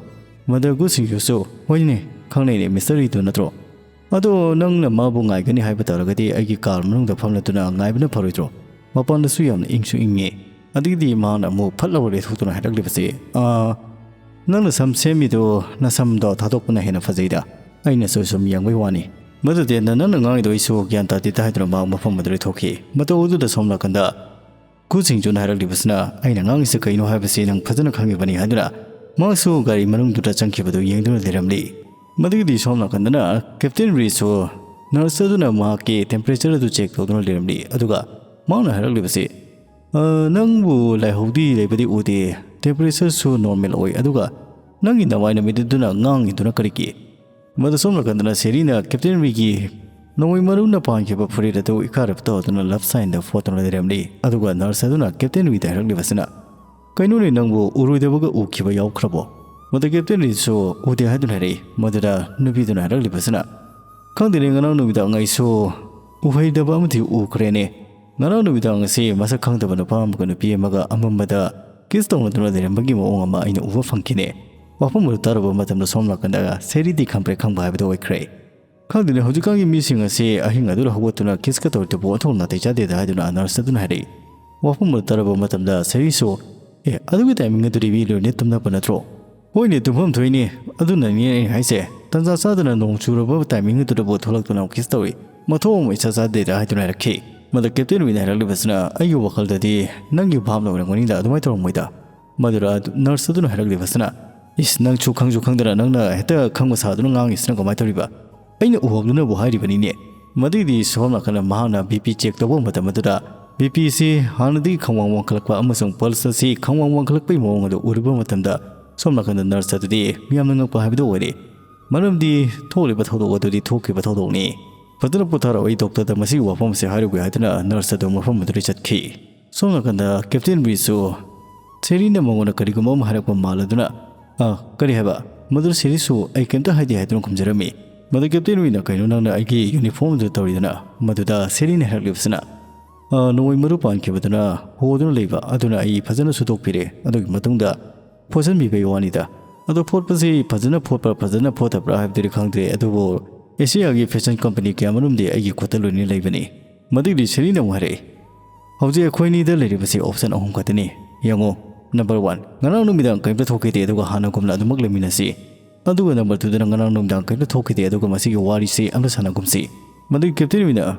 ꯃꯗꯨ ꯒꯨ ꯁꯤꯡꯌꯨꯁꯨ, "ꯍꯣꯏꯅꯦ, ꯈꯪꯅꯩꯅꯦ, ꯃꯤꯁꯇꯔ ꯔꯤꯗꯨ ꯅꯠꯇ꯭ꯔꯣ? ꯑꯗꯣ ꯅꯪꯅ ꯃꯥꯕꯨ ꯉꯥꯏꯒꯅꯤ ꯍꯥꯏꯕ ꯇꯥꯔꯒꯗꯤ ꯑꯩꯒꯤ ꯀꯥꯔ ꯃꯅꯨꯡꯗ ꯐꯝꯂꯗꯨꯅ ꯉꯥꯏꯕꯅ ꯐꯔꯣꯏꯗ꯭ꯔꯣ? ꯃꯄꯥꯟꯗꯁꯨ ꯌꯥꯝꯅ ꯏꯪꯁꯨ ꯏꯪꯉꯦ"꯫ ꯑꯗꯒꯤꯗꯤ ꯃꯍꯥꯛꯅ ꯑꯃꯨꯛ ꯐꯠ ꯂꯥꯎꯅ ꯂꯦꯞꯊꯣꯛꯇꯨꯅ ꯍꯥꯏꯔꯛꯂꯤꯕꯁꯤ, "ꯑꯥ, ꯅꯪꯅ ꯁꯝ ꯁꯦꯝꯃꯤꯗꯨ ꯅꯁꯝꯗꯣ ꯊꯥꯗꯣꯛꯄꯅ ꯍꯦꯟꯅ ꯐꯖꯩꯗ꯫ ꯑꯩꯅꯁꯨ ꯁꯨꯝ ꯌꯦꯡꯕꯩ ꯋꯥꯅꯤ"꯫ ꯃꯗꯨꯗꯤ, "ꯅ-, ꯅꯪꯅ ꯉꯥꯡꯉꯤꯗꯣ ꯑꯩꯁꯨ ꯒ꯭ꯌꯥꯟ ꯇꯥꯗꯦꯗ" ꯍꯥꯏꯗꯨꯅ ꯃꯍꯥꯛ ꯃꯐꯝ ꯑꯗꯨꯗ ꯂꯩꯊꯣꯛꯈꯤ꯫ ꯃꯇꯧ ꯑꯗꯨꯗ ꯁꯣꯝ ꯅꯥꯀꯟꯗ ꯒꯨ ꯁꯤꯡꯌꯨꯅ ꯍꯥꯏꯔꯛꯂꯤꯕꯁꯤꯅ, "ꯑꯩꯅ ꯉꯥꯡꯉꯤꯁꯦ ꯀꯩꯅꯣ ꯍꯥꯏꯕꯁꯤ ꯅꯪ ꯐꯖꯅ ꯈꯪꯉꯤꯕꯅꯤ" ꯍꯥꯏꯗꯨꯅ ꯃꯍꯥꯛꯁꯨ ꯒꯥꯔꯤ ꯃꯅꯨꯡꯗꯨꯗ ꯆꯪꯈꯤꯕꯗꯨ ꯌꯦꯡꯗꯨꯅ ꯂꯩꯔꯝꯂꯤ꯫ ꯃꯗꯨꯒꯤꯗꯤ ꯁꯣꯝ ꯅꯥꯀꯟꯗꯅ ꯀꯦꯞꯇꯦꯟ ꯔꯤꯁꯨ ꯅꯔꯁ ꯑꯗꯨꯅ ꯃꯍꯥꯛꯀꯤ ꯇꯦꯝꯄꯔꯦꯆꯔ ꯑꯗꯨ ꯆꯦꯛ ꯇꯧꯗꯨꯅ ꯂꯩꯔꯝꯂꯤ꯫ ꯑꯗꯨꯒ ꯃꯍꯥꯛꯅ ꯍꯥꯏꯔꯛꯂꯤꯕꯁꯤ, "ꯑ, ꯅꯪꯕꯨ ꯂꯥꯏꯍꯧꯗꯤ ꯂꯩꯕꯗꯤ ꯎꯗꯦ, ꯇꯦꯝꯄꯔꯦꯆꯔꯁꯨ ꯅꯣꯔꯃꯦꯜ ꯑꯣꯏ, ꯑꯗꯨꯒ ꯅꯪꯒꯤ ꯅꯃꯥꯏ ꯅꯃꯤꯠ ꯑꯗꯨꯅ ꯉꯥꯡꯉꯤꯗꯨꯅ ꯀꯔꯤꯒꯤ? ꯃꯗꯨ ꯁꯣꯝ ꯅꯥꯀꯟꯗꯅ ꯁꯦꯔꯤꯅ ꯀꯦꯞꯇꯦꯟ ꯋꯤꯒꯤ ꯅꯣꯡꯃꯩ ꯃꯔꯨꯅ ꯄꯥꯟꯈꯤꯕ ꯐꯨꯔꯤꯠ ꯑꯗꯨ ꯏꯀꯥꯏꯔꯞ ꯇꯧꯗꯨꯅ ꯂꯞ ꯁꯥꯏꯟꯗ ꯐꯣꯠꯇꯨꯅ ꯂꯩꯔꯝꯂꯤ꯫ ꯑꯗꯨꯒ ꯅꯔꯁ ꯑꯗꯨꯅ ꯀꯦꯞꯇꯦꯟ ꯋꯤꯗ ꯍꯥꯏꯔꯛꯂꯤꯕꯁꯤꯅ, "ꯀꯩꯅꯣꯅꯦ ꯅꯪꯕꯨ ꯎꯔꯣꯏꯗꯕꯒ ꯎꯈꯤꯕ ꯌꯥꯎꯈ꯭ꯔꯕꯣ?" ꯃꯗꯨ ꯀꯦꯞꯇꯦꯟ ꯋꯤꯁꯨ ꯎꯗꯦ ꯍꯥꯏꯗꯨꯅ ꯍꯥꯏꯔꯛꯏ꯫ ꯃꯗꯨꯗ ꯅꯨꯄꯤꯗꯨꯅ ꯍꯥꯏꯔꯛꯂꯤꯕꯁꯤꯅ, "ꯈꯪꯗꯦꯅꯦ, ꯉꯔꯥꯡ ꯅꯨꯃꯤꯗꯥꯡ ꯑꯩꯁꯨ ꯎꯍꯩꯗꯕ ꯑꯃꯗꯤ ꯎꯈ꯭ꯔꯦꯅꯦ꯫ ꯉꯔꯥꯡ ꯅꯨꯃꯤꯗꯥꯡ ꯑꯁꯤ ꯃꯁꯛ ꯈꯪꯗꯕ ꯅꯨꯄꯥ ꯑꯃꯒ ꯅꯨꯄꯤ ꯑꯃꯒ ꯑꯃꯝꯕꯗ ꯀꯤꯁ ꯇꯧꯅꯗꯨꯅ ꯂꯩꯔꯝꯕꯒꯤ ꯃꯑꯣꯡ ꯑꯃ ꯑꯩꯅ ꯎꯕ ꯐꯪꯈꯤꯅꯦ꯫" ꯋꯥꯐꯝ ꯑꯗꯨ ꯇꯥꯔꯨꯕ ꯃꯇꯝꯗ ꯁꯣꯝ ꯅꯥꯀꯟꯗ ꯁꯦꯔꯤꯗꯤ ꯈꯪꯄ꯭ꯔꯦꯛ ꯈꯪꯕ ꯍꯥꯏꯕꯗꯨ ꯑꯣꯏꯈ꯭ꯔꯦ꯫ "ꯈꯪꯗꯦꯅꯦ, ꯍꯧꯖꯤꯛꯀꯥꯟꯒꯤ ꯃꯤꯁꯤꯡ ꯑꯁꯤ ꯑꯍꯤꯡ ꯑꯗꯨꯗ ꯍꯧꯒꯠꯇꯨꯅ ꯀꯤꯁꯀ ꯇꯧꯔꯤꯗꯨꯕꯨ ꯑꯣꯟꯊꯣꯛ ꯅꯥꯇꯩ ꯆꯥꯗꯦꯗ" ꯍꯥꯏꯗꯨꯅ ꯅꯔꯁ ꯑꯗꯨꯅ ꯍꯥꯏꯔꯛꯏ꯫ ꯋꯥꯐꯝ ꯑꯗꯨ ꯇꯥꯔꯕ ꯃꯇꯝꯗ ꯁꯦꯔꯤꯁꯨ, "ꯑꯦ, ꯑꯗꯨꯒꯤ ꯇꯥꯏꯃꯤꯡ ꯑꯗꯨꯗꯤ ꯃꯤ ꯂꯣꯏꯅ ꯇꯨꯝꯅꯕ ꯅꯠꯇ꯭ꯔꯣ?" "ꯍꯣꯏꯅꯦ, ꯇꯨꯝꯐꯝ ꯊꯣꯛꯏꯅꯦ, ꯑꯗꯨꯅꯅꯦ ꯑꯩꯅ ꯍꯥꯏꯁꯦ꯫ ꯇꯟꯖꯥ ꯆꯥꯗꯅ ꯅꯣꯡ ꯆꯨꯔꯕ ꯇꯥꯏꯃꯤꯡ ꯑꯗꯨꯗꯕꯨ ꯊꯣꯛꯂꯛꯇꯨꯅ ꯀꯤꯁ ꯇꯧꯔꯤ꯫ ꯃꯊꯧ ꯑꯃ ꯏꯆꯥ ꯆꯥꯗꯦꯗ" ꯍꯥꯏꯗꯨꯅ ꯍꯥꯏꯔꯛꯈꯤ꯫ ꯃꯗꯨ ꯀꯦꯞꯇꯦꯟ ꯋꯤꯅ ꯍꯥꯏꯔꯛꯂꯤꯕꯁꯤꯅ, "ꯑꯩꯒꯤ ꯋꯥꯈꯜꯗꯗꯤ ꯅꯪꯒꯤ ꯚꯥꯞꯅ ꯑꯣꯏꯔꯝꯒꯅꯤꯗ, ꯑꯗꯨꯃꯥꯏꯅ ꯇꯧꯔꯝꯃꯣꯏꯗ꯫" ꯃꯗꯨꯗ ꯅꯔꯁ ꯑꯗꯨꯅ ꯍꯥꯏꯔꯛꯂꯤꯕꯁꯤꯅ, "ꯏꯁ, ꯅꯪꯁꯨ ꯈꯪꯁꯨ ꯈꯪꯗꯅ ꯅꯪꯅ ꯍꯦꯛꯇ ꯈꯪꯕ ꯁꯥꯗꯨꯅ ꯉꯥꯡꯉꯤꯁꯤꯅ ꯀꯃꯥꯏꯅ ꯇꯧꯔꯤꯕ? ꯑꯩꯅ ꯎꯍꯧꯗꯅꯕꯨ ꯍꯥꯏꯔꯤꯕꯅꯤꯅꯦ꯫" ꯃꯗꯨꯒꯤꯗꯤ ꯁꯣꯝ ꯅꯥꯀꯟꯗ ꯃꯍꯥꯛꯅ ꯕꯤ ꯄꯤ ꯆꯦꯛ ꯇꯧꯕ ꯃꯇꯝ ꯑꯗꯨꯗ ꯕꯤ ꯄꯤꯁꯤ ꯍꯥꯟꯅꯗꯒꯤ ꯈꯪꯋꯥꯡ ꯋꯥꯡꯈꯠꯂꯛꯄ ꯑꯃꯁꯨꯡ ꯄꯜꯁ ꯑꯁꯤ ꯈꯪꯋꯥꯡ ꯋꯥꯡꯈꯠꯂꯛꯄꯒꯤ ꯃꯑꯣꯡ ꯑꯗꯨ ꯎꯔꯨꯕ ꯃꯇꯝꯗ ꯁꯣꯝ ꯅꯥꯀꯟꯗ ꯅꯔꯁ ꯑꯗꯨꯗꯤ ꯌꯥꯝꯅ ꯉꯛꯄ ꯍꯥꯏꯕꯗꯨ ꯑꯣꯏꯔꯦ꯫ ꯃꯔꯝꯗꯤ ꯊꯣꯛꯂꯤꯕ ꯊꯧꯗꯣꯛ ꯑꯗꯨꯗꯤ ꯊꯣꯛꯈꯤꯕ ꯊꯧꯗꯣꯛꯅꯤ꯫ "ꯐꯖꯅ ꯄꯣꯊꯥꯔꯛꯑꯣ, ꯑꯩ ꯗꯣꯛꯇꯔꯗ ꯃꯁꯤꯒꯤ ꯋꯥꯐꯝ ꯑꯁꯤ ꯍꯥꯏꯔꯨꯒꯦ" ꯍꯥꯏꯗꯨꯅ ꯅꯔꯁ ꯑꯗꯨ ꯃꯐꯝ ꯑꯗꯨꯗꯒꯤ ꯆꯠꯈꯤ꯫ ꯁꯣꯝ ꯅꯥꯀꯟꯗ ꯀꯦꯞꯇꯦꯟ ꯋꯤꯁꯨ ꯁꯦꯔꯤꯅ ꯃꯉꯣꯟꯗ ꯀꯔꯤꯒꯨꯝꯕ ꯑꯃ ꯍꯥꯏꯔꯛꯄ ꯃꯥꯜꯂꯗꯨꯅ, "ꯑ, ꯀꯔꯤ ꯍꯥꯏꯕ?" ꯃꯗꯨ ꯁꯦꯔꯤꯁꯨ, "ꯑꯩ ꯀꯩꯝꯇ ꯍꯥꯏꯗꯦ" ꯍꯥꯏꯗꯨꯅ ꯈꯨꯝꯖꯔꯝꯃꯤ꯫ ꯃꯗꯨ ꯀꯦꯞꯇꯦꯟ ꯋꯤꯅ, "ꯀꯩꯅꯣ ꯅꯪꯅ ꯑꯩꯒꯤ ꯌꯨꯅꯤꯐꯣꯔꯝꯗꯨ ꯇꯧꯔꯤꯗꯅ?" ꯃꯗꯨꯗ ꯁꯦꯔꯤꯅ ꯍꯥꯏꯔꯛꯂꯤꯕꯁꯤꯅ, "ꯑ, ꯅꯣꯡꯃꯩ ꯃꯔꯨ ꯄꯥꯟꯈꯤꯕꯗꯨꯅ ꯍꯣꯗꯨꯅ ꯂꯩꯕ ꯑꯗꯨꯅ ꯑꯩ ꯐꯖꯅ ꯁꯨꯗꯣꯛꯄꯤꯔꯦ꯫ ꯑꯗꯨꯒꯤ ꯃꯇꯨꯡꯗ ꯐꯣꯠꯆꯟꯕꯤꯕꯒꯤ ꯋꯥꯅꯤꯗ꯫ ꯑꯗꯣ ꯐꯣꯠꯄꯁꯤ ꯐꯖꯅ ꯐꯣꯠꯄ꯭ꯔꯥ ꯐꯖꯅ ꯐꯣꯠꯇꯕ꯭ꯔꯥ ꯍꯥꯏꯕꯗꯨꯗꯤ ꯈꯪꯗ꯭ꯔꯦ, ꯑꯗꯨꯕꯨ ꯑꯦꯁꯤꯌꯥꯒꯤ ꯐꯦꯁꯟ ꯀꯝꯄꯅꯤ ꯀꯌꯥꯃꯔꯨꯝꯗꯤ ꯑꯩꯒꯤ ꯈꯨꯠꯇ ꯂꯣꯏꯅ ꯂꯩꯕꯅꯤ꯫" ꯃꯗꯨꯒꯤꯗꯤ ꯁꯦꯔꯤꯅ ꯑꯃꯨꯛ ꯍꯥꯏꯔꯛꯏ, "ꯍꯧꯖꯤꯛ ꯑꯩꯈꯣꯏ ꯑꯅꯤꯗ ꯂꯩꯔꯤꯕꯁꯤ ꯑꯣꯞꯁꯟ ꯑꯍꯨꯝ ꯈꯛꯇꯅꯤ꯫ ꯌꯦꯡꯉꯨ, ꯅꯝꯕꯔ ꯋꯥꯟ, ꯉꯔꯥꯡ ꯅꯨꯃꯤꯗꯥꯡ ꯀꯔꯤꯝꯇ ꯊꯣꯛꯈꯤꯗꯦ, ꯑꯗꯨꯒ ꯍꯥꯟꯅꯒꯨꯝꯅ ꯑꯗꯨꯃꯛ ꯂꯩꯃꯤꯟꯅꯁꯤ꯫ ꯑꯗꯨꯒ ꯅꯝꯕꯔ ꯇꯨꯗꯅ ꯉꯔꯥꯡ ꯅꯨꯃꯤꯗꯥꯡ ꯀꯔꯤꯝꯇ ꯊꯣꯛꯈꯤꯗꯦ, ꯑꯗꯨꯒ ꯃꯁꯤꯒꯤ ꯋꯥꯔꯤꯁꯤ ꯑꯃꯇ ꯁꯥꯟꯅꯒꯨꯝꯁꯤ꯫" ꯃꯗꯨꯒꯤ ꯀꯦꯞꯇꯦꯟ ꯋꯤꯅ,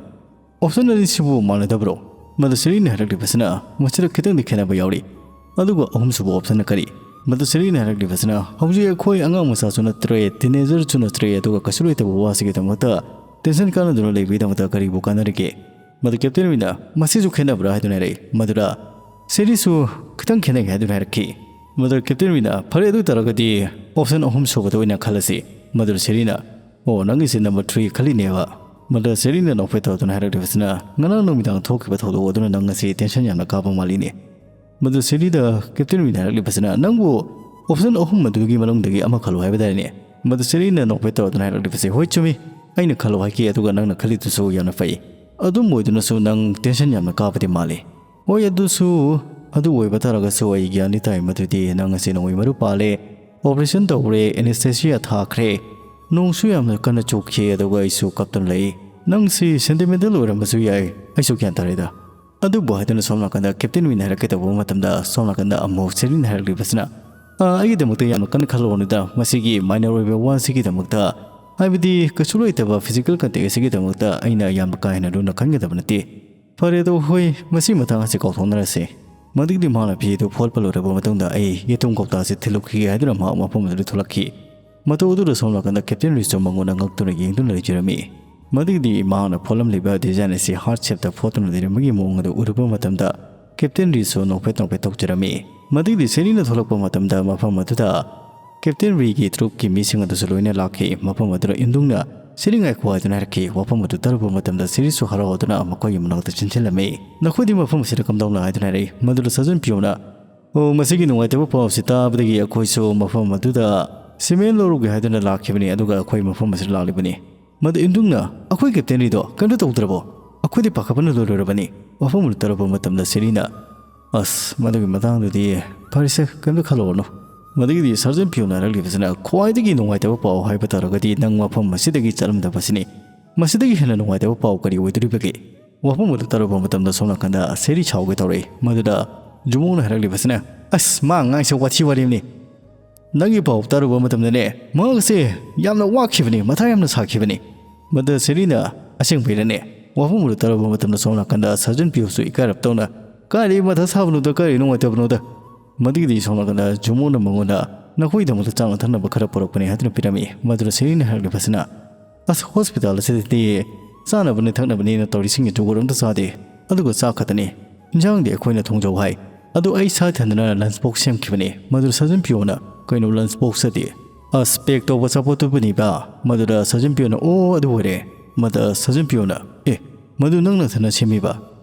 "ꯑꯣꯞꯁꯟ ꯑꯅꯤꯁꯤꯕꯨ ꯃꯥꯟꯅꯗꯕ꯭ꯔꯣ?" ꯃꯗꯨ ꯁꯦꯔꯤꯅ ꯍꯥꯏꯔꯛꯂꯤꯕꯁꯤꯅ, "ꯃꯁꯤꯗ ꯈꯤꯇꯪꯗꯤ ꯈꯦꯠꯅꯕ ꯌꯥꯎꯔꯤ꯫" ꯑꯗꯨꯒ ꯑꯍꯨꯝꯁꯨꯕ ꯑꯣꯞꯁꯟꯅ ꯀꯔꯤ? ꯃꯗꯨ ꯁꯦꯔꯤꯅ ꯍꯥꯏꯔꯛꯂꯤꯕꯁꯤꯅ, "ꯍꯧꯖꯤꯛ ꯑꯩꯈꯣꯏ ꯑꯉꯥꯡ ꯃꯆꯥꯁꯨ ꯅꯠꯇ꯭ꯔꯦ, ꯇꯤꯅꯦꯖꯔꯁꯨ ꯅꯠꯇ꯭ꯔꯦ, ꯑꯗꯨꯒ ꯀꯩꯁꯨ ꯂꯩꯇꯕ ꯋꯥꯁꯤꯒꯤꯗꯃꯛꯇ ꯇꯦꯟꯁꯟ ꯀꯥꯟꯅꯗꯨꯅ ꯂꯩꯕꯒꯤꯗꯃꯛꯇ ꯀꯔꯤꯕꯨ ꯀꯥꯟꯅꯔꯤꯒꯦ?" ꯃꯗꯨ ꯀꯦꯞꯇꯦꯟ ꯋꯤꯅ, "ꯃꯁꯤꯁꯨ ꯈꯦꯠꯅꯕ꯭ꯔꯥ?" ꯍꯥꯏꯗꯨꯅ ꯍꯥꯏꯔꯛꯏ꯫ ꯃꯗꯨꯗ ꯁꯦꯔꯤꯁꯨ ꯈꯤꯇꯪ ꯈꯦꯠꯅꯩ ꯍꯥꯏꯗꯨꯅ ꯍꯥꯏꯔꯛꯈꯤ꯫ ꯃꯗꯨꯗ ꯀꯦꯞꯇꯦꯟ ꯔꯤꯅ, "ꯐꯔꯦ, ꯑꯗꯨ ꯑꯣꯏꯇꯥꯔꯒꯗꯤ ꯑꯣꯞꯁꯟ ꯑꯍꯨꯝ ꯁꯨꯕꯗ ꯑꯣꯏꯅ ꯈꯜꯂꯁꯤ"꯫ ꯃꯗꯨꯗ ꯁꯦꯔꯤꯅ, "ꯑꯣ, ꯅꯪꯒꯤꯁꯦ ꯅꯝꯕꯔ ꯊ꯭ꯔꯤ ꯈꯜꯂꯤꯅꯦꯕ"꯫ ꯃꯗꯨꯗ ꯁꯦꯔꯤꯅ ꯅꯣꯛꯐꯦꯠ ꯇꯧꯗꯨꯅ ꯍꯥꯏꯔꯛꯂꯤꯕꯁꯤꯅ, "ꯉꯔꯥꯡ ꯅꯨꯃꯤꯗꯥꯡ ꯊꯣꯛꯈꯤꯕ ꯊꯧꯗꯣꯛ ꯑꯗꯨꯅ ꯅꯪ ꯉꯁꯤ ꯇꯦꯟꯁꯟ ꯌꯥꯝꯅ ꯀꯥꯕ ꯃꯥꯜꯂꯤꯅꯦ"꯫ ꯃꯗꯨ ꯁꯦꯔꯤꯗ ꯀꯦꯞꯇꯦꯟ ꯔꯤꯅ ꯍꯥꯏꯔꯛꯂꯤꯕꯁꯤꯅ, "ꯅꯪꯕꯨ ꯑꯣꯞꯁꯟ ꯑꯍꯨꯝ ꯑꯗꯨꯒꯤ ꯃꯅꯨꯡꯗꯒꯤ ꯑꯃ ꯈꯜꯂꯨ ꯍꯥꯏꯕ ꯇꯥꯔꯦꯅꯦ"꯫ ꯃꯗꯨ ꯁꯦꯔꯤꯅ ꯅꯣꯛꯐꯦꯠ ꯇꯧꯗꯨꯅ ꯍꯥꯏꯔꯛꯂꯤꯕꯁꯦ, "ꯍꯣꯏ, ꯆꯨꯝꯃꯤ, ꯑꯩꯅ ꯈꯜꯂꯣ ꯍꯥꯏꯈꯤ, ꯑꯗꯨꯒ ꯅꯪꯅ ꯈꯜꯂꯤꯗꯨꯁꯨ ꯌꯥꯝꯅ ꯐꯩ꯫ ꯑꯗꯨꯝ ꯑꯣꯏꯗꯨꯅꯁꯨ ꯅꯪ ꯇꯦꯟꯁꯟ ꯌꯥꯝꯅ ꯀꯥꯕꯗꯤ ꯃꯥꯜꯂꯤ"꯫ "ꯍꯣꯏ, ꯑꯗꯨꯁꯨ, ꯑꯗꯨ ꯑꯣꯏꯕ ꯇꯥꯔꯒꯁꯨ ꯑꯩ ꯒ꯭ꯌꯥꯟꯗꯤ ꯇꯥꯏ ꯃꯗꯨꯗꯤ ꯅꯪ ꯉꯁꯤ ꯅꯣꯡꯃꯩ ꯃꯔꯨ ꯄꯥꯜꯂꯦ, ꯑꯣꯄꯔꯦꯁꯟ ꯇꯧꯔꯦ, ꯑꯦꯅꯦꯁꯊꯦꯁꯤꯌꯥ ꯊꯥꯈ꯭ꯔꯦ, ꯅꯣꯡꯁꯨ ꯌꯥꯝꯅ ꯀꯟꯅ ꯆꯨꯈꯤ, ꯑꯗꯨꯒ ꯑꯩꯁꯨ ꯀꯞꯇꯨꯅ ꯂꯩ꯫ ꯅꯪꯁꯤ ꯁꯦꯟꯇꯤꯃꯦꯟꯇꯦꯜ ꯑꯣꯏꯔꯝꯕꯁꯨ ꯌꯥꯏ, ꯑꯩꯁꯨ ꯒ꯭ꯌꯥꯟ ꯇꯥꯔꯦꯗ"꯫ ꯑꯗꯨꯕꯨ ꯍꯥꯏꯗꯨꯅ ꯁꯣꯝ ꯅꯥꯀꯟꯗ ꯀꯦꯞꯇꯦꯟ ꯔꯤꯅ ꯍꯥꯏꯔꯛꯀꯦ ꯇꯧꯕ ꯃꯇꯝꯗ, ꯁꯣꯝ ꯅꯥꯀꯟꯗ ꯑꯃꯨꯛ ꯁꯦꯔꯤꯅ ꯍꯥꯏꯔꯛꯂꯤꯕꯁꯤꯅ, "ꯑ, ꯑꯩꯒꯤꯗꯃꯛꯇ ꯌꯥꯝꯅ ꯀꯟꯅ ꯈꯜꯂꯨꯔꯅꯨꯗ, ꯃꯁꯤꯒꯤ ꯃꯥꯏꯅꯔ ꯑꯣꯏꯕ ꯋꯥꯁꯤꯒꯤꯗꯃꯛꯇ, ꯍꯥꯏꯕꯗꯤ ꯀꯩꯁꯨ ꯂꯩꯇꯕ ꯐꯤꯖꯤꯀꯦꯜ ꯀꯟꯇꯦꯛ ꯑꯁꯤꯒꯤꯗꯃꯛꯇ ꯑꯩꯅ ꯌꯥꯝꯅ ꯀꯥ ꯍꯦꯟꯅ ꯂꯨꯅ ꯈꯟꯒꯗꯕ ꯅꯠꯇꯦ꯫ ꯐꯔꯦ, ꯑꯗꯣ ꯍꯣꯏ, ꯃꯁꯤ ꯃꯇꯥꯡ ꯑꯁꯤ ꯀꯥꯎꯊꯣꯛꯅꯔꯁꯦ"꯫ ꯃꯗꯨꯒꯤꯗꯤ ꯃꯍꯥꯛꯅ ꯐꯤꯗꯨ ꯐꯣꯠꯄ ꯂꯣꯏꯔꯕ ꯃꯇꯨꯡꯗ ꯑꯩ ꯌꯦꯇꯨꯝ ꯀꯧꯇꯥꯁꯤ ꯊꯤꯜꯂꯨꯈꯤꯒꯦ ꯍꯥꯏꯗꯨꯅ ꯃꯍꯥꯛ ꯃꯐꯝ ꯑꯗꯨꯗ ꯊꯣꯛꯂꯛꯈꯤ꯫ ꯃꯇꯧ ꯑꯗꯨꯗ ꯁꯣꯝ ꯅꯥꯀꯟꯗ ꯀꯦꯞꯇꯦꯟ ꯔꯤꯁꯨ ꯃꯉꯣꯟꯗ ꯉꯛꯇꯨꯅ ꯌꯦꯡꯗꯨꯅ ꯂꯩꯖꯔꯝꯃꯤ꯫ ꯃꯗꯨꯒꯤꯗꯤ ꯃꯍꯥꯛꯅ ꯐꯣꯠꯂꯝꯂꯤꯕ ꯗꯤꯖꯥꯏꯟ ꯑꯁꯤ ꯍꯥꯔꯠ ꯁꯦꯞꯇ ꯐꯣꯠꯇꯨꯅ ꯂꯩꯔꯝꯕꯒꯤ ꯃꯑꯣꯡ ꯑꯗꯨ ꯎꯔꯨꯕ ꯃꯇꯝꯗ ꯀꯦꯞꯇꯦꯟ ꯔꯤꯁꯨ ꯅꯣꯛꯐꯦꯠ ꯅꯣꯛꯐꯦꯠ ꯇꯧꯖꯔꯝꯃꯤ꯫ ꯃꯗꯨꯒꯤꯗꯤ ꯁꯦꯔꯤꯅ ꯊꯣꯛꯂꯛꯄ ꯃꯇꯝꯗ ꯃꯐꯝ ꯑꯗꯨꯗ ꯀꯦꯞꯇꯦꯟ ꯔꯤꯒꯤ ꯇ꯭ꯔꯨꯞꯀꯤ ꯃꯤꯁꯤꯡ ꯑꯗꯨꯁꯨ ꯂꯣꯏꯅ ꯂꯥꯛꯈꯤ꯫ ꯃꯐꯝ ꯑꯗꯨꯗ ꯏꯟꯗꯨꯡꯅ, "ꯁꯦꯔꯤ, ꯉꯥꯏꯈꯣ" ꯍꯥꯏꯗꯨꯅ ꯍꯥꯏꯔꯛꯈꯤ꯫ ꯋꯥꯐꯝ ꯑꯗꯨ ꯇꯥꯔꯨꯕ ꯃꯇꯝꯗ ꯁꯦꯔꯤꯁꯨ ꯍꯔꯥꯎꯗꯨꯅ ꯃꯈꯣꯏꯒꯤ ꯃꯅꯥꯛꯇ ꯆꯦꯟꯁꯤꯜꯂꯝꯃꯤ꯫ "ꯅꯈꯣꯏꯗꯤ ꯃꯐꯝ ꯑꯁꯤꯗ ꯀꯝꯗꯧꯅ?" ꯍꯥꯏꯗꯨꯅ ꯍꯥꯏꯔꯛꯏ꯫ ꯃꯗꯨꯗ ꯁꯥꯔꯖꯦꯟ ꯄꯤꯌꯣꯅ, "ꯑꯣ, ꯃꯁꯤꯒꯤ ꯅꯨꯡꯉꯥꯏꯇꯕ ꯄꯥꯎ ꯑꯁꯤ ꯇꯥꯕꯗꯒꯤ ꯑꯩꯈꯣꯏꯁꯨ ꯃꯐꯝ ꯑꯗꯨꯗ ꯁꯤꯃꯦꯟ ꯂꯧꯔꯨꯒꯦ ꯍꯥꯏꯗꯨꯅ ꯂꯥꯛꯈꯤꯕꯅꯤ, ꯑꯗꯨꯒ ꯑꯩꯈꯣꯏ ꯃꯐꯝ ꯑꯁꯤꯗ ꯂꯥꯛꯂꯤꯕꯅꯤ"꯫ ꯃꯗꯨ ꯏꯟꯗꯨꯡꯅ, "ꯑꯩꯈꯣꯏ ꯀꯦꯞꯇꯦꯟ ꯔꯤꯗꯣ ꯀꯔꯤꯝꯇ ꯇꯧꯗ꯭ꯔꯕꯣ? ꯑꯩꯈꯣꯏꯗꯤ ꯄꯥꯈꯠꯄꯅ ꯂꯣꯏꯔꯕꯅꯤ"꯫ ꯋꯥꯐꯝ ꯑꯗꯨ ꯇꯥꯔꯨꯕ ꯃꯇꯝꯗ ꯁꯦꯔꯤꯅ, "ꯑꯁ, ꯃꯗꯨꯒꯤ ꯃꯇꯥꯡꯗꯨꯗꯤ ꯐꯔꯦꯁꯦ, ꯀꯔꯤꯝꯇ ꯈꯜꯂꯨꯔꯅꯨ"꯫ ꯃꯗꯨꯒꯤꯗꯤ ꯁꯥꯔꯖꯦꯟ ꯄꯤꯌꯣꯅ ꯍꯥꯏꯔꯛꯂꯤꯕꯁꯤꯅ, "ꯈ꯭ꯋꯥꯏꯗꯒꯤ ꯅꯨꯡꯉꯥꯏꯇꯕ ꯄꯥꯎ ꯍꯥꯏꯕ ꯇꯥꯔꯒꯗꯤ ꯅꯪ ꯃꯐꯝ ꯑꯁꯤꯗꯒꯤ ꯆꯠꯂꯝꯗꯕꯁꯤꯅꯤ꯫ ꯃꯁꯤꯗꯒꯤ ꯍꯦꯟꯅ ꯅꯨꯡꯉꯥꯏꯇꯕ ꯄꯥꯎ ꯀꯔꯤ ꯑꯣꯏꯗꯣꯔꯤꯕꯒꯦ?" ꯋꯥꯐꯝ ꯑꯗꯨ ꯇꯥꯔꯨꯕ ꯃꯇꯝꯗ ꯁꯣꯝ ꯅꯥꯀꯟꯗ ꯁꯦꯔꯤ ꯁꯥꯎꯒꯦ ꯇꯧꯔꯛꯏ꯫ ꯃꯗꯨꯗ ꯖꯨꯃꯣꯡꯅ ꯍꯥꯏꯔꯛꯂꯤꯕꯁꯤꯅ, "ꯑꯁ, ꯃꯥ ꯉꯥꯡꯁꯦ ꯋꯥꯊꯤ ꯋꯥꯔꯦꯝꯅꯤ꯫ ꯅꯪꯒꯤ ꯄꯥꯎ ꯇꯥꯔꯨꯕ ꯃꯇꯝꯗꯅꯦ, ꯃꯍꯥꯛꯁꯦ ꯌꯥꯝꯅ ꯋꯥꯈꯤꯕꯅꯤ, ꯃꯊꯥ ꯌꯥꯝꯅ ꯁꯥꯈꯤꯕꯅꯤ"꯫ ꯃꯗꯨ ꯁꯦꯔꯤꯅ, "ꯑꯁꯦꯡꯕꯩꯔꯅꯦ?" ꯋꯥꯐꯝ ꯑꯗꯨ ꯇꯥꯔꯨꯕ ꯃꯇꯝꯗ ꯁꯣꯝ ꯅꯥꯀꯟꯗ ꯁꯥꯔꯖꯦꯟ ꯄꯤꯌꯣꯁꯨ ꯏꯀꯥꯏꯔꯞ ꯇꯧꯅ, "ꯀꯥꯏꯗꯒꯤ ꯃꯊꯥ ꯁꯥꯕꯅꯣꯗ, ꯀꯔꯤ ꯅꯨꯡꯉꯥꯏꯇꯕꯅꯣꯗ?" ꯃꯗꯨꯒꯤꯗꯤ ꯁꯣꯝ ꯅꯥꯀꯟꯗ ꯖꯨꯃꯣꯡꯅ ꯃꯉꯣꯟꯗ, "ꯅꯈꯣꯏꯒꯤꯗꯃꯛꯇ ꯆꯥꯅ ꯊꯛꯅꯕ ꯈꯔ ꯄꯨꯔꯛꯄꯅꯤ" ꯍꯥꯏꯗꯨꯅ ꯄꯤꯔꯝꯃꯤ꯫ ꯃꯗꯨꯗ ꯁꯦꯔꯤꯅ ꯍꯥꯏꯔꯛꯂꯤꯕꯁꯤꯅ, "ꯑꯁ, ꯍꯣꯁꯄꯤꯇꯥꯜ ꯑꯁꯤꯗꯗꯤ ꯆꯥꯅꯕꯅꯤ ꯊꯛꯅꯕꯅꯤꯅ ꯇꯧꯔꯤꯁꯤꯡꯒꯤ ꯖꯨꯒꯣꯠ ꯑꯝꯇ ꯆꯥꯗꯦ꯫ ꯑꯗꯨꯒ ꯆꯥꯛ ꯈꯛꯇꯅꯤ꯫ ꯏꯟꯖꯥꯡꯗꯤ ꯑꯩꯈꯣꯏꯅ ꯊꯣꯡꯖꯧ ꯍꯥꯏ"꯫ "ꯑꯗꯨ ꯑꯩ ꯏꯁꯥ ꯏꯊꯟꯗꯅ ꯂꯟꯆ ꯕꯣꯛꯁ ꯁꯦꯝꯈꯤꯕꯅꯤ꯫" ꯃꯗꯨꯗ ꯁꯥꯔꯖꯟ ꯄꯤꯌꯣꯅ, "ꯀꯩꯅꯣ ꯂꯟꯆ ꯕꯣꯛꯁ ꯑꯗꯤ?" "ꯑꯁ, ꯄꯦꯛ ꯇꯧꯕ ꯑꯆꯥꯄꯣꯠꯇꯨꯕꯨꯅꯤꯕ꯫" ꯃꯗꯨꯗ ꯁꯥꯔꯖꯟ ꯄꯤꯌꯣꯅ, "ꯑꯣ, ꯑꯗꯨ ꯑꯣꯏꯔꯦ꯫" ꯃꯗ ꯁꯥꯔꯖꯟ ꯄꯤꯌꯣꯅ, "ꯑꯦ, ꯃꯗꯨ ꯅꯪ ꯅꯊꯟꯅ ꯁꯦꯝꯃꯤꯕ?"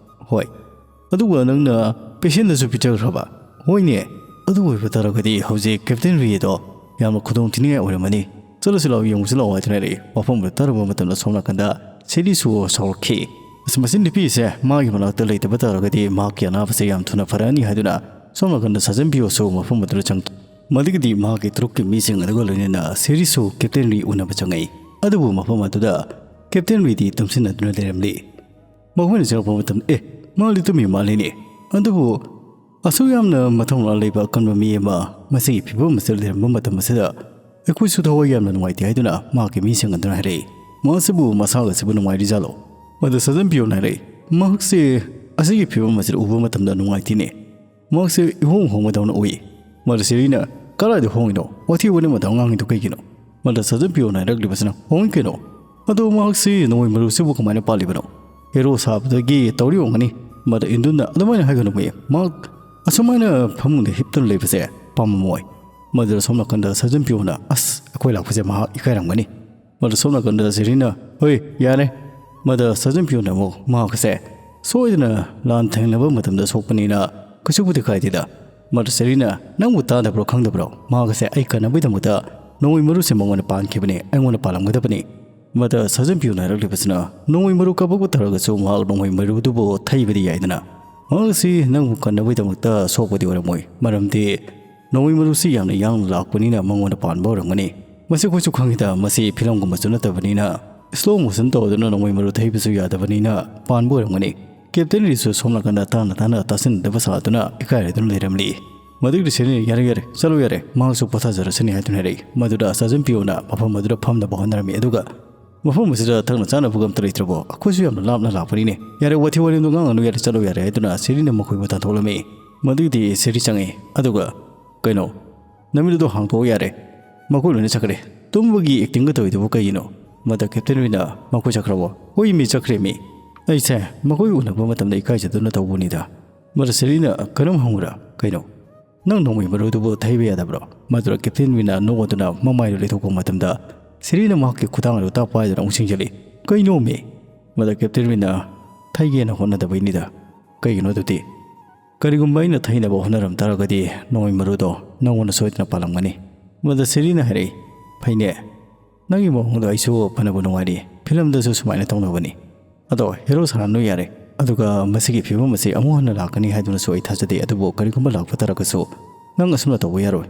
"ꯍꯣꯏ꯫" "ꯑꯗꯨꯒ ꯅꯪꯅ ꯄꯦꯁꯦꯟꯗꯁꯨ ꯄꯤꯖꯈ꯭ꯔꯕ?" "ꯍꯣꯏꯅꯦ꯫" "ꯑꯗꯨ ꯑꯣꯏꯕ ꯇꯥꯔꯒꯗꯤ ꯍꯧꯖꯤꯛ ꯀꯦꯞꯇꯦꯟ ꯔꯤ ꯑꯗꯣ ꯌꯥꯝꯅ ꯈꯨꯗꯣꯡ ꯊꯤꯅꯤꯡꯉꯥꯏ ꯑꯣꯏꯔꯝꯃꯅꯤ꯫ ꯆꯠꯂꯁꯤ ꯂꯥꯛꯑꯣ, ꯌꯦꯡꯉꯨꯁꯤ ꯂꯥꯛꯑꯣ" ꯍꯥꯏꯗꯨꯅ ꯍꯥꯏꯔꯛꯏ꯫ ꯃꯐꯝꯗꯨꯗ ꯇꯥꯔꯨꯕ ꯃꯇꯝꯗ ꯁꯣꯝ ꯅꯥꯀꯟꯗ ꯁꯦꯔꯤꯁꯨ ꯁꯥꯎꯔꯛꯈꯤ꯫ "ꯑꯁ, ꯃꯁꯤ ꯅꯨꯄꯤꯁꯦ ꯃꯥꯒꯤ ꯃꯅꯥꯛꯇ ꯂꯩꯇꯕ ꯇꯥꯔꯒꯗꯤ ꯃꯍꯥꯛꯀꯤ ꯑꯅꯥꯕꯁꯦ ꯌꯥꯝ ꯊꯨꯅ ꯐꯔꯛꯑꯅꯤ" ꯍꯥꯏꯗꯨꯅ ꯁꯣꯝ ꯅꯥꯀꯟꯗ ꯁꯥꯖꯟ ꯄꯤꯌꯣꯁꯨ ꯃꯐꯝ ꯑꯗꯨꯗ ꯆꯪꯉꯛꯈꯤ꯫ ꯃꯗꯨꯒꯤꯗꯤ ꯃꯍꯥꯛꯀꯤ ꯇ꯭ꯔꯨꯛꯀꯤ ꯃꯤꯁꯤꯡ ꯑꯗꯨꯒ ꯂꯣꯏꯅꯅ ꯁꯦꯔꯤꯁꯨ ꯀꯦꯞꯇꯦꯟ ꯔꯤ ꯎꯅꯕ ꯆꯪꯉꯛꯏ꯫ ꯑꯗꯨꯕꯨ ꯃꯐꯝ ꯑꯗꯨꯗ ꯀꯦꯞꯇꯦꯟ ꯔꯤꯗꯤ ꯇꯨꯝꯁꯤꯟꯅꯗꯨꯅ ꯂꯩꯔꯝꯂꯤ꯫ ꯃꯈꯣꯏꯅ ꯆꯪꯂꯛꯄ ꯃꯇꯝꯗ, "ꯑꯦ, ꯃꯥꯗꯤ ꯇꯨꯝꯃꯤ ꯃꯥꯜꯂꯤꯅꯦ꯫ ꯑꯗꯨꯕꯨ ꯑꯁꯨꯛ ꯌꯥꯝꯅ ꯃꯊꯧꯅꯥ ꯂꯩꯕ ꯑꯀꯟꯕ ꯃꯤ ꯑꯃ ꯃꯁꯤꯒꯤ ꯐꯤꯕꯝ ꯑꯁꯤꯗ ꯂꯩꯔꯝꯕ ꯃꯇꯝ ꯑꯁꯤꯗ ꯑꯩꯈꯣꯏꯁꯨ ꯊꯋꯥꯏ ꯌꯥꯝꯅ ꯅꯨꯡꯉꯥꯏꯇꯦ" ꯍꯥꯏꯗꯨꯅ ꯃꯍꯥꯛꯀꯤ ꯃꯤꯁꯤꯡ ꯑꯗꯨꯅ ꯍꯥꯏꯔꯛꯏ꯫ "ꯃꯍꯥꯛꯁꯤꯕꯨ ꯃꯁꯥꯒꯁꯤꯕꯨ ꯅꯨꯡꯉꯥꯏꯔꯤꯖꯥꯠꯂꯣ?" ꯃꯗꯨ ꯁꯥꯖꯟ ꯄꯤꯌꯣꯅ ꯍꯥꯏꯔꯛꯏ꯫ "ꯃꯍꯥꯛꯁꯤ ꯑꯁꯤꯒꯤ ꯐꯤꯕꯝ ꯑꯁꯤꯗ ꯎꯕ ꯃꯇꯝꯗ ꯅꯨꯡꯉꯥꯏꯇꯦꯅꯦ꯫ ꯃꯍꯥꯛꯁꯤ ꯏꯍꯣꯡ ꯍꯣꯡꯕꯗꯧꯅ ꯎꯏ꯫" ꯃꯗꯨ ꯁꯦꯔꯤꯅ, "ꯀꯗꯥꯏꯗ ꯍꯣꯡꯉꯤꯅꯣ? ꯋꯥꯊꯤ ꯋꯥꯔꯦꯝ ꯑꯗꯨꯝ ꯉꯥꯡꯉꯤꯗꯣ ꯀꯩꯒꯤꯅꯣ?" ꯃꯗꯨ ꯁꯥꯖꯟ ꯄꯤꯌꯣꯅ ꯍꯥꯏꯔꯛꯂꯤꯕꯁꯤꯅ, "ꯍꯣꯡꯉꯤ ꯀꯩꯅꯣ꯫ ꯑꯗꯣ ꯃꯍꯥꯛꯁꯤ ꯅꯣꯡꯃꯩ ꯃꯔꯨꯁꯤꯕꯨ ꯀꯃꯥꯏꯅ ꯄꯥꯜꯂꯤꯕꯅꯣ? ꯍꯦꯔꯣ ꯁꯥꯕꯗꯒꯤ ꯇꯧꯔꯤ ꯑꯣꯏꯔꯝꯒꯅꯤ꯫" ꯃꯗꯨ ꯏꯟꯗꯨꯅ, "ꯑꯗꯨꯃꯥꯏꯅ ꯍꯥꯏꯒꯅꯨ ꯃꯤ꯫ ꯃꯍꯥꯛ ꯑꯁꯨꯃꯥꯏꯅ ꯐꯃꯨꯡꯗ ꯍꯤꯞꯇꯨꯅ ꯂꯩꯕꯁꯦ ꯄꯥꯝꯃꯝꯃꯣꯏ꯫" ꯃꯗꯨꯗ ꯁꯣꯝ ꯅꯥꯀꯟꯗ ꯁꯥꯖꯟ ꯄꯤꯌꯣꯅ, "ꯑꯁ, ꯑꯩꯈꯣꯏ ꯂꯥꯛꯄꯁꯦ ꯃꯍꯥꯛ ꯏꯀꯥꯏꯔꯝꯒꯅꯤ꯫" ꯃꯗꯨ ꯁꯣꯝ ꯅꯥꯀꯟꯗ ꯁꯦꯔꯤꯅ, "ꯍꯣꯏ, ꯌꯥꯔꯦ꯫" ꯃꯗ ꯁꯥꯖꯟ ꯄꯤꯌꯣꯅ ꯑꯃꯨꯛ ꯃꯍꯥꯛ ꯑꯁꯦ ꯁꯣꯏꯗꯅ ꯂꯥꯟ ꯊꯦꯡꯅꯕ ꯃꯇꯝꯗ ꯁꯣꯛꯄꯅꯤꯅ ꯀꯩꯁꯨꯕꯨꯗꯤ ꯀꯥꯏꯗꯦꯗ꯫ ꯃꯗ ꯁꯦꯔꯤꯅ, "ꯅꯪꯕꯨ ꯇꯥꯗꯕ꯭ꯔꯣ, ꯈꯪꯗꯕ꯭ꯔꯣ? ꯃꯍꯥꯛ ꯑꯁꯦ ꯑꯩ ꯀꯟꯅꯕꯒꯤꯗꯃꯛꯇ ꯅꯣꯡꯃꯩ ꯃꯔꯨꯁꯦ ꯃꯉꯣꯟꯗ ꯄꯥꯟꯈꯤꯕꯅꯤ, ꯑꯩꯉꯣꯟꯗ ꯄꯥꯜꯂꯝꯒꯗꯕꯅꯤ꯫" ꯃꯗ ꯁꯥꯖꯟ ꯄꯤꯌꯣꯅ ꯍꯥꯏꯔꯛꯂꯤꯕꯁꯤꯅ, "ꯅꯣꯡꯃꯩ ꯃꯔꯨ ꯀꯥꯞꯄꯛꯄ ꯇꯧꯔꯒꯁꯨ ꯃꯍꯥꯛ ꯅꯣꯡꯃꯩ ꯃꯔꯨꯗꯨꯕꯨ ꯊꯩꯕꯗꯤ ꯌꯥꯏꯗꯅ꯫ ꯃꯍꯥꯛ ꯑꯁꯤ ꯅꯪꯕꯨ ꯀꯟꯅꯕꯒꯤꯗꯃꯛꯇ ꯁꯣꯛꯄꯗꯤ ꯑꯣꯏꯔꯝꯃꯣꯏ, ꯃꯔꯝꯗꯤ ꯅꯣꯡꯃꯩ ꯃꯔꯨꯁꯤ ꯌꯥꯝꯅ ꯌꯥꯡꯅ ꯂꯥꯛꯄꯅꯤꯅ ꯃꯉꯣꯟꯗ ꯄꯥꯟꯕ ꯑꯣꯏꯔꯝꯒꯅꯤ꯫ ꯃꯁꯤ ꯑꯩꯈꯣꯏꯁꯨ ꯈꯪꯉꯤꯗ, ꯃꯁꯤ ꯐꯤꯂꯝꯒꯨꯝꯕꯁꯨ ꯅꯠꯇꯕꯅꯤꯅ, ꯁ꯭ꯂꯣ ꯃꯣꯁꯟ ꯇꯧꯗꯨꯅ ꯅꯣꯡꯃꯩ ꯃꯔꯨ ꯊꯩꯕꯁꯨ ꯌꯥꯗꯕꯅꯤꯅ ꯄꯥꯟꯕ ꯑꯣꯏꯔꯝꯒꯅꯤ꯫" ꯀꯦꯞꯇꯦꯟ ꯔꯤꯁꯨ ꯁꯣꯝ ꯅꯥꯀꯟꯗ ꯇꯥꯅ ꯇꯥꯅ ꯇꯥꯁꯤꯟꯅꯗꯕ ꯁꯥꯗꯨꯅ ꯏꯀꯥꯏꯔꯗꯨꯅ ꯂꯩꯔꯝꯂꯤ꯫ ꯃꯗꯨꯒꯤ ꯁꯦꯔꯤꯅ, "ꯌꯥꯔꯦ, ꯌꯥꯔꯦ, ꯆꯠꯂꯣ ꯌꯥꯔꯦ, ꯃꯍꯥꯛꯁꯨ ꯄꯣꯊꯥꯖꯔꯁꯅꯤ" ꯍꯥꯏꯗꯨꯅ ꯍꯥꯏꯔꯛꯏ꯫ ꯃꯗꯨꯗ ꯁꯥꯖꯟ ꯄꯤꯌꯣꯅ ꯃꯐꯝ ꯑꯗꯨꯗ ꯐꯝꯅꯕ ꯍꯣꯠꯅꯔꯝꯃꯤ꯫ ꯑꯗꯨꯒ ꯃꯐꯝ ꯑꯁꯤꯗ ꯊꯛꯅ ꯆꯥꯅꯕꯒ ꯑꯝꯇ ꯂꯩꯇ꯭ꯔꯕꯣ? ꯑꯩꯈꯣꯏꯁꯨ ꯌꯥꯝꯅ ꯂꯥꯞꯅ ꯂꯥꯛꯄꯅꯤꯅꯦ꯫ "ꯌꯥꯔꯦ, ꯋꯥꯊꯤ ꯋꯥꯔꯦꯝꯗꯣ ꯉꯥꯡꯉꯅꯨ, ꯌꯥꯔꯦ, ꯆꯠꯂꯣ ꯌꯥꯔꯦ" ꯍꯥꯏꯗꯨꯅ ꯁꯦꯔꯤꯅ ꯃꯈꯣꯏꯕꯨ ꯇꯥꯟꯊꯣꯛꯂꯝꯃꯤ꯫ ꯃꯗꯨꯒꯤꯗꯤ ꯁꯦꯔꯤ ꯆꯪꯉꯛꯏ꯫ ꯑꯗꯨꯒ, "ꯀꯩꯅꯣ, ꯅꯃꯤꯠ ꯑꯗꯨ ꯍꯥꯡꯗꯣꯛꯑꯣ ꯌꯥꯔꯦ, ꯃꯈꯣꯏ ꯂꯣꯏꯅ ꯆꯠꯈ꯭ꯔꯦ꯫ ꯇꯨꯝꯕꯒꯤ ꯑꯦꯛꯇꯤꯡꯒ ꯇꯧꯔꯤꯗꯨꯕꯨ ꯀꯩꯒꯤꯅꯣ?" ꯃꯗ ꯀꯦꯞꯇꯦꯟ ꯔꯤꯅ, "ꯃꯈꯣꯏ ꯆꯠꯈ꯭ꯔꯕꯣ?" "ꯍꯣꯏ, ꯃꯤ ꯆꯠꯈ꯭ꯔꯦ ꯃꯤ꯫ ꯑꯩꯁꯦ ꯃꯈꯣꯏ ꯎꯅꯕ ꯃꯇꯝꯗ ꯏꯀꯥꯏꯖꯗꯨꯅ ꯇꯧꯕꯅꯤꯗ꯫ ꯃꯗꯨ ꯁꯦꯔꯤꯅ ꯀꯔꯝ ꯍꯪꯕ꯭ꯔꯥ? "ꯀꯩꯅꯣ? ꯅꯪ ꯅꯣꯡꯃꯩ ꯃꯔꯨꯗꯨꯕꯨ ꯊꯩꯕ ꯌꯥꯗꯕ꯭ꯔꯣ?" ꯃꯗꯨꯗ ꯀꯦꯞꯇꯦꯟ ꯋꯤꯟꯅ ꯅꯣꯛꯑꯗꯨꯅ ꯃꯃꯥꯏꯗꯨ ꯂꯩꯊꯣꯛꯄ ꯃꯇꯝꯗ, ꯁꯦꯔꯤꯅ ꯃꯍꯥꯛꯀꯤ ꯈꯨꯗꯥꯡ ꯑꯗꯨ ꯇꯥꯞ ꯄꯥꯏꯗꯨꯅ ꯑꯃꯨꯛ ꯆꯤꯡꯁꯤꯜꯂꯤ꯫ "ꯀꯩꯅꯣꯃꯤ?" ꯃꯗꯨ ꯀꯦꯞꯇꯦꯟ ꯋꯤꯟꯅ, "ꯊꯩꯒꯦꯅ ꯍꯣꯠꯅꯗꯕꯩꯅꯤꯗ꯫ ꯀꯩꯒꯤꯅꯣ ꯑꯗꯨꯗꯤ? ꯀꯔꯤꯒꯨꯝꯕ ꯑꯩꯅ ꯊꯩꯅꯕ ꯍꯣꯠꯅꯔꯝ ꯇꯥꯔꯒꯗꯤ ꯅꯣꯡꯃꯩ ꯃꯔꯨꯗꯣ ꯅꯪꯉꯣꯟꯗ ꯁꯣꯏꯗꯅ ꯄꯥꯜꯂꯝꯒꯅꯤ꯫" ꯃꯗꯨ ꯁꯦꯔꯤꯅ ꯍꯥꯏꯔꯛꯏ, "ꯐꯩꯅꯦ, ꯅꯪꯒꯤ ꯃꯑꯣꯡꯗꯣ ꯑꯩꯁꯨ ꯐꯅꯕ ꯅꯨꯡꯉꯥꯏꯔꯤ꯫ ꯐꯤꯂꯝꯗꯁꯨ ꯁꯨꯃꯥꯏꯅ ꯇꯧꯅꯕꯅꯤ꯫ ꯑꯗꯣ ꯍꯦꯔꯣ ꯁꯥꯟꯅꯅꯨ ꯌꯥꯔꯦ꯫ ꯑꯗꯨꯒ ꯃꯁꯤꯒꯤ ꯐꯤꯕꯝ ꯑꯁꯤ ꯑꯃꯨꯛ ꯍꯟꯅ ꯂꯥꯛꯀꯅꯤ ꯍꯥꯏꯗꯨꯅꯁꯨ ꯑꯩ ꯊꯥꯖꯗꯦ꯫ ꯑꯗꯨꯕꯨ ꯀꯔꯤꯒꯨꯝꯕ ꯂꯥꯛꯄ ꯇꯥꯔꯒꯁꯨ ꯅꯪ ꯑꯁꯨꯝꯅ ꯇꯧꯕ ꯌꯥꯔꯣꯏ꯫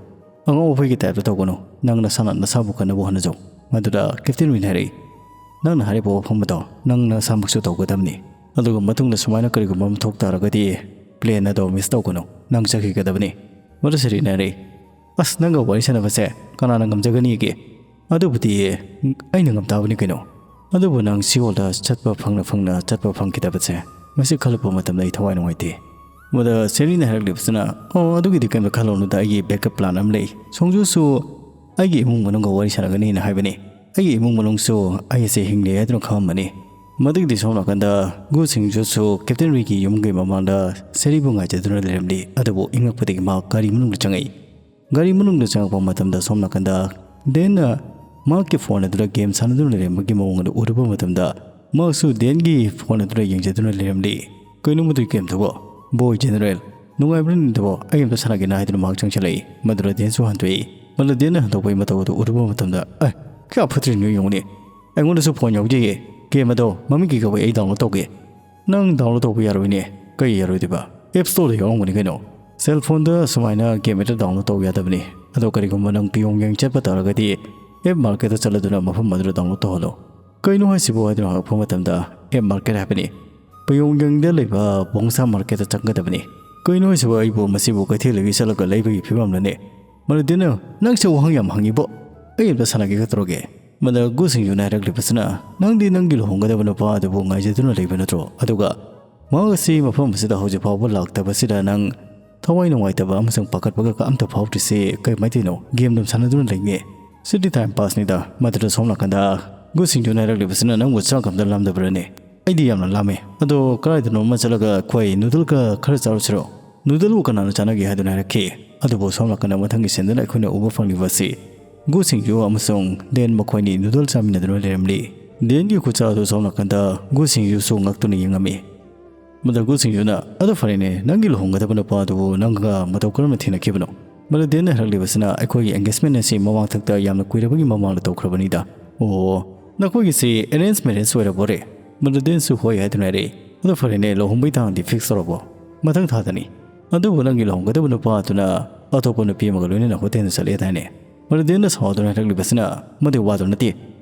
ꯑꯉꯥꯎ ꯑꯐꯩꯒꯤ ꯇꯥꯏꯞꯇ ꯇꯧꯒꯅꯨ꯫ ꯅꯪ ꯅꯁꯥꯅ ꯅꯁꯥꯕꯨ ꯀꯟꯅꯕ ꯍꯣꯠꯅꯖꯧ꯫" ꯃꯗꯨꯗ ꯀꯦꯞꯇꯦꯟ ꯋꯤꯟ ꯍꯥꯏꯔꯛꯏ, "ꯅꯪꯅ ꯍꯥꯏꯔꯤꯕ ꯋꯥꯐꯝ ꯑꯗꯣ ꯅꯪ ꯅꯁꯥꯃꯛꯁꯨ ꯇꯧꯒꯗꯕꯅꯤ꯫ ꯑꯗꯨꯒ ꯃꯇꯨꯡꯗ ꯁꯨꯃꯥꯏꯅ ꯀꯔꯤꯒꯨꯝꯕ ꯑꯃ ꯊꯣꯛ ꯇꯥꯔꯒꯗꯤ ꯄ꯭ꯂꯦꯟ ꯑꯗꯣ ꯃꯤꯁ ꯇꯧꯒꯅꯨ꯫ ꯅꯪ ꯆꯠꯈꯤꯒꯗꯕꯅꯤ꯫" ꯃꯗꯨ ꯁꯦꯔꯤꯅ ꯍꯥꯏꯔꯛꯏ, "ꯑꯁ, ꯅꯪꯒ ꯋꯥꯔꯤ ꯁꯥꯟꯅꯕꯁꯦ ꯀꯅꯥꯅ ꯉꯝꯖꯒꯅꯤꯒꯦ? ꯑꯗꯨꯕꯨꯗꯤ ꯑꯩꯅ ꯉꯝ ꯇꯥꯕꯅꯤ ꯀꯩꯅꯣ꯫ ꯑꯗꯨꯕꯨ ꯅꯪ ꯁꯤꯑꯣꯜꯗ ꯆꯠꯄ ꯐꯪꯅ ꯐꯪꯅ ꯆꯠꯄ ꯐꯪꯈꯤꯗꯕꯁꯦ, ꯃꯁꯤ ꯈꯜꯂꯛꯄ ꯃꯇꯝꯗ ꯑꯩ ꯊꯋꯥꯏ ꯅꯨꯡꯉꯥꯏꯇꯦ꯫" ꯃꯗꯨ ꯁꯦꯔꯤꯅ ꯍꯥꯏꯔꯛꯂꯤꯕꯁꯤꯅ, "ꯑꯣ, ꯑꯗꯨꯒꯤꯗꯤ ꯀꯩꯝꯇ ꯈꯜꯂꯨꯅꯨꯗ, ꯑꯩꯒꯤ ꯕꯦꯛꯀꯞ ꯄ꯭ꯂꯥꯟ ꯑꯃ ꯂꯩ꯫ ꯁꯣꯡꯖꯨꯁꯨ ꯑꯩꯒꯤ ꯏꯃꯨꯡ ꯃꯅꯨꯡꯒ ꯋꯥꯔꯤ ꯁꯥꯟꯅꯒꯅꯤꯅ ꯍꯥꯏꯕꯅꯤ꯫ ꯑꯩꯒꯤ ꯏꯃꯨꯡ ꯃꯅꯨꯡꯁꯨ ꯑꯩ ꯑꯁꯦ ꯍꯤꯡꯂꯤ ꯍꯥꯏꯗꯨꯅ ꯈꯪꯉꯝꯃꯅꯤ꯫" ꯃꯗꯨꯒꯤꯗꯤ ꯁꯣꯝ ꯅꯥꯀꯟꯗ ꯒꯨ ꯁꯤꯡꯖꯨꯁꯨ ꯀꯦꯞꯇꯦꯟ ꯋꯤꯒꯤ ꯌꯨꯝꯒꯤ ꯃꯃꯥꯡꯗ ꯁꯦꯔꯤꯕꯨ ꯉꯥꯏꯖꯗꯨꯅ ꯂꯩꯔꯝꯂꯤ꯫ ꯑꯗꯨꯕꯨ ꯏꯪꯉꯛꯄꯗꯒꯤ ꯃꯍꯥꯛ ꯒꯥꯔꯤ ꯃꯅꯨꯡꯗ ꯆꯪꯉꯛꯏ꯫ ꯒꯥꯔꯤ ꯃꯅꯨꯡꯗ ꯆꯪꯉꯛꯄ ꯃꯇꯝꯗ ꯁꯣꯝ ꯅꯥꯀꯟꯗ ꯗꯦꯟꯅ ꯃꯍꯥꯛꯀꯤ ꯐꯣꯟ ꯑꯗꯨꯗ ꯒꯦꯝ ꯁꯥꯟꯅꯗꯨꯅ ꯂꯩꯔꯝꯕꯒꯤ ꯃꯑꯣꯡ ꯑꯗꯨ ꯎꯔꯨꯕ ꯃꯇꯝꯗ ꯃꯍꯥꯛꯁꯨ ꯗꯦꯟꯒꯤ ꯐꯣꯟ ꯑꯗꯨꯗ ꯌꯦꯡꯖꯗꯨꯅ ꯂꯩꯔꯝꯂꯤ꯫ "ꯀꯩꯅꯣ ꯃꯗꯨꯒꯤ ꯒꯦꯝꯗꯨꯕꯣ? ꯕꯣꯏ ꯖꯦꯅꯔꯦꯜ, ꯅꯨꯡꯉꯥꯏꯕ꯭ꯔꯥꯅꯦ ꯑꯗꯨꯕꯣ? ꯑꯩ ꯑꯝꯇ ꯁꯥꯟꯅꯒꯦꯅ" ꯍꯥꯏꯗꯨꯅ ꯃꯍꯥꯛ ꯆꯪꯁꯤꯜꯂꯛꯏ꯫ ꯃꯗꯨꯗ ꯗꯦꯟꯁꯨ ꯍꯟꯗꯣꯛꯏ꯫ ꯃꯗꯨ ꯗꯦꯟꯅ ꯍꯟꯗꯣꯛꯄꯒꯤ ꯃꯇꯧ ꯑꯗꯨ ꯎꯔꯨꯕ ꯃꯇꯝꯗ, "ꯑꯦ, ꯀꯌꯥ ꯐꯠꯇ꯭ꯔꯤꯅꯣ ꯌꯦꯡꯉꯨꯅꯦ꯫ ꯑꯩꯉꯣꯟꯗꯁꯨ ꯐꯣꯟ ꯌꯥꯎꯖꯩꯌꯦ꯫ ꯒꯦꯝ ꯑꯗꯣ ꯃꯃꯤꯡ ꯀꯩ ꯀꯧꯏ? ꯑꯩ ꯗꯥꯎꯟꯂꯣꯗ ꯇꯧꯒꯦ꯫" "ꯅꯪ ꯗꯥꯎꯟꯂꯣꯗ ꯇꯧꯕ ꯌꯥꯔꯣꯏꯅꯦ꯫" "ꯀꯩ ꯌꯥꯔꯣꯏꯗꯣꯏꯕ? ꯑꯦꯞ ꯁ꯭ꯇꯣꯔꯗ ꯌꯥꯎꯔꯝꯒꯅꯤ ꯀꯩꯅꯣ꯫ ꯁꯦꯜ ꯐꯣꯟꯗ ꯁꯨꯃꯥꯏꯅ ꯒꯦꯝ ꯍꯦꯛꯇ ꯗꯥꯎꯟꯂꯣꯗ ꯇꯧꯕ ꯌꯥꯗꯕꯅꯤ꯫ ꯑꯗꯣ ꯀꯔꯤꯒꯨꯝꯕ ꯅꯪ ꯄꯤꯌꯣꯡ ꯌꯦꯡ ꯆꯠꯄ ꯇꯥꯔꯒꯗꯤ ꯑꯦꯞ ꯃꯥꯔꯀꯦꯠꯇ ꯆꯠꯂꯗꯨꯅ ꯃꯐꯝ ꯑꯗꯨꯗ ꯗꯥꯎꯟꯂꯣꯗ ꯇꯧꯍꯜꯂꯣ꯫" "ꯀꯩꯅꯣ ꯍꯥꯏꯁꯤꯕꯣ?" ꯍꯥꯏꯗꯨꯅ ꯍꯪꯉꯛꯄ ꯃꯇꯝꯗ, "ꯑꯦꯞ ꯃꯥꯔꯀꯦꯠ ꯍꯥꯏꯕꯅꯤ꯫ ꯄꯤꯌꯣꯡ ꯌꯦꯡꯗ ꯂꯩꯕ ꯕꯣꯡꯁꯥ ꯃꯥꯔꯀꯦꯠꯇ ꯆꯪꯒꯗꯕꯅꯤ꯫" "ꯀꯩꯅꯣ ꯍꯥꯏꯁꯤꯕꯣ? ꯑꯩꯕꯨ ꯃꯁꯤꯕꯨ ꯀꯩꯊꯦꯜꯗꯒꯤ ꯆꯠꯂꯒ ꯂꯩꯕꯒꯤ ꯐꯤꯕꯝꯂꯅꯦ?" "ꯃꯗꯨꯗꯤꯅ, ꯅꯪꯁꯦ ꯋꯥꯍꯪ ꯌꯥꯝ ꯍꯪꯉꯤꯕꯣ꯫ ꯑꯩ ꯑꯝꯇ ꯁꯥꯟꯅꯒꯦ ꯈꯛꯇꯧꯔꯒꯦ꯫" ꯃꯗꯨ ꯒꯨ ꯁꯤꯡꯖꯨꯅ ꯍꯥꯏꯔꯛꯂꯤꯕꯁꯤꯅ, "ꯅꯪꯗꯤ ꯅꯪꯒꯤ ꯂꯨꯍꯣꯡꯒꯗꯕ ꯅꯨꯄꯥ ꯑꯗꯨꯕꯨ ꯉꯥꯏꯖꯗꯨꯅ ꯂꯩꯕ ꯅꯠꯇ꯭ꯔꯣ? ꯑꯗꯨꯒ ꯃꯍꯥꯛ ꯑꯁꯤ ꯃꯐꯝ ꯑꯁꯤꯗ ꯍꯧꯖꯤꯛ ꯐꯥꯎꯕ ꯂꯥꯛꯇꯕꯁꯤꯗ ꯅꯪ ꯊꯋꯥꯏ ꯅꯨꯡꯉꯥꯏꯇꯕ ꯑꯃꯁꯨꯡ ꯄꯥꯈꯠꯄꯒ ꯑꯝꯇ ꯐꯥꯎꯗ꯭ꯔꯤꯁꯤ ꯀꯔꯤꯃꯥꯏꯅ ꯇꯧꯔꯤꯅꯣ? ꯒꯦꯝ ꯑꯗꯨꯝ ꯁꯥꯟꯅꯗꯨꯅ ꯂꯩꯅꯦ꯫ ꯁꯤꯗꯤ ꯇꯥꯏꯝ ꯄꯥꯁꯅꯤꯗ꯫" ꯃꯗꯨꯗ ꯁꯣꯝ ꯅꯥꯀꯟꯗ ꯒꯨ ꯁꯤꯡꯖꯨꯅ ꯍꯥꯏꯔꯛꯂꯤꯕꯁꯤꯅ, "ꯅꯪꯕꯨ ꯆꯥꯛ ꯑꯝꯇ ꯂꯥꯝꯗꯕ꯭ꯔꯅꯦ?" ꯑꯩꯗꯤ ꯌꯥꯝꯅ ꯂꯥꯝꯃꯦ꯫ ꯑꯗꯣ ꯀꯗꯥꯏꯗꯅꯣ ꯑꯃ ꯆꯠꯂꯒ ꯑꯩꯈꯣꯏ ꯅꯨꯗꯜꯒ ꯈꯔ ꯆꯥꯔꯨꯁꯤꯔꯣ? ꯅꯨꯗꯜꯕꯨ ꯀꯅꯥꯅ ꯆꯥꯅꯒꯦ ꯍꯥꯏꯗꯨꯅ ꯍꯥꯏꯔꯛꯈꯤ꯫ ꯑꯗꯨꯕꯨ ꯁꯣꯝ ꯅꯥꯀꯟꯗ ꯃꯊꯪꯒꯤ ꯁꯦꯟꯗꯨꯅ ꯑꯩꯈꯣꯏꯅ ꯎꯕ ꯐꯪꯂꯤꯕ ꯑꯁꯤ ꯒꯨ ꯁꯤꯡꯖꯨ ꯑꯃꯁꯨꯡ ꯗꯦꯟ ꯃꯈꯣꯏꯅꯤ ꯅꯨꯗꯜ ꯆꯥꯃꯤꯟꯅꯗꯨꯅ ꯂꯩꯔꯝꯂꯤ꯫ ꯗꯦꯟꯒꯤ ꯈꯨꯠꯁꯥ ꯑꯗꯨ ꯁꯣꯝ ꯅꯥꯀꯟꯗ ꯒꯨ ꯁꯤꯡꯖꯨꯁꯨ ꯉꯛꯇꯨꯅ ꯌꯦꯡꯉꯝꯃꯤ꯫ ꯃꯗꯨ ꯒꯨ ꯁꯤꯡꯖꯨꯅ, "ꯑꯗꯨ ꯐꯔꯦꯅꯦ, ꯅꯪꯒꯤ ꯂꯨꯍꯣꯡꯒꯗꯕ ꯅꯨꯄꯥ ꯑꯗꯨꯕꯨ ꯅꯪꯒ ꯃꯇꯧ ꯀꯔꯝꯅ ꯊꯦꯡꯅꯈꯤꯕꯅꯣ?" ꯃꯗꯨ ꯗꯦꯟꯅ ꯍꯥꯏꯔꯛꯂꯤꯕꯁꯤꯅ, "ꯑꯩꯈꯣꯏꯒꯤ ꯑꯦꯡꯒꯦꯖꯃꯦꯟ ꯑꯁꯤ ꯃꯃꯥꯡꯊꯛꯇ ꯌꯥꯝꯅ ꯀꯨꯏꯔꯕꯒꯤ ꯃꯃꯥꯡꯗ ꯇꯧꯈ꯭ꯔꯕꯅꯤꯗ꯫" "ꯑꯣ, ꯅꯈꯣꯏꯒꯤꯁꯤ ꯑꯦꯔꯦꯟꯖ ꯃꯦꯔꯦꯖ ꯑꯣꯏꯔꯕꯣꯔꯦ?" ꯃꯗꯨ ꯗꯦꯟꯁꯨ ꯍꯣꯏ ꯍꯥꯏꯗꯨꯅ ꯍꯥꯏꯔꯛꯏ꯫ "ꯑꯗꯨ ꯐꯔꯦꯅꯦ, ꯂꯨꯍꯣꯡꯕꯒꯤ ꯇꯥꯡꯗꯤ ꯐꯤꯛꯁ ꯇꯧꯔꯕꯣ?" "ꯃꯊꯪ ꯊꯥꯗꯅꯤ꯫ ꯑꯗꯨꯕꯨ ꯅꯪꯒꯤ ꯂꯨꯍꯣꯡꯒꯗꯕ ꯅꯨꯄꯥ ꯑꯗꯨꯅ ꯑꯇꯣꯞꯄ ꯅꯨꯄꯤ ꯑꯃꯒ ꯂꯣꯏꯅꯅ ꯍꯣꯇꯦꯜꯗ ꯆꯠꯂꯦ ꯍꯥꯏꯗꯥꯏꯅꯦ?" ꯃꯗꯨ ꯗꯦꯟꯅ ꯁꯥꯎꯗꯨꯅ ꯍꯥꯏꯔꯛꯂꯤꯕꯁꯤꯅ, "ꯃꯗꯨ ꯋꯥꯗꯨ ꯅꯠꯇꯦ꯫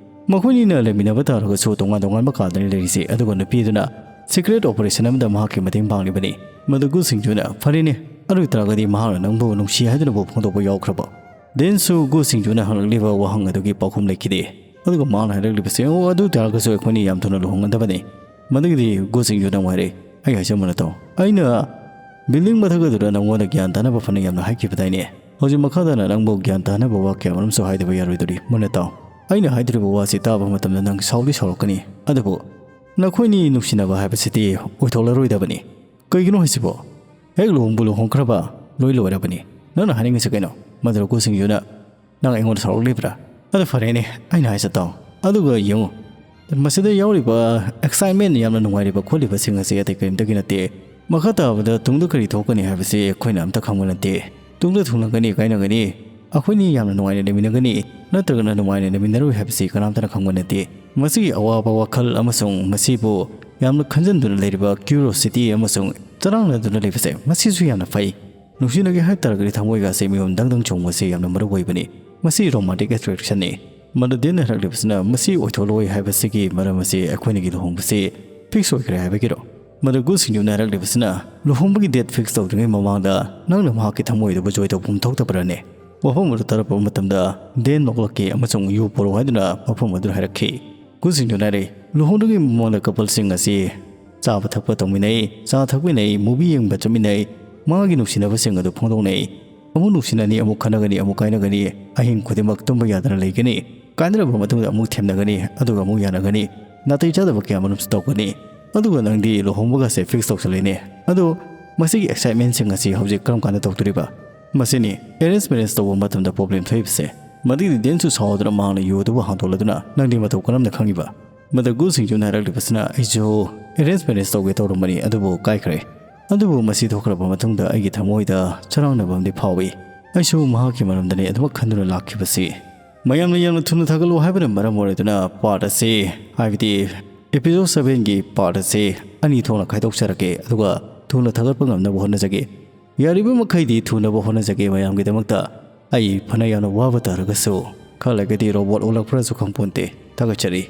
ꯃꯈꯣꯏꯅꯤꯅ ꯂꯩꯃꯤꯟꯅꯕ ꯇꯥꯔꯒꯁꯨ ꯇꯣꯉꯥꯟ ꯇꯣꯉꯥꯟꯕ ꯀꯥꯗꯅꯤ ꯂꯩꯔꯤꯁꯦ, ꯑꯗꯨꯒ ꯅꯨꯄꯤ ꯑꯗꯨꯅ ꯁꯤꯀ꯭ꯔꯦꯠ ꯑꯣꯄꯔꯦꯁꯟ ꯑꯃꯗ ꯃꯍꯥꯛꯀꯤ ꯃꯇꯦꯡ ꯄꯥꯡꯂꯤꯕꯅꯤ꯫" ꯃꯗꯨ ꯒꯨ ꯁꯤꯡꯖꯨꯅ, "ꯐꯔꯦꯅꯦ, ꯑꯗꯨ ꯑꯣꯏꯇꯥꯔꯒꯗꯤ ꯃꯍꯥꯛꯅ ꯅꯪꯕꯨ ꯅꯨꯡꯁꯤ ꯍꯥꯏꯗꯨꯅꯕꯨ ꯐꯣꯡꯗꯣꯛꯄ ꯌꯥꯎꯈ꯭ꯔꯕꯣ?" ꯗꯦꯟꯁꯨ ꯒꯨ ꯁꯤꯡꯖꯨꯅ ꯍꯪꯂꯛꯂꯤꯕ ꯋꯥꯍꯪ ꯑꯗꯨꯒꯤ ꯄꯥꯎꯈꯨꯝ ꯂꯩꯈꯤꯗꯦ꯫ ꯑꯗꯨꯒ ꯃꯍꯥꯛꯅ ꯍꯥꯏꯔꯛꯂꯤꯕꯁꯦ, "ꯑꯣ, ꯑꯗꯨ ꯑꯣꯏꯇꯥꯔꯒꯁꯨ ꯑꯩꯈꯣꯏꯅꯤ ꯌꯥꯝ ꯊꯨꯅ ꯂꯨꯍꯣꯡꯒꯗꯕꯅꯤ꯫" ꯃꯗꯨꯒꯤꯗꯤ ꯒꯨ ꯁꯤꯡꯖꯨꯅ ꯑꯃꯨꯛ ꯍꯥꯏꯔꯛꯏ, "ꯑꯩ ꯍꯥꯏꯖꯕ ꯅꯠꯇꯧ꯫ ꯑꯩꯅ ꯕꯤꯜꯗꯤꯡ ꯃꯊꯛ ꯑꯗꯨꯗ ꯅꯪꯉꯣꯟꯗ ꯒ꯭ꯌꯥꯟ ꯇꯥꯅꯕ ꯐꯅ ꯌꯥꯝꯅ ꯍꯥꯏꯈꯤꯕꯗꯥꯏꯅꯦ? ꯍꯧꯖꯤꯛ ꯃꯈꯥ ꯇꯥꯅ ꯅꯪꯕꯨ ꯒ꯭ꯌꯥꯟ ꯇꯥꯅꯕ ꯋꯥ ꯀꯌꯥ ꯃꯔꯨꯝꯁꯨ ꯍꯥꯏꯗꯕ ꯌꯥꯔꯣꯏꯗꯧꯔꯤ, ꯃꯨꯟꯅ ꯇꯥꯎ꯫ ꯑꯩꯅ ꯍꯥꯏꯗꯣꯔꯤꯕ ꯋꯥꯁꯤ ꯇꯥꯕ ꯃꯇꯝꯗ ꯅꯪ ꯁꯥꯎꯗꯤ ꯁꯥꯎꯔꯛꯀꯅꯤ, ꯑꯗꯨꯕꯨ ꯅꯈꯣꯏꯅꯤ ꯅꯨꯡꯁꯤꯅꯕ ꯍꯥꯏꯕꯁꯤꯗꯤ ꯑꯣꯏꯊꯣꯛꯂꯔꯣꯏꯗꯕꯅꯤ꯫ ꯀꯩꯒꯤꯅꯣ ꯍꯥꯏꯁꯤꯕꯣ? ꯍꯦꯛ ꯂꯨꯍꯣꯡꯕꯨ ꯂꯨꯍꯣꯡꯈ꯭ꯔꯕ ꯂꯣꯏ ꯂꯣꯏꯔꯕꯅꯤ꯫ ꯅꯪꯅ ꯍꯥꯏꯅꯤꯡꯉꯤꯁꯤ ꯀꯩꯅꯣ?" ꯃꯗꯨ ꯒꯨ ꯁꯤꯡꯖꯨꯅ, "ꯅꯪ ꯑꯩꯉꯣꯟꯗ ꯁꯥꯎꯔꯛꯂꯤꯕ꯭ꯔꯥ? ꯑꯗꯨ ꯐꯔꯦꯅꯦ, ꯑꯩꯅ ꯍꯥꯏꯁꯦ ꯇꯥꯎ꯫ ꯑꯗꯨꯒ ꯌꯦꯡꯉꯨ, ꯃꯁꯤꯗ ꯌꯥꯎꯔꯤꯕ ꯑꯦꯛꯁꯥꯏꯠꯃꯦꯟ, ꯌꯥꯝꯅ ꯅꯨꯡꯉꯥꯏꯔꯤꯕ ꯈꯣꯠꯂꯤꯕꯁꯤꯡ ꯑꯁꯤ ꯑꯇꯩ ꯀꯔꯤꯝꯇꯒꯤ ꯅꯠꯇꯦ꯫ ꯃꯈꯥ ꯇꯥꯕꯗ ꯇꯨꯡꯗ ꯀꯔꯤ ꯊꯣꯛꯀꯅꯤ ꯍꯥꯏꯕꯁꯤ ꯑꯩꯈꯣꯏꯅ ꯑꯝꯇ ꯈꯪꯕ ꯅꯠꯇꯦ꯫ ꯇꯨꯡꯗ ꯊꯨꯡꯂꯒꯅꯤ ꯀꯥꯏꯅꯒꯅꯤ, ꯑꯩꯈꯣꯏꯅꯤ ꯌꯥꯝꯅ ꯅꯨꯡꯉꯥꯏꯅ ꯂꯩꯃꯤꯟꯅꯒꯅꯤ, ꯅꯠꯇ꯭ꯔꯒꯅ ꯅꯨꯡꯉꯥꯏꯅ ꯂꯩꯃꯤꯟꯅꯔꯣꯏ ꯍꯥꯏꯕꯁꯤ ꯀꯅꯥꯝꯇꯅ ꯈꯪꯕ ꯅꯠꯇꯦ꯫ ꯃꯁꯤꯒꯤ ꯑꯋꯥꯕ ꯋꯥꯈꯜ ꯑꯃꯁꯨꯡ ꯃꯁꯤꯕꯨ ꯌꯥꯝꯅ ꯈꯟꯖꯤꯟꯗꯨꯅ ꯂꯩꯔꯤꯕ ꯀ꯭ꯌꯨꯔꯣꯁꯤꯇꯤ ꯑꯃꯁꯨꯡ ꯆꯔꯥꯡꯅꯗꯨꯅ ꯂꯩꯕꯁꯦ, ꯃꯁꯤꯁꯨ ꯌꯥꯝꯅ ꯐꯩ꯫ ꯅꯨꯡꯁꯤꯅꯒꯦ ꯍꯥꯏ ꯇꯥꯔꯒꯗꯤ ꯊꯃꯣꯏꯒ ꯑꯁꯤ ꯃꯤꯍꯨꯟ ꯗꯪ ꯗꯪ ꯆꯣꯡꯕꯁꯤ ꯌꯥꯝꯅ ꯃꯔꯨ ꯑꯣꯏꯕꯅꯤ꯫ ꯃꯁꯤ ꯔꯣꯃꯥꯟꯇꯤꯛ ꯑꯦꯇ꯭ꯔꯦꯛꯁꯟꯅꯤ꯫" ꯃꯗꯨ ꯗꯦꯟꯅ ꯍꯥꯏꯔꯛꯂꯤꯕꯁꯤꯅ, "ꯃꯁꯤ ꯑꯣꯏꯊꯣꯛꯂꯣꯏ ꯍꯥꯏꯕꯁꯤꯒꯤ ꯃꯔꯝ ꯑꯁꯤ ꯑꯩꯈꯣꯏꯅꯤꯒꯤ ꯂꯨꯍꯣꯡꯕꯁꯤ ꯐꯤꯛꯁ ꯑꯣꯏꯈ꯭ꯔꯦ ꯍꯥꯏꯕꯒꯤꯔꯣ?" ꯃꯗꯨ ꯒꯨ ꯁꯤꯡꯖꯨꯅ ꯍꯥꯏꯔꯛꯂꯤꯕꯁꯤꯅ, "ꯂꯨꯍꯣꯡꯕꯒꯤ ꯗꯦꯠ ꯐꯤꯛꯁ ꯇꯧꯗ꯭ꯔꯤꯉꯩ ꯃꯃꯥꯡꯗ ꯅꯪꯅ ꯃꯍꯥꯛꯀꯤ ꯊꯃꯣꯏꯗꯨꯕꯨ ꯖꯣꯏ ꯇꯧꯐꯝ ꯊꯣꯛꯇꯕ꯭ꯔꯅꯦ?" ꯋꯥꯐꯝ ꯑꯗꯨ ꯇꯥꯔꯛꯄ ꯃꯇꯝꯗ ꯗꯦꯟ ꯅꯣꯛꯂꯛꯈꯤ ꯑꯃꯁꯨꯡ "ꯌꯨ ꯄꯨꯔꯛꯎ" ꯍꯥꯏꯗꯨꯅ ꯃꯐꯝ ꯑꯗꯨꯗ ꯍꯥꯏꯔꯛꯈꯤ꯫ ꯒꯨ ꯁꯤꯡꯖꯨꯅ ꯍꯥꯏꯔꯛꯏ, "ꯂꯨꯍꯣꯡꯗ꯭ꯔꯤꯉꯩ ꯃꯃꯥꯡꯗ ꯀꯄꯜꯁꯤꯡ ꯑꯁꯤ ꯆꯥꯕ ꯊꯛꯄ ꯇꯧꯃꯤꯟꯅꯩ, ꯆꯥ ꯊꯛꯃꯤꯟꯅꯩ, ꯃꯨꯚꯤ ꯌꯦꯡꯕ ꯆꯠꯃꯤꯟꯅꯩ, ꯃꯥꯒꯤ ꯅꯨꯡꯁꯤꯅꯕꯁꯤꯡ ꯑꯗꯨ ꯐꯣꯡꯗꯣꯛꯅꯩ꯫ ꯑꯃꯨꯛ ꯅꯨꯡꯁꯤꯅꯅꯤ, ꯑꯃꯨꯛ ꯈꯠꯅꯒꯅꯤ, ꯑꯃꯨꯛ ꯀꯥꯏꯅꯒꯅꯤ, ꯑꯍꯤꯡ ꯈꯨꯗꯤꯡꯃꯛ ꯇꯨꯝꯕ ꯌꯥꯗꯅ ꯂꯩꯒꯅꯤ, ꯀꯥꯏꯅꯔꯕ ꯃꯇꯨꯡꯗ ꯑꯃꯨꯛ ꯊꯦꯝꯅꯒꯅꯤ, ꯑꯗꯨꯒ ꯑꯃꯨꯛ ꯌꯥꯅꯒꯅꯤ꯫ ꯅꯥꯇꯩ ꯆꯥꯗꯕ ꯀꯌꯥ ꯃꯔꯨꯝꯁꯨ ꯇꯧꯒꯅꯤ꯫ ꯑꯗꯨꯒ ꯅꯪꯗꯤ ꯂꯨꯍꯣꯡꯕꯒꯁꯦ ꯐꯤꯛꯁ ꯇꯧꯁꯜꯂꯦꯅꯦ꯫ ꯑꯗꯣ ꯃꯁꯤꯒꯤ ꯑꯦꯛꯁꯥꯏꯠꯃꯦꯟꯁꯤꯡ ꯑꯁꯤ ꯍꯧꯖꯤꯛ ꯀꯔꯝ ꯀꯥꯟꯗ ꯇꯧꯗꯣꯔꯤꯕ? ꯃꯁꯤꯅꯤ ꯑꯦꯔꯦꯟꯖ ꯃꯦꯔꯦꯖ ꯇꯧꯕ ꯃꯇꯝꯗ ꯄ꯭ꯔꯣꯕ꯭ꯂꯦꯝ ꯊꯣꯛꯏꯕꯁꯦ꯫ ꯃꯗꯨꯒꯤ ꯗꯦꯟꯁꯨ ꯁꯥꯎꯗꯨꯅ ꯃꯍꯥꯛꯅ ꯌꯨ ꯑꯗꯨꯕꯨ ꯍꯥꯡꯗꯣꯛꯂꯗꯨꯅ ꯅꯪꯗꯤ ꯃꯇꯧ ꯀꯔꯝꯅ ꯈꯪꯉꯤꯕ? ꯃꯗꯨ ꯒꯨꯁꯤꯡꯁꯨꯅ ꯍꯥꯏꯔꯛꯂꯤꯕꯁꯤꯅ ꯑꯩꯁꯨ ꯑꯦꯔꯦꯟꯖ ꯃꯦꯔꯦꯖ ꯇꯧꯒꯦ ꯇꯧꯔꯝꯕꯅꯤ, ꯑꯗꯨꯕꯨ ꯀꯥꯏꯈ꯭ꯔꯦ꯫ ꯑꯗꯨꯕꯨ ꯃꯁꯤ ꯊꯣꯛꯈ꯭ꯔꯕ ꯃꯇꯨꯡꯗ ꯑꯩꯒꯤ ꯊꯃꯣꯏꯗ ꯆꯔꯥꯡꯅꯕ ꯑꯃꯗꯤ ꯐꯥꯎꯏ꯫ ꯑꯩꯁꯨ ꯃꯍꯥꯛꯀꯤ ꯃꯔꯝꯗꯅꯤ ꯑꯗꯨꯃꯛ ꯈꯟꯗꯨꯅ ꯂꯥꯛꯈꯤꯕꯁꯤ꯫ ꯃꯌꯥꯝꯅ ꯌꯥꯝꯅ ꯊꯨꯅ ꯊꯥꯒꯠꯂꯨ ꯍꯥꯏꯕꯅ ꯃꯔꯝ ꯑꯣꯏꯔꯗꯨꯅ ꯄꯥꯔꯠ ꯑꯁꯤ, ꯍꯥꯏꯕꯗꯤ ꯑꯦꯄꯤꯁꯣꯗ ꯁꯚꯦꯟꯒꯤ ꯄꯥꯔꯠ ꯑꯁꯤ ꯑꯅꯤ ꯊꯣꯛꯅ ꯈꯥꯏꯗꯣꯛꯆꯔꯛꯀꯦ, ꯑꯗꯨꯒ ꯊꯨꯅ ꯊꯥꯒꯠꯄ ꯉꯝꯅꯕ ꯍꯣꯠꯅꯖꯒꯦ꯫ ꯌꯥꯔꯤꯕ ꯃꯈꯩꯗꯤ ꯊꯨꯅꯕ ꯍꯣꯠꯅꯖꯒꯦ ꯃꯌꯥꯝꯒꯤꯗꯃꯛꯇ꯫ ꯑꯩ ꯐꯅ ꯌꯥꯝꯅ ꯋꯥꯕ ꯇꯥꯔꯒꯁꯨ ꯈꯔ ꯂꯩꯔꯒꯗꯤ ꯔꯣꯕꯣꯠ ꯑꯣꯜꯂꯛꯄ꯭ꯔꯥꯁꯨ ꯈꯪꯄꯣꯟꯇꯦ꯫ ꯊꯥꯒꯠꯆꯔꯤ꯫